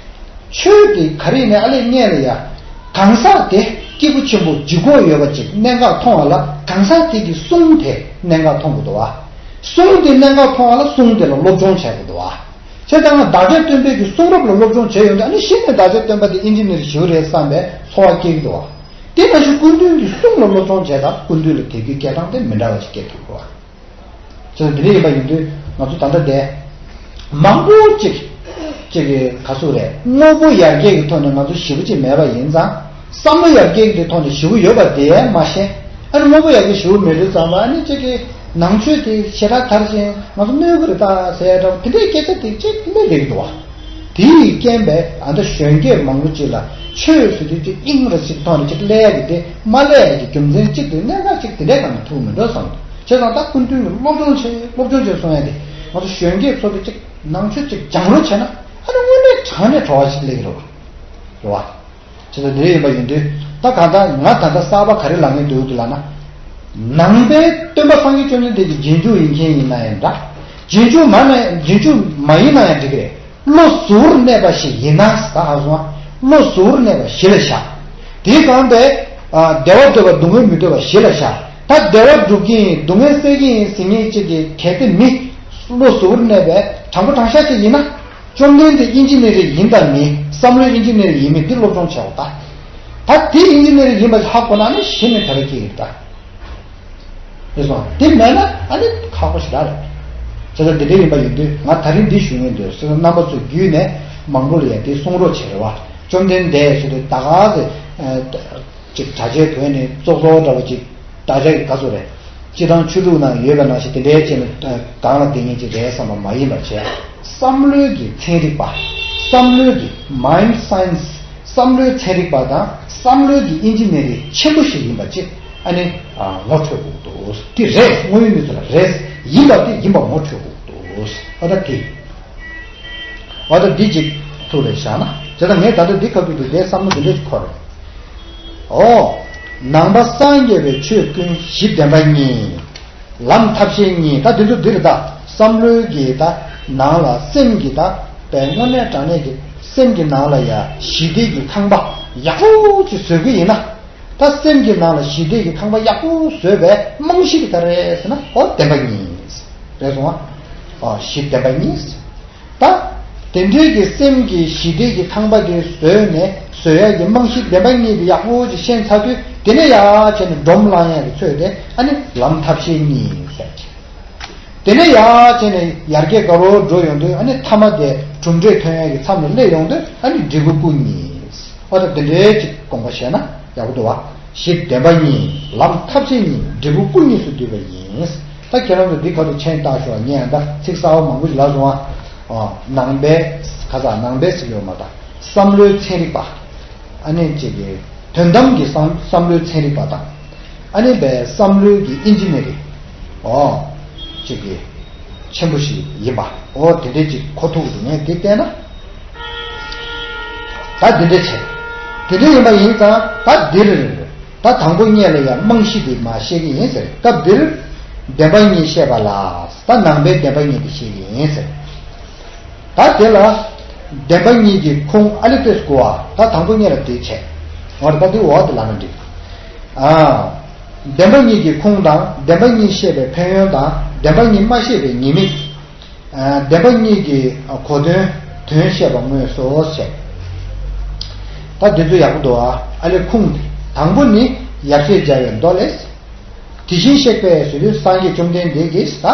ཆོས་དེ་ག་རེ་ཡིན་ནའི་ཨ་ལས་སྔོན་ལ་ཡ་གང་ཟག་དེ་སྐྱེས་བུ་ཆེན་པོ་ལྗིད་ཁོག་ཡོད་པ་ཅིག་གནད་འགག་མཐོང་བ་ལ་གང་ཟག་དེ་གི་གསུང་དེ་གནད་འགག་མཐོང་དགོས་འདུག་བ། གསུང་དེ་གནད་འགག་མཐོང་བ་ལ་གསུང་དེ་ལ་སློབ་སྦྱོང་བྱེད་དགོས་འདུག་བ། བྱས་ཙང་ཀ་བདག་ཅག་སྟོན་པའི་གི་གསུང་རབ་ལ་སློབ་སྦྱོང་བྱས་ཡོང་དུས་ཨ་ནི་གཞི་ནས་བདག་ཅག་སྟོན་པ་དེ་ཨིན་ཇི་ནི་རིང་ཞིག་རེད་བསམ་པའི་ཚོར་བ་སྐྱེ་གི་འདུག་བ། དེ་ནང་བཞིན་སྐུ་མདུན་གྱི་གསུང་ལ་སློབ་སྦྱོང་བྱས་དང་སྐུ་མདུན་ལ་དད་གུས་སྐྱེ་སྟངས་དེ་མི་འདྲ་བ་ཞིག་སྐྱེ་ཐུབ་དགོས་བ། ཅེས་འདི་འདྲ་ཡིན་པ་ཡིན་དུས་ང་ཚོ་ད་ལྟ་དེ་མང་པོ་ཅིག་ཅིག་གི་ག་ཚོད་རེད་དངོས་པོ་ཡར་རྒྱས་ཀྱི་ཐོག་ནས་ང་ཚོ་ཞེ་པོ་ཅིག་མེད་པ་ཡིན་ཙང་བསམ་བློ་ཡར་རྒྱས་ཀྱི་ཐོག་ནས་ཞེ་པོ་ཡོད་པ་དེ་མ་ཤེས། ཨ་ནི་དངོས་པོ་ཡར་རྒྱས་ཞེ་པོ་མེད་དུས་ཙམ་པ་ཨ་ནི་ཅིག་གི་ནང་ཆོས་དེ་ཞེ་དྲག་དར་ཞིང་ང་ཚོ་གནོད་གི་རེད་ད་ཟེར་ཡ་འདྲ་བོ་དེ་འདྲའི་སྐད་ཆ་དེ་ཅིག་སླེབས་བསྡད་ཀྱི་འདུག་བ། དེའི་རྐྱེན་པས་ཨ་ད་གཞོན་སྐྱེས་མང་པོ་ཅིག་ལ་ཆོས་ཟེར་དུས་ཅིག་དབྱིངས་རེ་ཞིག་ཐོག་ནས་ཅིག་སླེབས་ཡ་གི་དེ་མ་སླེབས་ཡ་གི་རྒྱུ་མཚན་གཅིག་དེ་གནད་འགག་ཅིག་དེ་འདྲའི་སྒང་ནས་ཐུག་མི་འདུག་བསམ་འདུག་བྱས་ཙང་ད་སྐུ་མདུན་གྱི་སློབ་སྦྱོང་བྱེད་སློབ་སྦྱོང་བྱེད་གསུང་ཡ་དེ་ང་ཚོ་གཞོན་སྐྱེས་ཚོ་གི་ཅིག་ནང་ཆོས་ཅིག་སྦྱང་རོགས་བྱས་ན་ཨ་ནི་དངོས་གནས་དྲང་གནས་བྲོ་བ་ཞིག་སླེབས་ཀྱི་རེད་བ། རེད་བ། བྱས་ཙང་དེ་འདྲ་ཡིན་པ་ཡིན་དུས་ད་གང་ལྟར་ང་ད་ལྟ་གསར་པ་ག་རེ་ལབ་མཁན་འདུག་འདུག་ལབ་ན། ནང་པའི་སྟོན་པ་སངས་རྒྱས་བཅོམ་ལྡན་འདས་ཀྱི་རྗེས་འཇུག་ཡིན་མཁན་ཡིན་ན་ཡང་འདྲ། རྗེས་འཇུག་མ་ན་རྗེས་འཇུག་མ་ཡིན་ན་ཡང་འགྲིག་གི་རེད། བློ་གཟུ་བོར་གནས་པ་ཞིག་ཡིན་ན་ད་ཧ་སོང་བ། བློ་གཟུ་བོར་གནས་པ་གཞི་ལ་བཞག་དེའི་སྒང་དེ། བདེ་བ་འདོད་པ་སྡུག་བསྔལ་མི་འདོད་པ་གཞི་ལ་བཞག་ད་བདེ་བ་སྒྲུབ་ཀྱི་ཡིན་སྡུག་བསྔལ་སེལ་གྱི་ཡིན་ཟེར་མཁན་གཅིག་གི་གལ་ཏེ་མི། བློ་གཟུ་བོར་གནས་པའི་དྲང་པོ་དྲང་བཞག་ཅིག་ཡིན་ན། བཅོམ་ལྡན་འདས་ཨིན་ཇི་ནི་རིང་ཡིན་དང་མིན་བསམ་བློའི་ཨིན་ཇི་ནི་རིང་ཡིན་མིན་འདི་སློབ་སྦྱོང་བྱའོ་ད། ད་དེ་ཨིན་ཇི་ནི་རིང་ཡིན་པ་ཧ་གོ་ན་ནི་གཞི་ནས་དེ་ར་སྐྱེ་ཡོད་ད། རེད་སོང་དེ་མེད་ན་ཨ་ནི་ཁག་པོ་ཞིག་ར་རེད། བྱས་ཙང་འདི་འདྲ་ཡིན་པ་ཡིན་དུས་ང་ད་རིང་འདི་ཞུ་ངེས་འདུག་བྱས་ཙང་རྣམ་པ་ཚོ་བརྒྱུད་ནས་མང་པོ་ལ་ཡང་དེ་གསུང་རོགས་བྱེད་རེད་བ། བཅོམ་ལྡན་འདས་ཞུ་དུས་ད་ག་ཟེ། ཅིག་གྲྭ་ཆས་གོན་ནས་ཙོག་ཙོག་འདྲ་བོ་ཅིག་གྲྭ་ཆས་ཀྱི་ག་ཚོད་རེད། སྤྱི་བཏང་ཆོས་ལུགས་ནང་ཡོད་པ་ནང་བཞིན་དེ་འདྲའི་ཅིག་ནི་གང་ལ་བསྡད་མཁན་ཅིག་རེད་བསམ་པ་མ་ཡིན་པ་བྱས། བསམ་བློའི་གི་ཚན་རིག་པ། བསམ་བློའི་གི་mind science བསམ་བློའི་ཚན་རིག་པ་དང་བསམ་བློའི་གི་ཨིན་ཇི་ནི་རིང་ཆེན་པོ་ཞིག་ཡིན་པ་ཅིག་ཨ་ནི་ངོ་འཕྲོད་དགོས་འདུག་དེ་རེད་དངོས་ཡོད་གནས་ཚུལ་ལ་རེད་ཡིན་པ་དེ་ཡིན་པ་ངོ་འཕྲོད་དགོས་འདུག་ཨ་ད་དེ། འོ་ད་འདི་གཅིག་ཐུགས་ལ་བཞག་ན། བྱས་ཙང་ངས་ད་ལྟ་འདི་ཁ་ཐུག་ཏུ་དེའི་བསམ་བློ་འདི་འདྲ་ཞིག་འཁོར། ཨོ། ནང་པ་སངས་རྒྱས་པའི་ཆོས་ཀུན་གཞི་བདེན་པ་གཉིས། ལམ་ཐབས་ཤེས་གཉིས། ད་འདི་ཚོ་འདིར་ད་བསམ་བློའི་གི་ད་ནང་ལ་སེམས་ཀྱི་ད་པའི་དངོས་གནས་དྲང་གནས་ཀྱི་སེམས་ཀྱི་ནང་ལ་ཡ་ཞི་བདེ་གི་ཁང་པ་ཡག་པོ་ཅིག་བཟོ་གི་ཡིན་ན། ད་སེམས་ཀྱི་ནང་ལ་ཞི་བདེ་གི་ཁང་པ་ཡག་པོ་བཟོས་པའི་རྨང་གཞི་དེ་ག་རེ་རེད་ཟེར་ན། ཨོ་བདེན་པ་གཉིས་རེད་སོང་ཨ། ཨོ་གཞི་བདེན་པ་གཉིས། ད་དེ་འདྲའི་གི་སེམས་ཀྱི་ཞི་བདེ་གི་ཁང་པ་དེ་བཟོས་ནས་བཟོ་ཡ་གི་རྨང་གཞི་བདེན་པ་གཉིས་དེ་ཡག་པོ་ཅིག་ཤེས་ཚར་དུས། དེ་ནས་ཡར་བྱས་ནས་སྒྲོམ་ལངས་ཡ་གི་ཚོད་དེ་ཨ་ནི་ལམ་ཐབས་ཤེས་གཉིས་ཟེར་གྱི། དེ་ནས་ཡར་བྱས་ནས་ཡར་རྒྱས་དགའ་རབ་འགྲོ་ཡོང་དུས། ཨ་ནི་མཐའ་མ་དེ་གྲུབ་འབྲས་ཐོན་ཡ་གི་མཚམས་ལ་སླེབས་ཡོང་དུས། ཨ་ནི་འབྲས་བུ་སྐུ་གཉིས། ཨོ་ད་དེ་འདྲའི་ཅིག་དགོངས་པ་བཞེས་ན་ཡག་པོ་འདུག་བ། གཞི་བདེན་པ་གཉིས། ལམ་ཐབས་ཤེས་གཉིས། འབྲས་བུ་སྐུ་གཉིས་སུ་འདུས་པ་ཡིན། ད་ཁྱེད་རང་ཚོ་འདི་ཁ་ཐུག་མཆན་བཏགས་ཤོག་ངས་ཡང་ད་ཚིག་གསར་པ་མང་པོ་ཞིག་ལབ་སོང་ཨ། ནང་པའི་ཁ་ས་ནང་པའི་ཟེར་གྱི་ཡོད་མ་ད། བསམ་བློའི་ཚན་རིག་པ། ཨ་ནི་ཅིག་གི་དོན་དམ་གྱི་བསམ་བསམ་བློའི་ཚན་རིག་པ་དང་། ཨ་ནི་བའི་བསམ་བློའི་གི་ཨིན་ཇི་ནི་རིང་། ཨོ། ཅིག་གི་ཆེན་པོ་ཞིག་ཡིན་པ། ཨོ་དེ་འདྲའི་ཅིག་གོ་ཐུབ་ཀྱི་འདུག་ངས་དེ་བལྟས་ན། ད་འདི་འདྲ་བྱས། དེ་འདྲ་ཡིན་པ་ཡིན་ཙང་ད་འདིར། ད་དང་པོ་ཉིད་ལ་ཡང་རྨང་གཞི་འདི་མར་བཤད་ཀྱི་ཡིན་ཟེར། སྐབས་འདིར་བདེན་པ་གཉིས་བཤད་པ་ལ། ད་ནང་པའི་བདེན་པ་གཉིས་འདི་བཤད་ཀྱི་ཡིན་ཟེར། ད་དེ་ལ་བདེན་པ་གཉིས་ཀྱི་ཁུངས་ཨ་ལི་ཏེས་གོ་བ། ད་དང་པོ་ཉིད་ལ་འདི་བྱས། འོ་རེད། ད་འདི་འོག་ཏུ་ལ་ན་འགྲིག་ཨ། བདེན་པ་གཉིས་ཀྱི་ཁུངས་དང་། བདེན་པ་གཉིས་བཤད་པའི་ཕན་ཡོན་དང་། བདེན་པ་གཉིས་མ་བཤད་པའི་ཉེས་དམིགས། ཨ། བདེན་པ་གཉིས་ཀྱི་གོ་དོན་དོན་བཤད་པ་དངོས་སུ་བྱས། ད་འདི་ཚོ་ཡག་པོ་འདུག་ཨ། ཨ་ལས་ཁུངས་དེ་དང་པོ་ནི་ཡབ་སྲས་མཇལ་བའི་མདོ་ལས། དེ་བཞིན་གཤེགས་པས་ཟེར་དུས་སངས་རྒྱས་བཅོམ་ལྡན་འདས་ཀྱིས་ད་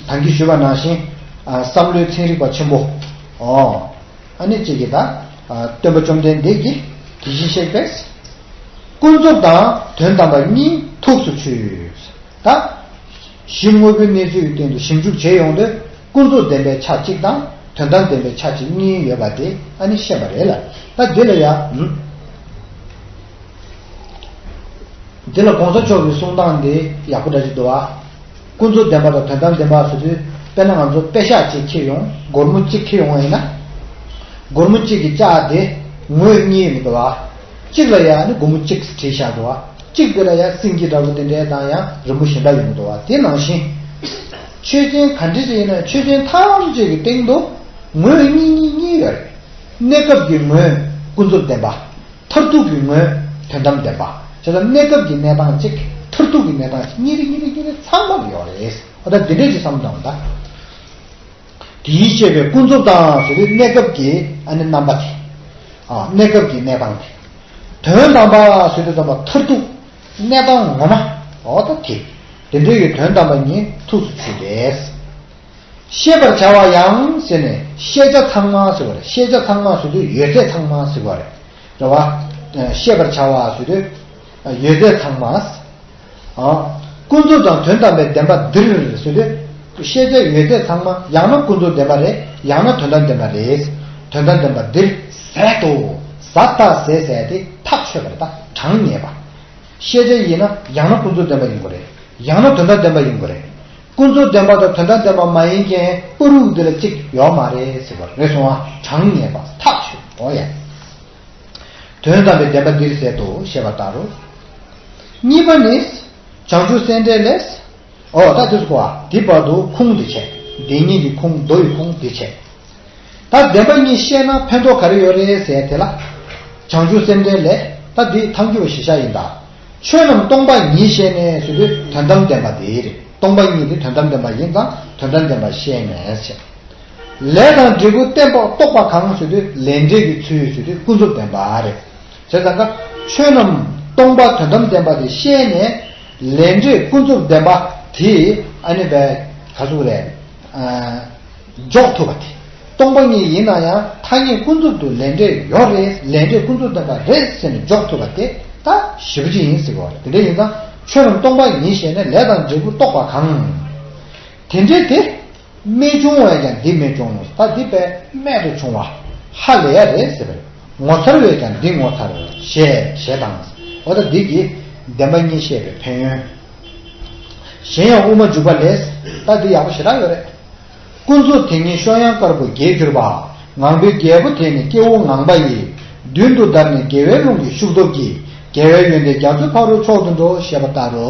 ད་གིན་ཞུས་པ་ནང་བཞིན། ཨ། བསམ་བློའི་ཚན་རིག་པ་ཆེན་པོ། ཨོ། ཨ་ནི་གཅིག་གིས་ད། ཨ། སྟོན་པ་བཅོམ་ལྡན་འདས་ཀྱིས་དེ་བཞིན་གཤེགས་པས། ཀུན་རྫོབ་དང་དོན་དམ་པ་གཉིས་ཐུགས་སུ་ཆུད། ད་གཞི་དངོས་པོའི་གནས་ཚུལ་གྱི་སྟེང་དུ་ཞིབ་འཇུག་བྱེད་ཡོང་དུས། ཀུན་རྫོབ་བདེན་པའི་ཆ་གཅིག་དང་དོན་དམ་བདེན་པའི་ཆ་གཅིག་གཉིས་ཡོད་པ་དེ་ཨ་ནི་ཤེས་པ་རེད་ལ། ད་འདི་ལ་ཡ། འདི་ལ་གོང་ས་མཆོག་གི་གསུང་སྟངས་འདི་ཡག་པོ་འདྲ་ཞིག་འདུག་ཨ། ཀུན་རྫོབ་བདེན་པ་དང་དོན་དམ་བདེན་པ་ཟེར་དུས། དཔེར་ན་ང་ཚོ་པེ་ཤག་གཅིག་འཁྱེར་ཡོང་། སྒོར་མོ་གཅིག་འཁྱེར་ཡོང་བ་ཡིན་ན། སྒོར་མོ་གཅིག་གི་ལྕགས་དེ་ངོས་གཉིས་ཡོད་མི་འདུག་ཨ། གཅིག་ལ་ཡ་ནི་སྒོར་མོ་གཅིག་བྲིས་བཞག་འདུག་ཨ། གཅིག་དེ་ལ་ཡ་སེང་གེ་འདྲ་པོ་དེ་འདྲའི་དང་ཡང་རིང་པོ་གཞན་དག་ཡོད་མི་འདུག་ཨ། དེ་ནང་བཞིན། ཆོས་ཅན་ག་འདྲ་ཞིག་ཡིན་ན་ཆོས་ཅན་ཐམས་ཅད་ཀྱི་སྟེང་དུ་ངོས་གཉིས་གཉིས་གཉིས་ཡོད་རེད། གནས་སྐབས་ཀྱི་ངོས་ཀུན་རྫོབ་བདེན་པ། མཐར་ཐུག་གི་ངོས་དོན་དམ་བདེན་པ། བྱས་ཙང་གནས་སྐབས་ཀྱི་གནས་སྟངས་གཅིག་མཐར་ཐུག་གི་གནས་སྟངས་གཅིག་གཉིས་རེ་གཉིས་རེ་གཉིས་རེ་ཚང་མ་ཡོད་རེད། འོ་ད་འདི་འདྲས་ཀྱི་བསམ་བློ་བཏང་བ་ད། དེའི་བཤད་པའི་ཀུན་རྫོབ་དང་ཟེར་དུས་གནས་སྐབས་ཀྱི་ཨ་ནི་རྣམ་པ་དེ། ཨ། གནས་སྐབས་ཀྱི་གནས་སྟངས་དེ། དོན་དམ་པ་ཟེར་དུས་ཙམ་པ་མཐར་ཐུག་གནས་སྟངས་ངོ་མ། འོ་ད་དེ། དེ་འདྲའི་གི་དོན་དམ་པ་གཉིས་ཐུགས་སུ་ཆུད་པས། བཤད་པར་བྱ་བ་ཡང་ཟེར་ནས་ཤེས་བྱ་ཚང་མ་ཟེར་བ་རེད། ཤེས་བྱ་ཚང་མ་ཟེར་དུས་ཡོད་ཚད་ཚང་མ་ཟེར་བ་རེད། རེད་བ། བཤད་པར་བྱ་བ་ཟེར་དུས་ཡོད་ཚད་ཚང་མ། ཨ། ཀུན་རྫོབ་དང་དོན་དམ་པའི་བདེན་པ་འདིར་ཟེར་དུས། ཤེས་བྱ་ཡོད་ཚད་ཚང་མ་ཡང་ན་ཀུན་རྫོབ་བདེན་པ་རེད། ཡང་ན་དོན་དམ་བདེན་པ་རེད། དོན་དམ་བདེན་པ་འདིར་ཟད་དོ། ཟད་ད་ཟད་ཟད་དེ་ཐག་ཆོད་པ་རེད། ད་གྲངས་ངེས་པ། ཤེས་བྱ་ཡིན་ན་ཡང་ན་ཀུན་རྫོབ་བདེན་པ་ཡིན་དགོས་རེད། ཡང་ན་དོན་དམ་བདེན་པ་ཡིན་དགོས་རེད། ཀུན་རྫོབ་བདེན་པ་དང་དོན་དམ་བདེན་པ་མ་ཡིན་མཁན་བར་དུ་འདི་ལ་གཅིག་ཡོད་མ་རེད་ཟེར་བ་རེད་སོང་ཨ། གྲངས་ངེས་པ་ཐག་ཆོད། འོ་ཡ། དོན་དམ་པའི་བདེན་པ་འདིར་ཟད་དོ་ཞེས་པ་ལྟར་རོ། གཉིས་པ་ནི། བྱང་ཆུབ་སེམས་འགྲེལ་ལས། འོ་ད་དེ་སུ་གོ་བ། འདི་བར་དུ་ཁུངས་འདི་བྱས། བདེན་གཉིས་ཀྱི་ཁུངས་མདོ་ཡི་ཁུངས་འདི་བྱས། ད་བདེན་པ་གཉིས་བཤད་ན་ཕན་ཐོགས་ག་རེ་ཡོད་རེད་ཟེར་དེ་ལ། བྱང་ཆུབ་སེམས་འགྲེལ་ལས། ད་འདི་ཐལ་འགྱུར་བ་གཞིར་བཞག་ཡིན་ད། ཆོས་རྣམས་སྟོང་པ་ཉིད་ཤེས་ནས་ཟེར་དུས་དོན་དམ་བདེན་པ་དེ་རེད། སྟོང་པ་ཉིད་དེ་དོན་དམ་བདེན་པ་ཡིན་ཙང་དོན་དམ་བདེན་པ་ཤེས་ནས་ཟེར། ལས་དང་འབྲས་བུ་བརྟན་པ་རྟོགས་པ་གང་ཟེར་དུས་ལས་འབྲས་ཀྱི་ཚུལ་ཟེར་དུས་ཀུན་རྫོབ་བདེན་པ་རེད། བྱས་ཙང་ཀ་ཆོས་རྣམས་སྟོང་པ་དོན་དམ་བདེན་པ་དེ་ཤེས་ནས་ལས་འབྲས་ཀུན་རྫོབ་བདེན་པ་དེ་ཨ་ནི་བས་ག་ཟུག་རེད། ཨ། འཇོག་ཐུབ་པ་དེ། སྟོང་པ་ཉིད་ཡིན་ན་ཡང་ཐ་སྙད་ཀུན་རྫོབ་ཏུ་ལས་འབྲས་ཡོད་རེད། ལས་འབྲས་ཀུན་རྫོབ་བདེན་པ་རེད་ཟེར་ནས་འཇོག་ཐུབ་པ་དེ་ད་ཞེ་པོ་ཅིག་ཡིན་ཟེར་བ་རེད། དེ་འདྲ་ཡིན་ཙང་ཆོས་རྣམས་སྟོང་པ་ཉིད་ཤེས་ནས་ལས་དང་འབྲས་བུ་རྟོགས་པ་གང་། དེ་འདྲའི་དེ། རྨད་བྱུང་བས་ཀྱང་འདི་རྨད་བྱུང་ངོ་། ད་འདི་དཔེ་རྨད་དུ་བྱུང་བ། ཧ་ལས་ཡ་རེད་ཟེར་བས། ངོ་མཚར་བས་ཀྱང་འདི་ངོ་མཚར་ཞེས་ཞེས་དང་། འོ་ད་འདི་གིས་བདེན་པ་གཉིས་བཤད་པའི་ཕན་ཡོན། གཞན་ཡང་དབུ་མ་འཇུག་པ་ལས། ད་འདི་ཡག་པོ་ཞེ་དྲག་ཡོད་རེད། ཀུན་རྫོབ་དེ་ཉིད་བཤོས་གཡང་དཀར་པོ་རྒྱས་གྱུར་པ། ངང་པའི་རྒྱལ་པོ་དེ་ནི་སྐྱེ་བོ་ངང་པ་ཡི། མདུན་དུ་བདར་ནས་དགེ་བའི་རླུང་གི་ཤུགས་སྟོབས་ཀྱིས། རྒྱལ་བའི་ཡོན་ཏན་རྒྱ་མཚོའི་ཕ་རོལ་མཆོག་ཏུ་འགྲོ་ཞེས་པ་ལྟར་རོ།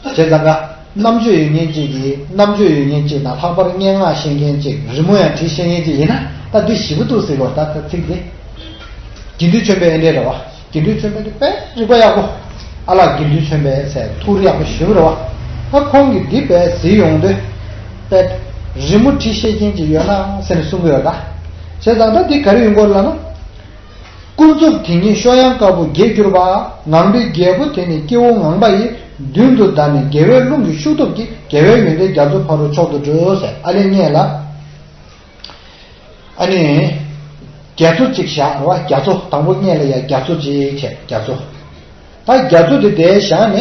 བྱས་ཙང་ཀ་རྣམ་དཔྱོད་ཡོད་མཁན་གཅིག་གིས་རྣམ་དཔྱོད་ཡོད་མཁན་གཅིག་དང་ལྷག་པར་སྙན་ངག་ཤེས་མཁན་གཅིག་རི་མོ་ཡང་བྲིས་ཤེས་མཁན་གཅིག་ཡིན་ན་ད་འདི་ཞིབ་པོ་འདུག་ཟེར་གོ། ད་ད་ཚིག་འདི། དགེ་འདུན་ཆོས་འཕེལ་ཨེ་འདྲས་རེད་བ། དགེ་འདུན་ཆོས་འཕེལ་དེ་དཔེ་རིག་པ་ཡག་པོ། ཨ་ལགས་དགེ་འདུན་ཆོས་འཕེལ་ཟེར་ཐུགས་རེ་ཡག་པོ་ཞེ་པོ་རེད་བ། ད་ཁོང་གིས་འདི་དཔེ་གཟིགས་ཡོང་དུས། དཔེ། རི་མོ་བྲིས་ཤེས་མཁན་གཅིག་ཡོད་ན་ཟེར་ནས་གསུང་གི་ཡོད་ད། བྱས་ཙང་ད་འདི་ག་རེ་ཡོང་གི་ཡོད་ལབ་ན། ཀུན་རྫོབ་དེ་ཉིད་གཤོག་ཡངས་དཀར་པོ་དགྱེས་གྱུར་པ། ངང་པའི་རྒྱལ་པོ་དེ་ནི་སྐྱེ་བོ་ངང་པ་ཡི། མདུན་དུ་བདར་ནས་རྒྱལ་བའི་རླུང་གི་ཤུགས་སྟོབས་ཀྱིས། རྒྱལ་བའི་ཡོན་ཏན་རྒྱ་མཚོའི་ཕ་རོལ་མཆོག་ཏུ་འགྲོ་ཟེར། ཨ་ལས་སྔོན་ལ། ཨ་ནི། རྒྱ་མཚོ་གཅིག་བཞག་རེད་བ། རྒྱ་མཚོ་དང་པོ་སྔོན་ལ་ཡ་རྒྱ་མཚོ་གཅིག་བྱས་རྒྱ་མཚོ། ད་རྒྱ་མཚོ་དེ་དེར་བཞག་ནས་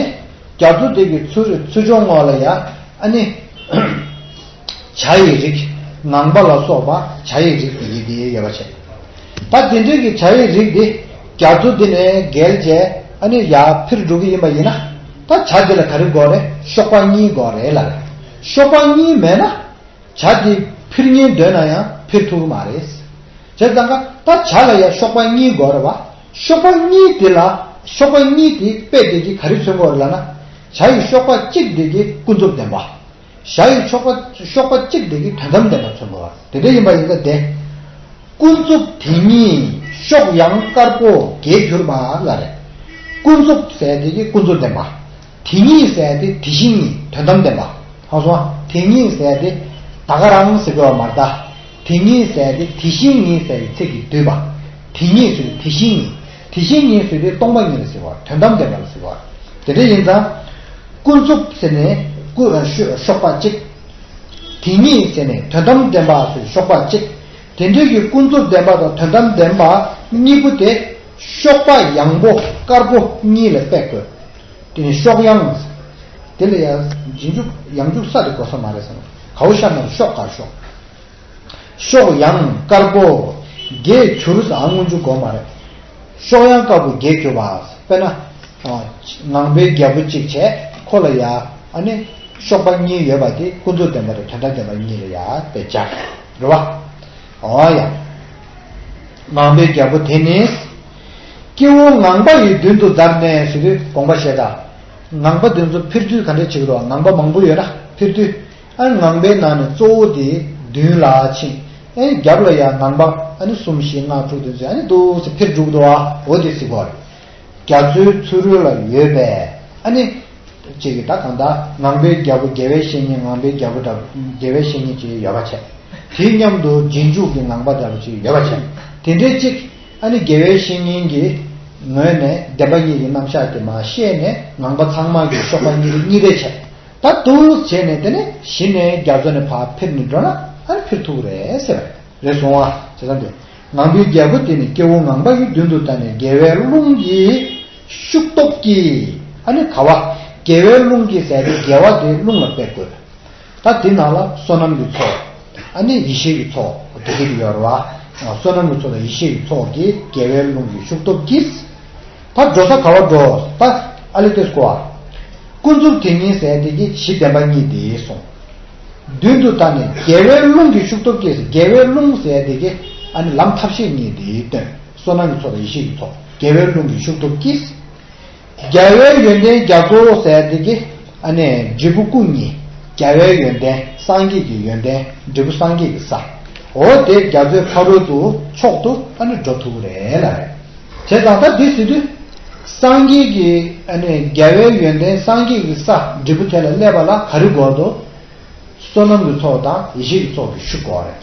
རྒྱ་མཚོ་དེ་གི་ཚུར་ཚུར་ཕྱོགས་ངོས་ལ་ཡ་ཨ་ནི། བྱ་ཡི་རིགས། ངང་པ་ལ་སོགས་པ་བྱ་ཡི་རིགས་ཀྱི་ཡི་གེ་ཡོད་པ་བྱས། ད་དེ་འདྲའི་གི་བྱ་ཡི་རིགས་དེ་རྒྱ་མཚོ་དེ་ནས་བརྒལ་བྱས་ཨ་ནི་ཡར་འཕུར་འགྲོ་གི་ཡིན་པ་ཡིན་ན། ད་བྱ་དེ་ལ་ག་རེ་དགོས་རེད། གཤོག་པ་གཉིས་དགོས་རེད་ལབ་རེད། གཤོག་པ་གཉིས་མེད་ན། བྱ་དེ་འཕུར་ཉེན་འདོད་ན་ཡང་འཕུར་ཐུབ་ཀྱི་མ་རེད། བྱས་ཙང་ཀ་ད་བྱ་ལ་ཡང་གཤོག་པ་གཉིས་དགོས་རེད་བ། གཤོག་པ་གཉིས་དེ་ལ་གཤོག་པ་གཉིས་དེ་དཔེ་དེ་གིས་ག་རེ་མཚོན་དགོས་རེད་ལབ་ན། བྱ་ཡི་གཤོག་པ་གཅིག་དེ་གིས་ཀུན་རྫོབ་བདེན་པ། བྱ་ཡི་གཤོག་པ་གཤོག་པ་གཅིག་དེ་གིས་དོན་དམ་བདེན་པ་མཚོན་དགོས་པ་དེ་འདྲ་ཡིན་པ་ཡིན་ཙང་དེ། ཀུན་རྫོབ་དེ་ཉིད་གཤོག་ཡངས་དཀར་པོ་དགྱེས་གྱུར་པ་ལབ་རེད། ཀུན་རྫོབ་ཟེར་དེ་གིས་ཀུན་རྫོབ་བདེན་པ། དེ་ཉིད་ཟེར་དེ་དེ་བཞིན་ཉིད་དོན་དམ་བདེན་པ། ཧ་གོ་སོང་ཨ། དེ་ཉིད་ཟེར་དེ་ད་ག་རང་ཟེར་དགོས་པ་མ་རེད་ད། དེ་ཉིད་ཟེར་དེ་དེ་བཞིན་ཉིད་ཟེར་བའི་ཚིག་གིས་བསྡུས་པ། དེ་ཉིད་ཟེར་དེ་བཞིན་ཉིད། དེ་བཞིན་ཉིད་ཟེར་དེ་སྟོང་པ་ཉིད་ལ་ཟེར་བ། དོན་དམ་བདེན་པ་ལ་ཟེར་བ། དེ་འདྲ་ཡིན་ཙང་། ཀུན་རྫོབ་ཟེར་ནས་ཀུ་ཨ་གཤོག་གཤོག་པ་གཅིག་དེ་ཉིད་ཟེར་ནས་དོན་དམ་བདེན་པ་ཟེར་གཤོག་པ་གཅིག་དེ་འདྲའི་གི་ཀུན་རྫོབ་བདེན་པ་དང་དོན་དམ་བདེན་པ་གཉིས་པོ་དེ་གཤོག་པ་ཡངས་པོ་དཀར་པོ་གཉིས་ལ་དཔེ་དགོས། དེ་ནི་གཤོག་ཡངས། དེ་ལ་ཡང་རྗེས་འཇུག་ཡང་འཇུག་ས་དེ་དགོས་ས་མ་རེད་བསམ། ག་བོ་ཤར་ན་གཤོག་དཀར་གཤོག་གཤོག་ཡངས་དཀར་པོ། དགྱེས་གྱུར་ཟེར་ཨ་སྔོན་འཇུག་དགོས་མ་རེད། གཤོག་ཡངས་དཀར་པོ་དགྱེས་གྱུར་པ། དཔེར་ན། ངང་པའི་རྒྱལ་པོ་གཅིག་བྱས་ཁོ་ལ་ཡ་ཨ་ནི་གཤོག་པ་གཉིས་ཡོད་པ་དེ་ཀུན་རྫོབ་བདེན་པ་དང་དོན་དམ་བདེན་པ་གཉིས་ལ་ཡ་དཔེ་སྦྱར་རེད་བ། འོ་ཡ། ངང་པའི་རྒྱལ་པོ་དེ་ནི། སྐྱེ་བོ་ངང་པ་ཡི་མདུན་དུ་བདར་ནས་ཟེར་དུས་དགོངས་པ་བཞེས་དང་། ངང་པ་དེ་ཚོ་འཕུར་དུས་ག་འདྲ་བྱེད་ཀྱི་འདུག་ངང་པ་མང་པོ་ཡོད་ན་འཕུར་དུས། ཨ་ངང་པའི་ནང་ནས་གཙོ་བོ་དེ་མདུན་ལ་ཕྱིན། ཨ་རྒྱབ་ལ་ཡང་ངང་པ་ཨ་ནི་གསུམ་བཞི་ལྔ་དྲུག་དེ་ཚོ་ཨ་ནི་འདུག་སེ་འཕུར་འགྲོ་གི་འདུག་ཨ། འོ་དེ་ཟེར་གོ་རེད། རྒྱ་མཚོའི་ཚུ་རོལ་ལ་ཡོད་པས་ཨ་ནི། ཅིག་གིས་ད་གང་ལྟར་ངང་པའི་རྒྱལ་པོ་དགེ་བའི་བཤེས་གཉེན་ངང་པའི་རྒྱལ་པོ་འདྲ་དགེ་བའི་བཤེས་གཉེན་ཅིག་ཡོད་པ་བྱས། དེའི་མཉམ་དུ་རྗེས་འཇུག་གི་ངང་པ་འདྲ་པོ་ཅིག་ཡོད་པ་བྱས། དེ་འདྲའི་ཅིག་ཨ་ནི་དགེ་བའི་བཤེས་གཉེན་གྱི་ངོས་ནས་བདེན་པ་གཉིས་ཀྱི་རྣམ་གཞག་དེ་མར་བཤད་ནས་ངང་པ་ཚང་མ་གི་གཤོག་པ་གཉིས་རེ་གཉིས་རེ་བྱས། ད་འདུག་བྱས་ནས་དེ་ནས་གཞི་ནས་རྒྱ་མཚོ་ནས་ཕར་འཕུར་ནས་འགྲོ་ན་ཨ་ནི་འཕུར་ཐུབ་ཀྱི་རེད་ཟེར་བ་རེད། སོང་བ་བྱས་ཙང་དེ། ངང་པའི་རྒྱལ་པོ་དེ་ནི་སྐྱེ་བོ་ངང་པ་ཡི་མདུན་དུ་བདར་ནས་དགེ་བའི་རླུང་གི་ཤུགས་སྟོབས་ཀྱིས། ཨ་ནི་ག་བ། དགེ་བའི་རླུང་གིས་ཟེར་ཏེ་དགེ་བ་དེའི་རླུང་ལ་དཔེ་དགོས། ད་དེ་ནང་ལ་བསོད་ནམས་ཀྱི་ཚོགས། ཨ་ནི་ཡེ་ཤེས་ཀྱི་ཚོགས་དེ་གི་ཡོད་རེད་བ། བསོད་ནམས་ཀྱི་ཚོགས་དང་ཡེ་ཤེས་ཀྱི་ཚོགས་ཀྱིས་དགེ་བའི་རླུང་གི་ཤུགས་སྟོབས་ཀྱིས། ད་འགྲོ་ས་ག་བ་འགྲོ། ད་ཨ་ལེ་ཏེས་གོ་བ། ཀུན་རྫོབ་དེ་ཉིད་ཟེར་དེ་གི་གཞི་བདེན་པ་གཉིས་དེ་གསུངས། མདུན་དུ་བདར་ནས་དགེ་བའི་རླུང་གི་ཤུགས་སྟོབས་ཀྱིས། དགེ་བའི་རླུང་ཟེར་དེ་གི་ཨ་ནི་ལམ་ཐབས་ཤེས་གཉིས་དེ་སྟོན། བསོད་ནམས་ཀྱི་ཚོགས་དང་ཡེ་ཤེས་ཀྱི་ཚོགས། དགེ་བའི་རླུང་གི་ཤུགས་སྟོབས་ཀྱིས། རྒྱལ་བའི་ཡོན་ཏན་རྒྱ་མཚོ་ཟེར་དེ་གི་ཨ་ནི་འབྲས་བུ་སྐུ་གཉིས། རྒྱལ་བའི་ཡོན་ཏན་སངས་རྒྱས་ཀྱི་ཡོན་ཏན་འབྲས་བུ་སངས་རྒྱས་ཀྱི་ས། འོ་དེ་རྒྱ་མཚོའི་ཕ་རོལ་ཏུ་མཆོག་ཏུ་ཨ་ནི་འགྲོ་ཐུབ་ཀྱི་རེད་ལ་རེད། བྱས་ཙང་ད་འདི་ཟེར་དུས། སངས་རྒྱས་ཀྱི་ཨ་ནི་རྒྱལ་བའི་ཡོན་ཏན་སངས་རྒྱས་ཀྱི་ས་འབྲས་བུ་དེ་ལ་སླེབས་པ་ལ་ག་རེ་དགོས་འདུག་བསོད་ནམས་ཀྱི་ཚོགས་དང་ཡེ་ཤེས་ཀྱི་ཚོགས་ཀྱི་ཤུགས་དགོས་རེད།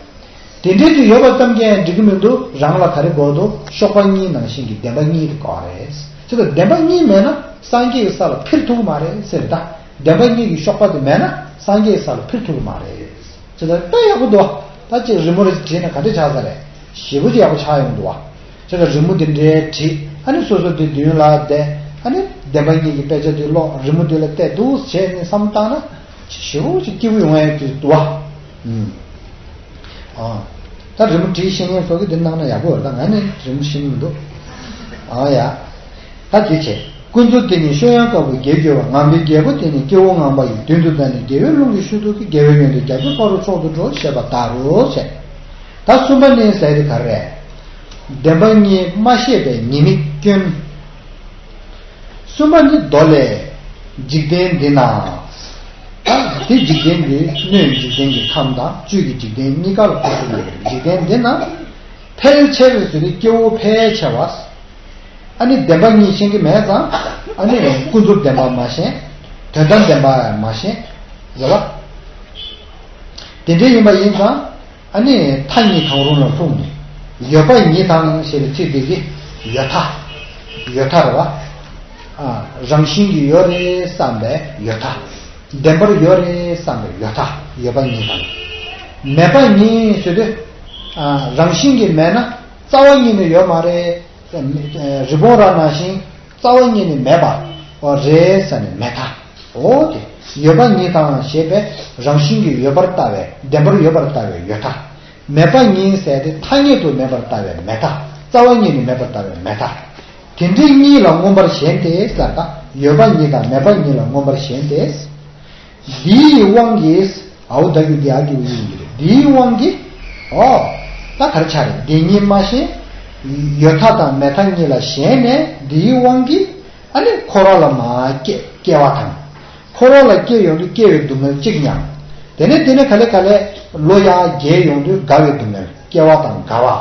དེ་འདྲའི་དུ་ཡོད་པ་ཙམ་གྱིས་འགྲིག་གི་མི་འདུག་རང་ལ་ག་རེ་དགོས་འདུག་གཤོག་པ་གཉིས་ནང་བཞིན་གྱི་བདེན་པ་གཉིས་དེ་དགོས་རེད། ཅེས་དང་བདེན་པ་གཉིས་མེད་ན་སངས་རྒྱས་ཀྱི་ས་ལ་འཕུར་ཐུབ་ཀྱི་མ་རེད་ཟེར། ད་བདེན་པ་གཉིས་ཀྱི་གཤོག་པ་དེ་མེད་ན་སངས་རྒྱས་ཀྱི་ས་ལ་འཕུར་ཐུབ་ཀྱི་མ་རེད། ཅེས་དང་དཔེ་ཡག་པོ་འདུག་ད་ཅིག་རི་མོ་རེ་བྲིས་ན་ག་འདྲ་ཆགས་ས་རེད། ཞེ་པོ་ཅིག་ཡག་པོ་ཆགས་ཡོང་འདུག་བ། ཅེས་དང་རི་མོ་དེ་འདྲའི་བྲིས། ཨ་ནི་སོ་སོ་དེ་མདུན་ལ་བསྡད། ཨ་ནི་བདེན་པ་གཉིས་ཀྱི་དཔེ་ཆ་དེ་ཀློག་རི་མོ་དེ་ལ་བལྟས་འདུག་བྱས་ནས་བསམ་བཏང་ན་ཞེ་པོ་ཅིག་སྐྱིད་པོ་ཡོང་ཡ་ཅིག་འདུག་བ། ཨུམ། ཨ། ད་རི་མོ་བྲིས་ཤེས་མཁན་ཚོ་གིས་འདི་གནང་ན་ཡག་པོ་རེད། ད་ང་ནི་རི་མོ་ཤེས་ཀྱི་མི་འདུག་ཨ་ཡ། ད་འདི་བྱས། ཀུན་རྫོབ་དེ་ཉིད་གཤོག་ཡངས་དཀར་པོ་དགྱེས་གྱུར་པ། ངང་པའི་རྒྱལ་པོ་དེ་ནི་སྐྱེ་བོ་ངང་པ་ཡི། མདུན་དུ་བདར་ནས་དགེ་བའི་རླུང་གི་ཤུགས་སྟོབས་ཀྱིས། དགེ་བའི་ཡོན་ཏན་རྒྱ་མཚོའི་ཕ་རོལ་མཆོག་ཏུ་འགྲོ་ཞེས་པ་ལྟར་རོ་ཞེས། ད་གསུམ་པ་ནི་ཟེར་དེ་ག་རེ་རེད། བདེན་པ་གཉིས་མ་ཤེས་པའི་ཉེས་དམིགས་སྐྱོན། བཅུ་པ་ནི་མདོ་ལས། འཇིག་རྟེན་འདི་ན། ད་དེ་འཇིག་རྟེན་འདི་སྣོད་འཇིག་རྟེན་གྱི་ཁམས་དང་བཅུད་ཀྱི་འཇིག་རྟེན་གཉིས་ཀ་ལ་གོ་དགོས་ཡོད་རེད། འཇིག་རྟེན་འདི་ན། ཕལ་ཆེར་ཟེར་ནི་སྐྱེ་བོ་ཕལ་ཆེ་བ། ཨ་ནི་བདེན་པ་གཉིས་ཤེས་ཀྱི་མེད་ཙང་། ཨ་ནི་ཀུན་རྫོབ་བདེན་པ་མ་ཤེས། དོན་དམ་བདེན་པ་མ་ཤེས། རེད་བ། དེ་འདྲ་ཡིན་པ་ཡིན་ཙང་། ཨ་ནི་མཐའ་གཉིས་གང་རུང་ལ་ལྷུང་ནས། ཡོད་པ་ཉིད་དང་ཞེས་པའི་ཚིག་དེ་གིས་ཡོད་མཐའ། ཡོད་མཐའ་རེད་བ། ཨ། རང་བཞིན་གྱིས་ཡོད་རེད་བསམ་པའི་ཡོད་མཐའ། བདེན་པར་ཡོད་རེད་བསམ་པའི་ཡོད་མཐའ། ཡོད་པ་ཉིད་དང་། མེད་པ་ཉིད་ཟེར་དུས། ཨ། རང་བཞིན་གྱིས་མེད་ན་རྩ་བ་ཉིད་ནས་ཡོད་མ་རེད། རི་བོང་རྭ་ནང་བཞིན་རྩ་བ་ཉིད་ནས་མེད་པ། འོ་རེད་ཟེར་ནས་མེད་མཐའ། འོ་དེ། ཡོད་པ་ཉིད་དང་ཞེས་པས་རང་བཞིན་གྱིས་ཡོད་པར་ལྟ་བའི་བདེན་པར་ཡོད་པར་ལྟ་བའི་ཡོད་མཐའ། མེད་པ་ཉིད་ཟེར་ཏེ་ཐ་སྙད་དུ་མེད་པར་ལྟ་བའི་མེད་མཐའ། རྩ་བ་ཉིད་ནས་མེད་པར་ལྟ་བའི་མེད་མཐའ། དེ་འདྲའི་གཉིས་ལ་མངོན་པར་ཞེན་ཏེ་ཟེར་ད། ཡོད་པ་ཉིད་དང་མེད་པ་གཉིས་ལ་མངོན་པར་ཞེན་ཏེ། འདིའི་དབང་གིས། ཨའོ་ད་གི་འདི་ཨ་གི་འུ་ཡིན་གྱི་རེད། འདིའི་དབང་གིས། ཨོ། ད་གར་ཆ་རེད། འདི་གཉིས་མ་ཤེས། ཡོད་མཐའ་དང་མེད་མཐའ་གཉིས་ལ་ཞེན་ནས་འདིའི་དབང་གིས། ཨ་ནི་འཁོར་བ་ལ་མར་སྐྱེ་སྐྱེ་བ་དང་། འཁོར་བ་ལ་སྐྱེ་ཡོང་དུས་སྐྱེ་བའི་སྡུག་བསྔལ་གཅིག་མྱངས། དེ་ནས་དེ་ནས་ག་ལེ་ག་ལེ་ལོ་ཡར་རྒས་ཡོང་དུས་རྒ་བའི་སྡུག་བསྔལ། སྐྱེ་བ་དང་རྒ་བ།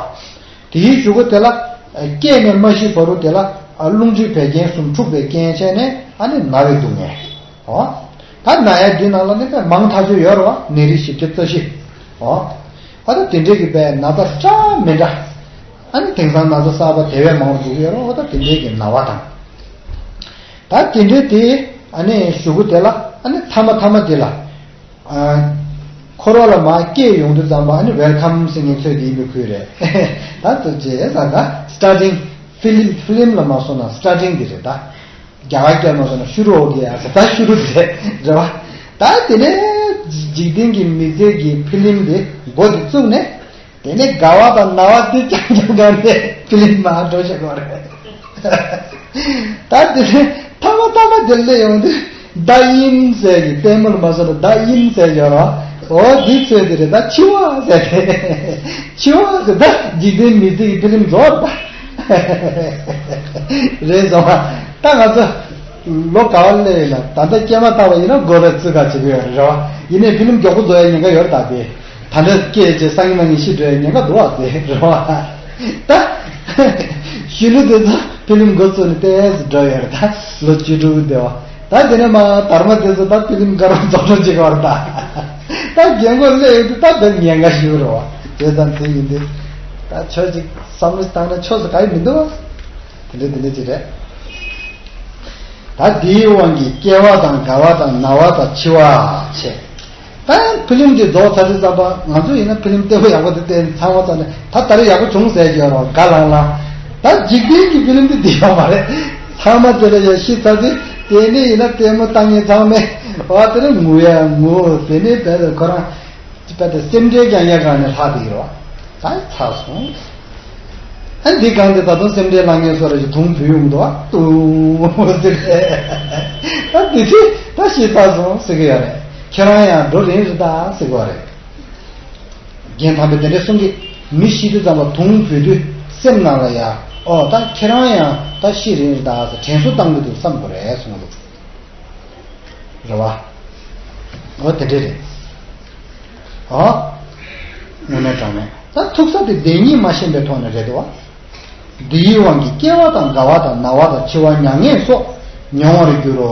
དེའི་གཞུག་གུ་དེ་ལ། སྐྱེས་ནས་མ་ཤི་བར་དུ་དེ་ལ། རླུང་མཁྲིས་བད་ཀན་གསུམ་འཁྲུགས་པའི་རྐྱེན་བྱས་ནས་ཨ་ནི་ན་བའི་སྡུག་བསྔལ། ཨོ། ད་ན་ཡ་འདི་ནང་ལ་ནི་དཔེ་མང་ཐག་ཆོད་ཡོད་རེད་བ། ནད་རིགས་བཞི་བརྒྱ་རྩ་བཞི། ཨོ། ཨ་ད་དེ་འདྲས་ཀྱི་དཔེ་ན་ཚ་འདྲ་མི་འདྲ། ཨ་ནི་དེང་སང་ན་ཚ་གསར་པ་དེ་བས་མང་རུ་འགྲོ་གི་ཡོད་རེད་བ། ད་དེ་འདྲས་ཀྱི་ན་བ་དང་། ད་དེ་འདྲས་དེ་ཨ་ནི་གཞུག་གུ་དེ་ལ་ཨ་ནི་ཐ་མ་ཐ་མ་དེ་ལ། ཨ། འཁོར་བ་ལ་མར་སྐྱེས་ཡོང་དུས་ཙམ་པ་ཨ་ནི་welcome ཟེར་མཁན་ཚོས་དེ་ཡིན་པའི་ཁུལ་རེད། ད་ཐུགས་རྗེ་ཆེ་ཟེར། ད་starting film film ལ་མ་སོང་ན་starting དེ་རེད་ད། རྒྱ་གར་སྐད་མ་སོང་ན་ཤུ་རུ་ཨོ་གི་ཡ་ཟེར། ད་ཤུ་རུ་དེ་རེད་བ། ད་དེ་ནས་འཇིག་རྟེན་གྱི་མི་ཚེ་གི་ཕི་ལིམ་དེ་འགོ་དེ་བཙུགས་ནས། དེ་ནས་དགའ་བ་དང་ན་བ་དེ་རྐྱང་རྐྱང་ག་ནས་ཕི་ལིམ་མར་འགྲོ་བྱེད་དགོས་རེད། ད་དེ་ནས་ཐ་མ་ཐ་མ་དེ་སླེབས་ཡོང་དུས་ད་ཡིན་ཟེར་གི། ལྟད་མོ་ལ་མ་སོང་ན་ད་ཡིན་ཟེར་ཡོད་རོ། འོ་འདི་ཚོས་དེ་རེད། ད་འཆི་བ་ཟེར་ཏེ། འཆི་བ་ཟེར། ད་འཇིག་རྟེན་མི་ཚེ་གི་ཕི་ལིམ་རྫོགས་རེད་ད། རེད་སོང་བ། ད་ང་ཚོ་ལོ་ག་བ་སླེབས་ཡིན་ན། ད་ལྟ་སྐྱེས་མ་ཐག་པ་ཡིན་ན་མགོ་ར་ཚུགས་ཁ་བྱེད་ཀྱི་ཡོད་རེད་བ། ཡིན་ནའི་ཕི་ལིམ་མགྱོགས་པོ་རྫོགས་ཡ་ཉེན་ཁ་ཡོད་རེད་ད། དེ། ད་ལྟ་སྐད་ཅེས་སང་ཉིན་གནངས་ཉིན་ཤི་འགྲོ་ཡ་ཉེན་ཁ་འདུག་བ། དེ་རེད་བ། ད་གཞོན་ནུ་དེ་ཚོ་ཕི་ལིམ་འགོ་བཙུགས་ནས་ཏོག་ཙམ་འགྲོ་ཡོད་རེད་ད། ལོ་བཅུ་དྲུག་དེ་བ། ད་དེ་ནས་མར་དར་མ་དེ་ཚོ་ད་ཕི་ལིམ་དགའ་རབ་རྫོགས་འགྲོ་བྱེད་ཀྱི་ཡོད་རེད་ད། ད་རྒན་གོག་སླེབས་ཡོང་དུས་ད་དེ་ཉེན་ཁ་ཞེ་པོ་རེད་བ། བྱས་ཙང་དེ་ཡིན་དུས་ད་ཆོས་ཅིག་བསམ་བློ་བཏང་ན་ཆོས་སུ་ག་ཡི་མི་འདུག་བ། དེ་འདྲ་དེ་འདྲ་ཅིག་རེད། ད་འདིའི་དབང་གིས་སྐྱེ་བ་དང་རྒ་བ་དང་ན་བ་དང་འཆི་བ་བྱས། ད་ཕི་ལིམ་འདི་རྫོགས་ཚར་དུས་ཙམ་པ་ང་ཚོ་ཡིན་ན་ཕི་ལིམ་བལྟས་པ་ཡག་པོ་དེ་བལྟས་ཚང་མ་ཙམ་ནས་ད་ད་རེས་ཡག་པོ་བྱུང་ཟེར་གྱི་ཡོད་རེད་བ། དགའ་ལང་ལང་། ད་འཇིག་རྟེན་གྱི་ཕི་ལིམ་འདི་འདི་ཡོད་མ་རེད། ཚང་མ་དེ་ལ་ཡ་ཤི་ཚར་དུས་དེ་ནས་ཡིན་ན་ལྟད་མོ་ལྟ་མཁན་ཚང་མས་བ་དེ་ནས་ངུ་ཡ་ངུ། དེ་ནས་བས་ཁོ་རང་དཔེ་དེ་སེམས་ཁྲལ་རྐྱང་རྐྱང་སྒང་ནས་ལྷག་བསྡད་ཀྱི་རེད་བ། ད་ཚར་སོང་། ཨ་འདི་སྒང་དེ་ད་དུང་སེམས་ཁྲལ་ལངས་མཁན་སོགས་རེ་ཞིག་དུང་བུད་ཡོང་འདུག་བ། དུང་ཟེར་ཏེ། ད་འདི་དུས་ད་ཤི་ཚར་སོང་ཟེར་གི་ཡོད་རེད། ཁྱེད་རང་ཡང་འགྲོ་རན་རེད་ད་ཟེར་གི་ཡོད་རེད། རྒན་དམ་པས་དེ་འདྲ་གསུང་གི། མི་ཤི་དུས་ཙམ་པ་དུང་བུད་དུས་སེམས་ནང་ལ་ཡ། ཨོ་ད་ཁྱེད་རང་ཡང་ད་ཤི་རན་རེད་ད་ཟེར་དྲན་གསོ་བཏང་གི་འདུག་བསམ་དགོས་རེད་གསུངས་འདུག་རེད་བ། འོ་དེ་འདྲ་རེད། ཨ། དངོས་གནས་དྲང་གནས་ད་ཐུག་ས་དེ་བདེན་གཉིས་མ་ཤེས་པའི་ཐོག་ནས་རེད་དོ། འདིའི་དབང་གིས་སྐྱེ་བ་དང་རྒ་བ་དང་ན་བ་དང་འཆི་བ་མྱ་ངན་སོགས་མྱོང་བར་འགྱུར་རོ།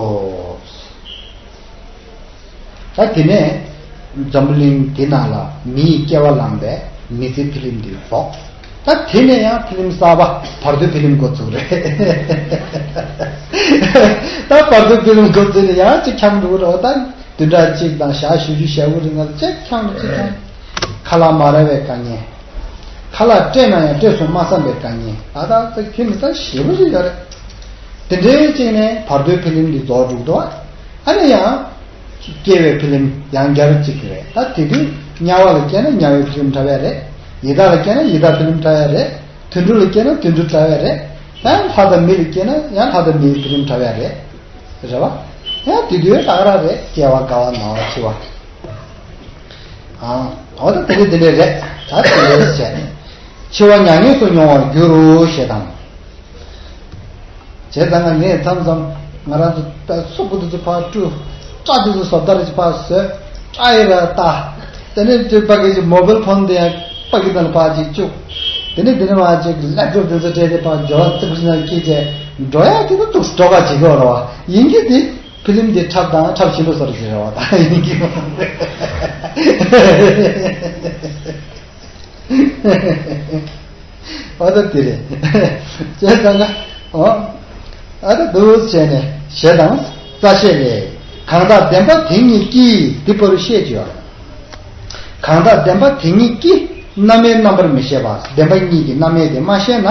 ད་དེ་ནས་འཛམ་བུ་གླིང་འདི་ནང་ལ་མིའི་སྐྱེ་བ་བླངས་པའི་མི་ཚེ་ཕི་ལིམ་འདི་རྫོགས། ད་དེ་ནས་ཡང་ཕི་ལིམ་གསར་པ་བར་དོའི་ཕི་ལིམ་འགོ་བཙུགས་རེད། ད་བར་དོའི་ཕི་ལིམ་འགོ་བཙུགས་ནས་ཡང་གཅིག་འཁྱམས་འགྲོ་གི་རེད་བ། ད་བདུན་ཕྲག་གཅིག་དང་ཞག་བཞི་བཅུ་ཞེ་དགུ་རིང་ལ་གཅིག་འཁྱམས་གཅིག་འཁྱམས། ཁ་ལག་མ་རག་པའི་དཀའ་ངལ། ཁ་ལག་སྤྲད་ན་ཡང་སྤྲད་སོང་མ་བསམ་པའི་དཀའ་ངལ། ད་ད་ད་ཁྱོད་ནི་ད་ཞེ་པོ་ཞིག་ཡོད་རེད། དེ་འདྲའི་གཅིག་ནས་བར་དོའི་ཕི་ལིམ་འདི་རྫོགས་འགྲོ་གི་འདུག་ཨ་ནི་ཡང་སྐྱེ་བའི་ཕི་ལིམ་ཡང་བསྐྱར་གཅིག་རེད། ད་དེ་དུས་དམྱལ་བ་ལ་སྐྱེས་ན་དམྱལ་བའི་ཕི་ལིམ་འཁྲབ་ཡ་རེད། ཡི་དྭགས་ལ་སྐྱེས་ན་ཡི་དྭགས་ཕི་ལིམ་འཁྲབ་ཡ་རེད། དུད་འགྲོ་ལ་སྐྱེས་ན་དུད་འགྲོ་འཁྲབ་ཡ་རེད། ཡང་ལྷ་དང་མི་ལ་སྐྱེས་ན་ཡང་ལྷ་དང་མིའི་ཕི་ལིམ་འཁྲབ་ཡ་རེད། རེད་བ། ཡང་དེ་དུས་རག་རག་རེད། སྐྱེ་བ་རྒ་བ་ན་བ་འཆི་བ། ཨ། འོ་ད་དེ་འདྲ་དེ་འདྲ་རེད། ད་དེ་འདྲ་བྱས་ནས་འཆི་བ་མྱ་ངན་སོགས་མྱོང་བར་འགྱུར་རོ་ཞེས་དང་། བྱས་ཙང་ང་ངས་མཚམས་མཚམས་ ང་རང་ཚོ་ད་སོ་པོ་དེ་ཚོ་ཕར་བཀྲུ། སྐྲ་དེ་ཚོ་བཟོ་ལྟ་རེ་ཅིག་ཕར་བཟོས། སྐྲ་ཡི་ར་ལྟ། དེ་ནས་དེ་ཕ་གི་ཅིག་མོ་བལ་ཕོན་དེ་ཡང་ཕ་གི་དང་ཕར་ཅིག་བཅུག་དེ་ནས་དེ་ནས་མར་ཅིག་ལེབ་ཊོབ་དེ་ཚོ་སྤྲད་དེ་ཕར་འབྱོར་བ་ཙིག་ཙིག་ན་ཁྱེད་ཅེས་འགྲོ་ཡ་དེ་ཚོ་འདུག་འགྲོ་ག་བྱེད་དགོས་རེད་བ། ཡིན་གྱི་དེ་ཕི་ལིམ་དེ་འཁྲབ་དང་འཁྲབ་བཞིན་པ་བཟོ་རེ་བྱེད་རེད་བ། ད་ཡིན་གྱི་འོ་ད་དེ་རེད། བྱས་ཙང་ན། འོ། ཨ་ད་འདུག་བྱས་ནས་ཞེས་དང་། རྩ་ཤེས་ལས། གང་དག་བདེན་པ་དེ་ཉིད་ཀྱིས། འདི་བར་བཤད་ཀྱི་ཡོད། གང་དག་བདེན་པ་དེ་ཉིད་ཀྱིས། རྣམ་སྨིན་རྣམ་པར་མི་ཤེས་པ། བདེན་པ་གཉིས་ཀྱི་རྣམ་སྨིན་དེ་མ་ཤེས་ན།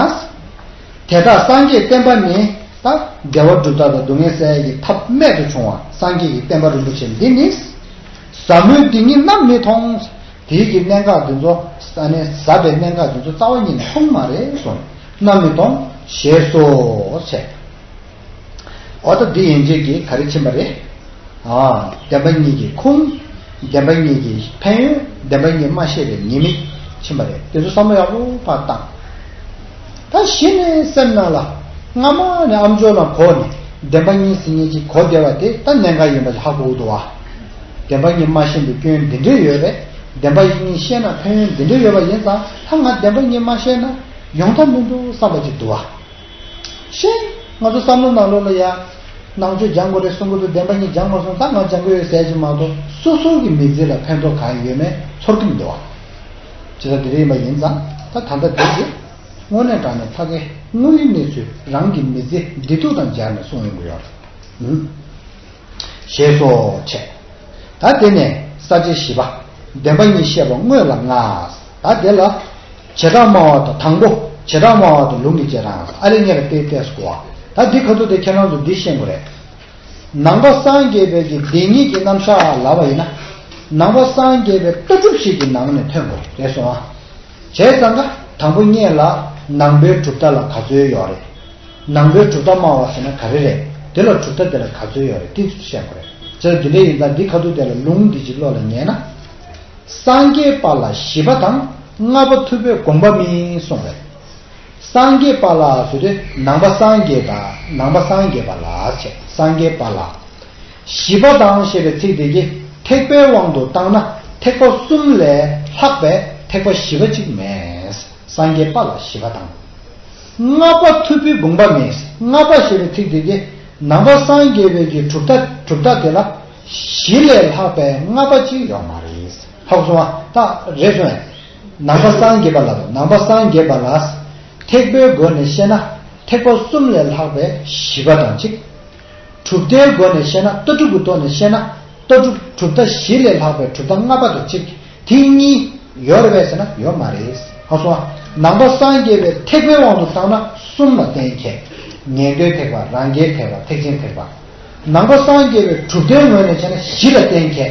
དེ་དག་སངས་རྒྱས་བསྟན་པ་ནི། ད་བདེ་བ་སྒྲུབ་ཐབས་དང་སྡུག་བསྔལ་སེལ་ཡག་གི་ཐབས་རྨད་དུ་བྱུང་བ་སངས་རྒྱས་ཀྱི་བསྟན་པ་རིན་པོ་ཆེ་འདི་ནི། ཟབ་མོའི་སྡེ་ཉིད་རྣམས་མི་མཐོང་། དེའི་གི་གནད་འགག་འདི་ཚོ་ཨ་ནི་ཟབ་པའི་གནད་འགག་འདི་ཚོ་རྩ་བ་ཉིད་ནས་མཐོང་མ་རེད་གསུངས། རྣམས་མི་མཐོང་ཞེས་སོ་བྱས། འོ་ད་འདི་ཡན་ཆད་ཀྱིས་ག་རེ་ཕྱིན་པ་རེད། ཨ། བདེན་པ་གཉིས་ཀྱི་ཁུངས། བདེན་པ་གཉིས་ཀྱི་ཕན་ཡོན། བདེན་པ་གཉིས་མ་ཤེས་པའི་ཉེས་དམིགས་ཕྱིན་པ་རེད། དེ་ཚོ་བསམ་བློ་ཡག་པོ་ཕར་བཏང་། ད་གཞི་ནས་སེམས་ནང་ལ་སྔ་མ་ནས་ཨམ་ཅོག་ལ་གོ་ནས་བདེན་པ་གཉིས་ཟེར་མཁན་ཅིག་གོ་བསྡད་པ་དེ་ད་གནད་འགག་ཡིན་པ་ཅིག་ཧ་གོ་གི་འདུག་བ། བདེན་པ་གཉིས་མ་ཤེས་པའི་སྐྱོན་འདི་འདྲ་ཡོད་པས། བདེན་པ་གཉིས་ཤེས་ན་ཕན་ཡོན་འདི་འདྲ་ཡོད་པ་ཡིན་ཙང་། ད་ང་བདེན་པ་གཉིས་མ་ཤེས་ན་ཡོང་ཐབས་མི་འདུག་བསམ་པ་ཅིག་འདུག་བ། ཤེས། ང་ཚོ་བསམ་བློ་ནང་ལོགས་ལ་ཡ། ནང་ཆོས་སྦྱང་དགོས་རེད་གསུང་གི་འདུག་བདེན་པ་གཉིས་སྦྱང་དགོས་གསུངས། ད་ང་སྦྱང་གི་ཡོད་ཟེར་གྱི་མ་གཏོགས་སོ་སོ་གི་མི་ཚེ་ལ་ཕན་ཐོགས་གང་ཡོད་མེད་ཚོར་གྱི་མི་འདུག་བ། ཇི་ལྟར་འདི་རེད་ཡིན་པ་ཡིན་ཙང་། ད་ད་ལྟ་དེ་གྱིས་དངོས་གནས་དྲང་གནས་ཕ་གིའི་དངོས་ཡོད་གནས་ཚུལ་རང་གི་མི་ཚེ་བདེ་སྡུག་དང་སྦྱར་ནས་གསུང་ཡོང་གི་ཡོད་རེད། ཞེས་སོགས་བྱས། ད་དེ་ནས་ས་བཅད་བཞི་པ། བདེན་པ་གཉིས་བཤད་པ་དངོས་ལ་ལྔ། ད་དེ་ལ། བྱེ་བྲག་སྨྲ་བ་དང་། དང་པོ། བྱེ་བྲག་སྨྲ་བ་དང་ལུང་གི་རྗེས་འབྲང་། ཨ་ལེ་ངས་ལ་ཏེ་ཏེས་གོ་བ། ད་འདི་ཁ་ཐུག་དེ་ཁྱེད་རང་ཚོ་འདི་ཤེས་དགོས་རེད། ནང་པ་སངས་རྒྱས་པའི་གི་བདེན་གཉིས་ཀྱི་རྣམ་གཞག་ལབ་པ་ཡིན་ན། ནང་པ་སངས་རྒྱས་པའི་ལྟ་གྲུབ་ཞིག་གི་ནང་ནས་ཐོན་དགོས་རེད་སོང་ཨ། བྱས་ཙང་ཀ་དང་པོ་སྔོན་ལ་ནང་པའི་གྲུབ་མཐའ་ལ་ག་ཚོད་ཡོད་རེད། ནང་པའི་གྲུབ་མཐའ་སྨྲ་བ་ཟེར་ན་ག་རེ་རེད། དེ་ལ་གྲུབ་མཐའ་དེ་ལ་ག་ཚོད་ཡོད་རེད། དེ་ཚོ་བཤད་དགོས་རེད། བྱས་ཙང་འདི་འདྲ་ཡིན་ཙང་འདི་ཁ་ཐུག་དེ་ལ་ལུང་འདི་ཅིག་བློ་ལ་ངེས་ན། སངས་རྒྱས་པ་ལ་བཞི་པ་དང་། ལྔ་པ་ཐུབ་པའི་དགོངས་པ་མིན་གསུངས་པས། སངས་རྒྱས་པ་ལ་ཟེར་དུས་ནང་པ་སངས་རྒྱས་པ། ནང་པ་སངས་རྒྱས་པ་ལ་བྱས། སངས་རྒྱས་པ་ལ། བཞི་པ་དང་ཞེས་པའི་ཚིག་དེ་གིས་ཐེག་པའི་དབང་དུ་བཏང་ན་ཐེག་པ་གསུམ་ལས་ལྷག་པའི་ཐེག་པ་བཞི་པ་གཅིག་མེད། སངས་རྒྱས་པ་ལ་བཞི་པ་དང་། ལྔ་པ་ཐུབ་པའི་དགོངས་པ་མེད། ལྔ་པ་ཞེས་པའི་ཚིག་དེ་གིས་ནང་པ་སངས་རྒྱས་པའི་གི་གྲུབ་མཐའ། གྲུབ་མཐའ་དེ་ལ་བཞི་ལས་ལྷག་པའི་ལྔ་པ་གཅིག་ཡོད་མ་རེད། ཧ་གོ་སོང་ཨ། ད་རེད་སོང་ཨ། ནང་པ་སངས་རྒྱས་པ་ལ། ནང་པ་སངས་རྒྱས་པ་ལ་ཐེག་པའི་སྒོ་ནས་བཤད་ན་ཐེག་པ་གསུམ་ལས་ལྷག་པའི་བཞི་པ་དང་གཅིག་གྲུབ་མཐའི་སྒོ་ནས་བཤད་ན། ལྟ་གྲུབ་ཀྱི་ཐོག་ནས་བཤད་ན་ལྟ་གྲུབ། གྲུབ་མཐའ་བཞི་ལས་ལྷག་པའི་གྲུབ་མཐའ་ལྔ་པ་དང་གཅིག་དེ་གཉིས་ཡོད་རེད་པས་ཟེར་ན་ཡོད་མ་རེད། ཧ་གོ་སོང་ཨ། ནང་པ་སངས་རྒྱས་པའི་ཐེག་པའི་དབང་དུ་བཏང་ན་གསུམ་ལ་གཏན་འཁེལ། ཉན་ཐོས་ཐེག་པ། རང་རྒྱལ་ཐེག་པ། ཐེག་ཆེན་ཐེག་པ། ནང་པ་སངས་རྒྱས་པའི་གྲུབ་མཐའི་ངོས་ནས་བྱས་ན་བཞི་ལ་གཏན་འཁེལ། བྱེ་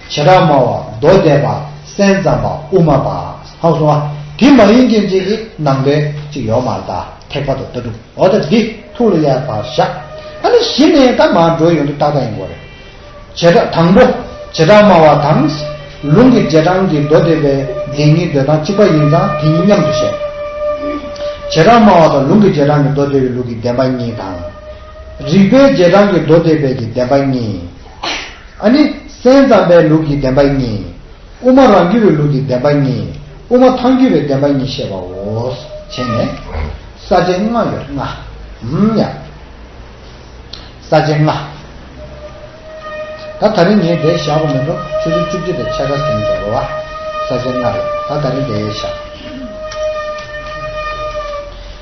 བྲག་སྨྲ་བ། མདོ་སྡེ་པ། སེམས་ཙམ་པ། དབུ་མ་པ། ཧ་གོ་སོང་ཨ། དེ་མ་ཡིན་མཁན་ཅིག་གིས་ནང་པའི་ཅིག་ཡོད་མ་རེད། ད་ཐེག་པ་དང་ལྟ་གྲུབ། འོ་ད་འདི་ཐུགས་ལ་ཡར་ཕར་བཞག་ཨ་ནི་གཞི་ནས་ད་མར་འགྲོ་ཡོང་དུས་ཏག་ཏག་ཡིན་དགོས་རེད། བྱེ་བྲག་དང་པོ་བྱེ་བྲག་སྨྲ་བ་དང་། ལུང་གི་རྗེས་འབྲང་གི་མདོ་སྡེ་པའི་བདེན་གཉིས་འདོད་སྟངས་གཅིག་པ་ཡིན་ཙང་དེ་གཉིས་མཉམ་དུ་བཤད། བྱེ་བྲག་སྨྲ་བ་དང་ལུང་གི་རྗེས་འབྲང་གི་མདོ་སྡེ་པའི་ལུགས་ཀྱི་བདེན་པ་གཉིས་དང་། རིགས་པའི་རྗེས་འབྲང་གི་མདོ་སྡེ་པའི་གི་བདེན་པ་གཉིས། ཨ་ནི་སེམས་ཙམ་པའི་ལུགས་ཀྱི་བདེན་པ་གཉིས། དབུ་མ་རང་རྒྱུད་པའི་ལུགས་ཀྱི་བདེན་པ་གཉིས། དབུ་མ་ཐལ་འགྱུར་བའི་བདེན་པ་གཉིས་བཤད་པའོ། བྱས་ནས་ས་བཅད་ལྔ་ཡོད། ལྔ། ཧུམ་ཡ། ས་བཅད་ལྔ། ད་ད་རིང་ངས་འདིར་བཞག་པ་མིན་འགྲོ། ཆུ་ཚོད་བཅུ་གཅིག་དང་ཕྱེད་ཀ་ཟིན་འགྲོ་བ། ས་བཅད་ལྔ་རེད། ད་ད་རིང་འདིར་བཞག་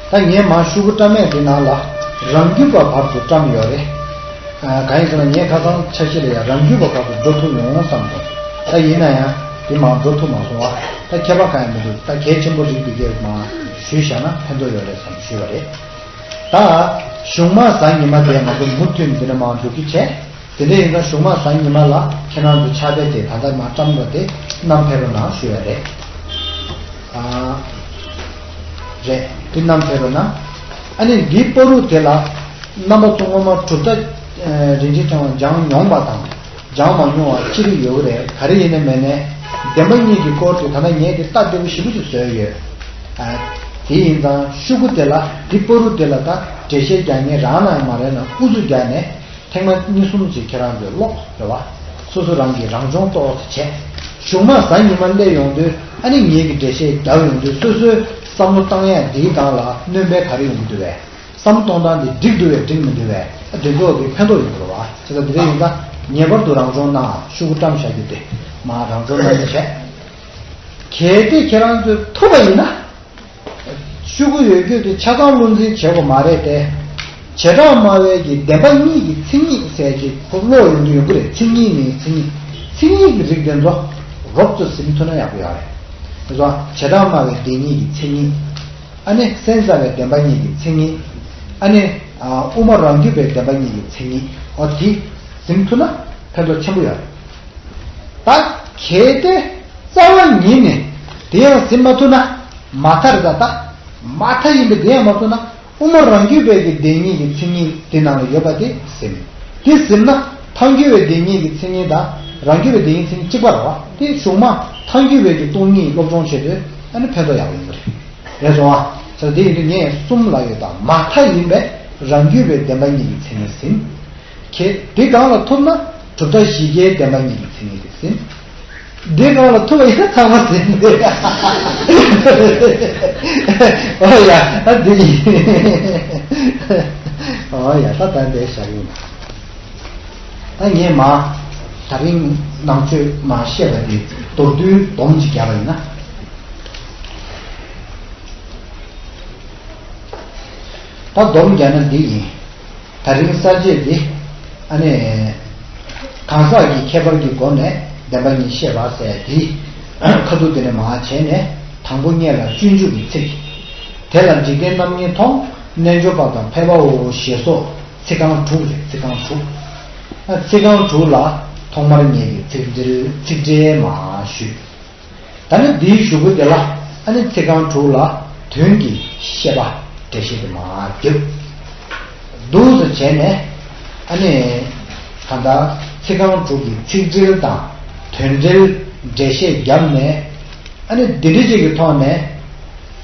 ད་ངས་མར་ཤོག་གུ་བཀྲམ་མེད་འདི་ནང་ལ་རང་རྒྱུད་པ་བར་དུ་བཀྲམ་ཡོད་རེད། ཨ། གང་ཡིན་ཟེར་ན་ངས་ཁ་སང་འཆར་གཞི་ལ་ཡང་རང་རྒྱུད་པ་བར་དུ་འགྲོ་ཐུབ་ཡོང་བསམ་སོང་། ད་ཡིན་ན་ཡང་དེ་མར་འགྲོ་ཐུབ་མ་སོང་བ། ད་ཁྱད་པར་གང་ཡང་མི་འདུག་ད་གལ་ཆེན་པོ་རིགས་འདི་གས་མར་ཞུས་བཞག་ན་ཕན་ཐོགས་ཡོད་རེད་བསམ་ཞུས་པ་རེད། ད་གཞུང་མ་གཟའ་ཉི་མ་དེ་ང་ཚོ་མུ་མཐུད་འདི་འདྲ་མར་འགྲོ་གི་བྱས། དེ་འདྲ་ཡིན་ཙང་གཞུང་མ་གཟའ་ཉི་མ་ལ་ཁྱེད་རང་ཚོ་ཕྱག་དཔེ་དེ་ད་ལྟ་མར་བཀྲམ་འགྲོ་དེ་བསྣམས་ཕེབས་རོགས་གནང་ཞུ་ཡ་རེད། ཨ། རེད། དེ་བསྣམས་ཕེབས་རོགས་གནང་། ཨ་ནི་འདིའི་བར་དུ་དེ་ལ་རྣམ་པ་ཚོ་སྔོན་མ་གྲུབ་མཐའ་རིན་ཆེན་ཕྲེང་བ་སྦྱངས་མྱོང་བ་དང་སྦྱངས་མ་མྱོང་བ་ཅི་རིགས་ཡོད་རེད། ག་རེ་ཡིན་ནའི་མིན་ནའི་བདེན་པ་གཉིས་ཀྱི་སྐོར་དེ་ད་ལྟ་ངས་དེ་ལྟ་བདེ་པོ་ཞེ་པོ་ཅིག་བཟོས་ཡོད། ཨ། དེ་ཡིན་ཙང་ཤོག་གུ་དེ་ལ་འདིའི་བར་དུ་དེ་ལ་ད་འགྲེལ་བཤད་རྒྱག་མཁན་རང་ན་ཡང་མ་རེད་ན་ཨུ་ཚུགས་རྒྱག་ནས། ཐེངས་མ་གཉིས་གསུམ་ཅིག་ཁྱེད་རང་ཚོས་ཀློག་རེད་བ། སོ་སོ་རང་གིས་རང་སྦྱོང་ཏོག་ཙམ་བྱས། གཞུག་མ་གཟའ་ཉི་མ་སླེབས་ཡོང་དུས་ཨ་ནི་ངེད་ཀྱི་འགྲེལ་བཤད་རྒྱག་ཡོང་དུས་སོ་སོའི་བསམ་བློ་བཏང་ཡག་འདིའི་སྒང་ལ་སྣོན་པ་ག་རེ་ཡོང་གི་འདུག་བས། བསམ་གཏོང་སྟངས་དེ་འགྲིག་འདུག་བས་འགྲིག་མི་འདུག་བས། ཨ་དེ་ཚོ་གི་ཕན་ཐོགས་ཡོང་གི་རེད་བ། བྱས་ཙང་དེ་འདྲ་ཡིན་ཙང་ངེས་པར་དུ་རང་སྦྱོང་གནང་། ཤོག་གུ་བཀྲམ་བཞག་རྒྱུ་དེ་མར་རང་སྦྱོང་གནང་རྒྱུ་བྱས། གལ་ཏེ་ཁྱེད་རང་ཚོས་ཐུབ་པ་ཡིན་ན། ཤོག་གུ་ཡོད་རྒྱུ་དེ་ཆ་ཚང་བློ་འཛིན་བྱེད་དགོས་མ་རེད་དེ། བྱེ་བྲག་སྨྲ་བའི་གི་བདེན་པ་གཉིས་ཀྱི་མཚན་ཉིད་ཟེར་གྱི་ཁོ་ཀློག་ཡོང་གི་ཡོང་གི་རེད། མཚན་ཉིད་ནི་མཚན་ཉིད། མཚན་ཉིད་ཀྱི་རིགས་དེ་ཚོ་རོབ་ཙམ་ཟིན་ཐུབ་ན་ཡག་པོ་ཡོད་རེད། དེ་ཚོ་བྱེ་བྲག་སྨྲ་བའི་བདེན་གཉིས་ཀྱི་མཚན་ཉིད། ཨ་ནི་སེམས་ཙམ་པའི་བདེན་པ་གཉིས་ཀྱི་མཚན་ཉིད། ཨ་ནི་ཨ་དབུ་མ་རང་རྒྱུད་པའི་བདེན་པ་གཉིས་ཀྱི་མཚན་ཉིད། འོ་དེ་ཟིན་ཐུབ་ན་ཕན་ཐོགས་ཆེན་པོ་ཡོད་རེད། ད་གལ་ཏེ་རྩ་བ་ཉིད་ནས་དེ་ཡང་ཟིན་མ་ཐུབ་ན་མ་མཐའ་རེད། ད་ད་མ་མཐའ་ཡིན་པས་དེ་ཡང་མ་ཐུབ་ན་དབུ་མ་རང་རྒྱུད་པའི་གི་བདེན་གཉིས་ཀྱི་མཚན་ཉིད་དེ་ནང་ལ་ཡོད་པ་དེ་ཟིན། དེ་ཟིན་ན་ཐལ་འགྱུར་བའི་བདེན་གཉིས་ཀྱི་མཚན་ཉིད་དང་རང་རྒྱུད་པའི་བདེན་གཉིས་མཚན་ཉིད་གཅིག་པ་རེད་བ། དེ་གཞུག་མ་ཐལ་འགྱུར་བའི་གི་སྟོང་ཉིད་སློབ་སྦྱོང་བྱེད་དུས་ཨ་ནི་ཕན་ཐོགས་ཡག་པོ་ཡོང་གི་རེད། རེད་སོང་ཨ། བྱས་ཙང་དེ་ཡིན་དུས་ངས་གསུམ་ལབ་ཡོད། ད་མ་མཐའ་ཡིན་པས་རང་རྒྱུད་པའི་བདེན་པ་གཉིས་ཀྱི་མཚན་ཉིད་ཟིན། ཁྱེད་དེ་སྒང་ལ་ཐུབ་ན་གྲུབ་མཐའ་བཞི་ཀའི་བདེན་པ་གཉིས་ཀྱི་མཚན་ཉིད་དེ་ཟིན། དེ་སྒང་ལ་ཐུབ་པ་ཡིན་ན་ཚང་མ་ཟིན། ཨོ་ཡ། ཨ་འདི་ཡིན། ཨོ་ཡ། ད་ད་འདི་བཞག་ཡིན། ད་ངས་མ་ད་རིང་ནང་ཆོས་མ་བཤད་པ་དེ་མདོར་བསྡུས་སྡོམ་ཅིག་བརྒྱབ་པ་ཡིན་ན། ད་སྡོམ་བརྒྱབ་ན་འདི་ཡིན། ད་རིང་ས་བཅད་འདི་ཨ་ནི་གང་ཟག་གི་ཁྱད་པར་གྱི་སྒོ་ནས་བདེན་པ་གཉིས་བཤད་པ་ཟེར་འདི་ཁ་ཐུག་དེ་ནས་མར་བྱས་ནས་དང་པོ་སྔོན་ལ་སྤྱོད་འཇུག་གི་ཚིག་དེ་ལ་འཇིག་རྟེན་རྣམ་གཉིས་མཐོང་། རྣལ་འབྱོར་པ་དང་ཕལ་པའོ་ཞེས་སོགས་ཚིག་རྐང་དྲུག་རེད། ཚིག་རྐང་དྲུག་ཨ་ཚིག་རྐང་དྲུག་ལ་ཐོག་མར་ངེད་ཀྱིས་ཚིག་འགྲེལ་ཚིག་འགྲེལ་མར་ཞུས། ད་ནི་འདིའི་གཞུག་གུ་དེ་ལ་ཨ་ནི་ཚིག་རྐང་དྲུག་ལ་དོན་གྱི་བཤད་པ་འགྲེལ་བཤད་དེ་མར་བརྒྱབ། འདུག་སེ་བྱས་ནས་ཨ་ནི་ད་ལྟ་ཚིག་རྐང་དྲུག་གི་ཚིག་འགྲེལ་དང་དོན་འགྲེལ་འགྲེལ་བཤད་བརྒྱབ་ནས་ཨ་ནི་འདི་འདྲ་ཅིག་གི་ཐོག་ནས་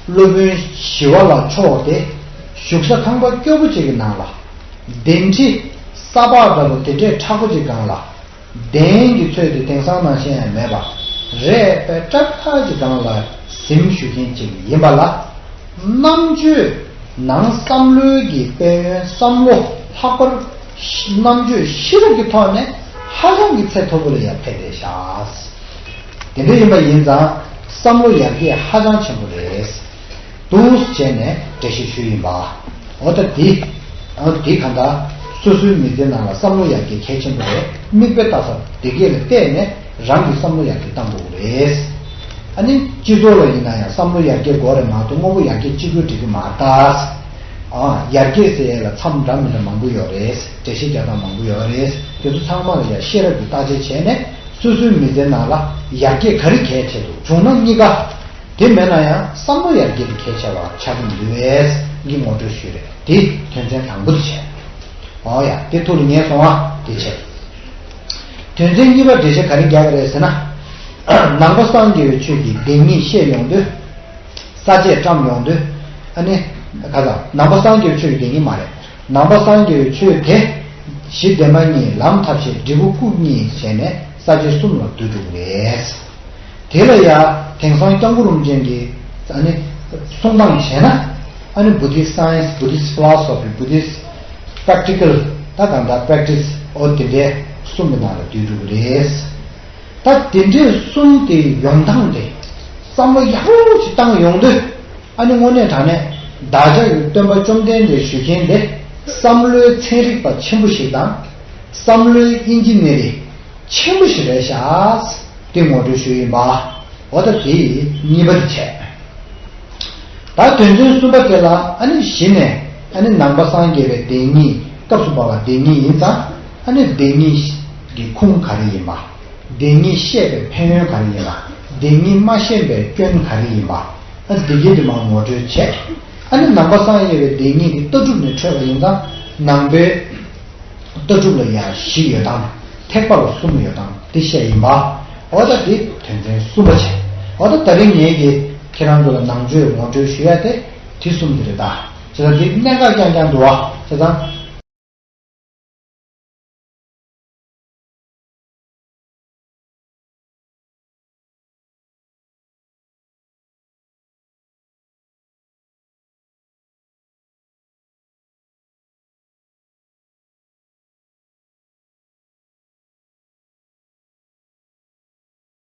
སློབ་དཔོན་ཞི་བ་ལྷ་མཆོག་དེ་བཞུགས་ས་ཁང་པ་སྐྱོ་པོ་ཅིག་གི་ནང་ལ་གདན་ཁྲི་ས་ཕག་འདྲ་པོ་དེ་འདྲའི་མཁྲེགས་པོ་ཅིག་སྒང་ལ། གདན་གྱི་ཚོད་དེ་དེང་སང་ནང་བཞིན་ཡང་མེད་པ། རས་པའི་སྐྲ་ཐག་གི་སྒང་ལ་གཟིམ་བཞུགས་མཁན་ཅིག་ཡིན་པ་ལ། རྣམ་དཔྱོད་ནང་བསམ་བློའི་གི་དཔལ་ཡོན་བསམ་བློ་ལྷག་པར་རྣམ་དཔྱོད་ཤེས་རབ་ཀྱི་ཐོག་ནས་ཧ་ཅང་གི་ཚད་མཐོ་པོ་ལ་ཡང་ཕེབས་བསྡད་ཤག་དེ་འདྲ་ཡིན་པ་ཡིན་ཙང་བསམ་བློ་ཡར་རྒྱས་ཧ་ཅང་ཆེན་པོ་རེད། འདུག་སེ་བྱས་ནས་འགྲེལ་བཤད་ཞུས་ཡིན་པ། འོ་ད་འདི། ཨ་འདི་གང་ལྟར་སོ་སོའི་མི་ཚེའི་ནང་ལ་བསམ་བློ་ཡར་རྒྱས་གལ་ཆེན་པོ་རེད། མིག་དཔེ་ལྟ་ས་དེ་གས་ལ་བལྟས་ནས་རང་གི་བསམ་བློ་ཡར་རྒྱས་གཏང་དགོས་ཀྱི་རེད། ཨ་ནི་སྤྱི་ཚོགས་ལ་ཡིན་ན་ཡང་བསམ་བློ་ཡར་རྒྱས་དགོས་རེད་མ་གཏོགས་དངོས་པོ་ཡར་རྒྱས་གཅིག་པུས་འགྲིག་གི་མ་རེད། ཨ་ཡར་རྒྱས་ཟེར་ཡས་ལ་མཚམས་འདྲ་མི་འདྲ་མང་པོ་ཡོད་རེད། འགྲེལ་བཤད་རྒྱག་སྟངས་མང་པོ་ཡོད་རེད། དེ་ཚོ་ཚང་མ་ལ་ཡང་ཤེས་རབ་ཀྱིས་བརྟག་དཔྱད་བྱས་ནས་སོ་སོའི་མི་ཚེའི་ནང་ལ་ཡར་རྒྱས་ག་རེ་གལ་ཆེ་འདུག་བྱུང་ན་གཉིས་ཀ་དེ་མེད་ན་ཡང་བསམ་བློ་ཡར་རྒྱས་དེ་གལ་ཆེ་བ་ཆགས་ཀྱི་འདུག་པས་ངས་ངོ་སྤྲོད་ཞུས་རེད། དེ་དོན་ཚན་དང་པོ་དེ་བྱས། ཨོ་ཡ་དེ་ཐུགས་ལ་ངེས་སོང་ཨ། དེ་བྱས། དོན་ཚན་གཉིས་པ་འགྲེལ་བཤད་ག་རེ་རྒྱག་གི་རེད་ཟེར་ན། ནང་པ་སངས་རྒྱས་པའི་ཆོས་ཀྱི་བདེན་གཉིས་བཤད་ཡོང་དུས། ས་བཅད་བཀྲམ་ཡོང་དུས། ཨ་ནི། ག་ས་ནང་པ་སངས་རྒྱས་པའི་ཆོས་ཀྱི་བདེན་གཉིས་མ་རེད། ནང་པ་སངས་རྒྱས་པའི་ཆོས་དེ། གཞི་བདེན་པ་གཉིས་ལམ་ཐབས་ཤེས་འབྲས་བུ་སྐུ་གཉིས་བྱས་ནས་ས་བཅད་གསུམ་ལ་བསྡུས་འགྲོ་གི་རེད། དེ་ལ་ཡང་དེང་སང་སྐྱབས་མགོན་རིན་པོ་ཆེ་གིས་ཨ་ནི་གསུང་སྟངས་བྱས་ན་ཨ་ནི་Buddhist science, Buddhist philosophy, Buddhist practical ད་གང་ལྟར་practice འོ་དེ་འདྲའི་གསུམ་གྱི་ནང་ལ་བསྡུས་འགྲོ་གི་རེད། ད་དེ་འདྲའི་གསུམ་དེ་ཡོང་སྟངས་དེ་བསམ་བློ་ཡག་པོ་ཞིག་བཏང་ཡོང་དུས་ཨ་ནི་དངོས་གནས་དྲང་གནས་བདག་ཅག་གི་སྟོན་པ་བཅོམ་ལྡན་འདས་ཞུ་མཁན་དེ་བསམ་བློའི་ཚན་རིག་པ་ཆེན་པོ་ཞིག་དང་བསམ་བློའི་ཨིན་ཇི་ནི་རི་ཆེན་པོ་ཞིག་རེད་ཤག་དེ་ངོ་སྤྲོད་ཞུས་ཡིན་པ། འོ་ད་དེ་གཉིས་པ་དེ་བྱས། ད་དོན་ཚན་གསུམ་པ་དེ་ལ་ཨ་ནི་གཞི་ནས་ཨ་ནི་ནང་པ་སངས་རྒྱས་པའི་བདེན་གཉིས་སྐབས་སུ་བབ་པ་བདེན་གཉིས་ཡིན་ཙང་ཨ་ནི་བདེན་གཉིས་ཀྱི་ཁུངས་ག་རེ་ཡིན་པ། བདེན་གཉིས་བཤད་པའི་ཕན་ཡོན་ག་རེ་ཡིན་པ། བདེན་གཉིས་མ་བཤད་པའི་སྐྱོན་ག་རེ་ཡིན་པ། ཨ་འདི་གའི་དེ་མར་ངོ་སྤྲོད་བྱས། ཨ་ནི་ནང་པ་སངས་རྒྱས་པའི་བདེན་གཉིས་དེ་ལྟ་གྲུབ་ནས་འཕྲོས་པ་ཡིན་ཙང་ནང་པའི་ལྟ་གྲུབ་ལ་ཡང་བཞི་ཡོད་དམ། ཐེག་པ་ལ་གསུམ་ཡོད་དམ་དེ་བཤད་ཡིན་པ། འོ་ད་དེ་དོན་ཚན་གསུམ་པ་བྱས། འོ་ད་ད་རིང་ངེད་ཀྱིས་ཁྱེད་རང་ཚོ་ལ་ནང་ཆོས་ངོ་སྤྲོད་ཞུ་ཡ་དེ་དེ་གསུམ་དེ་རེད་ད། བྱས་ཙང་དེ་གནད་འགག་རྐྱང་རྐྱང་འདུག་བ། བྱས་ཙང་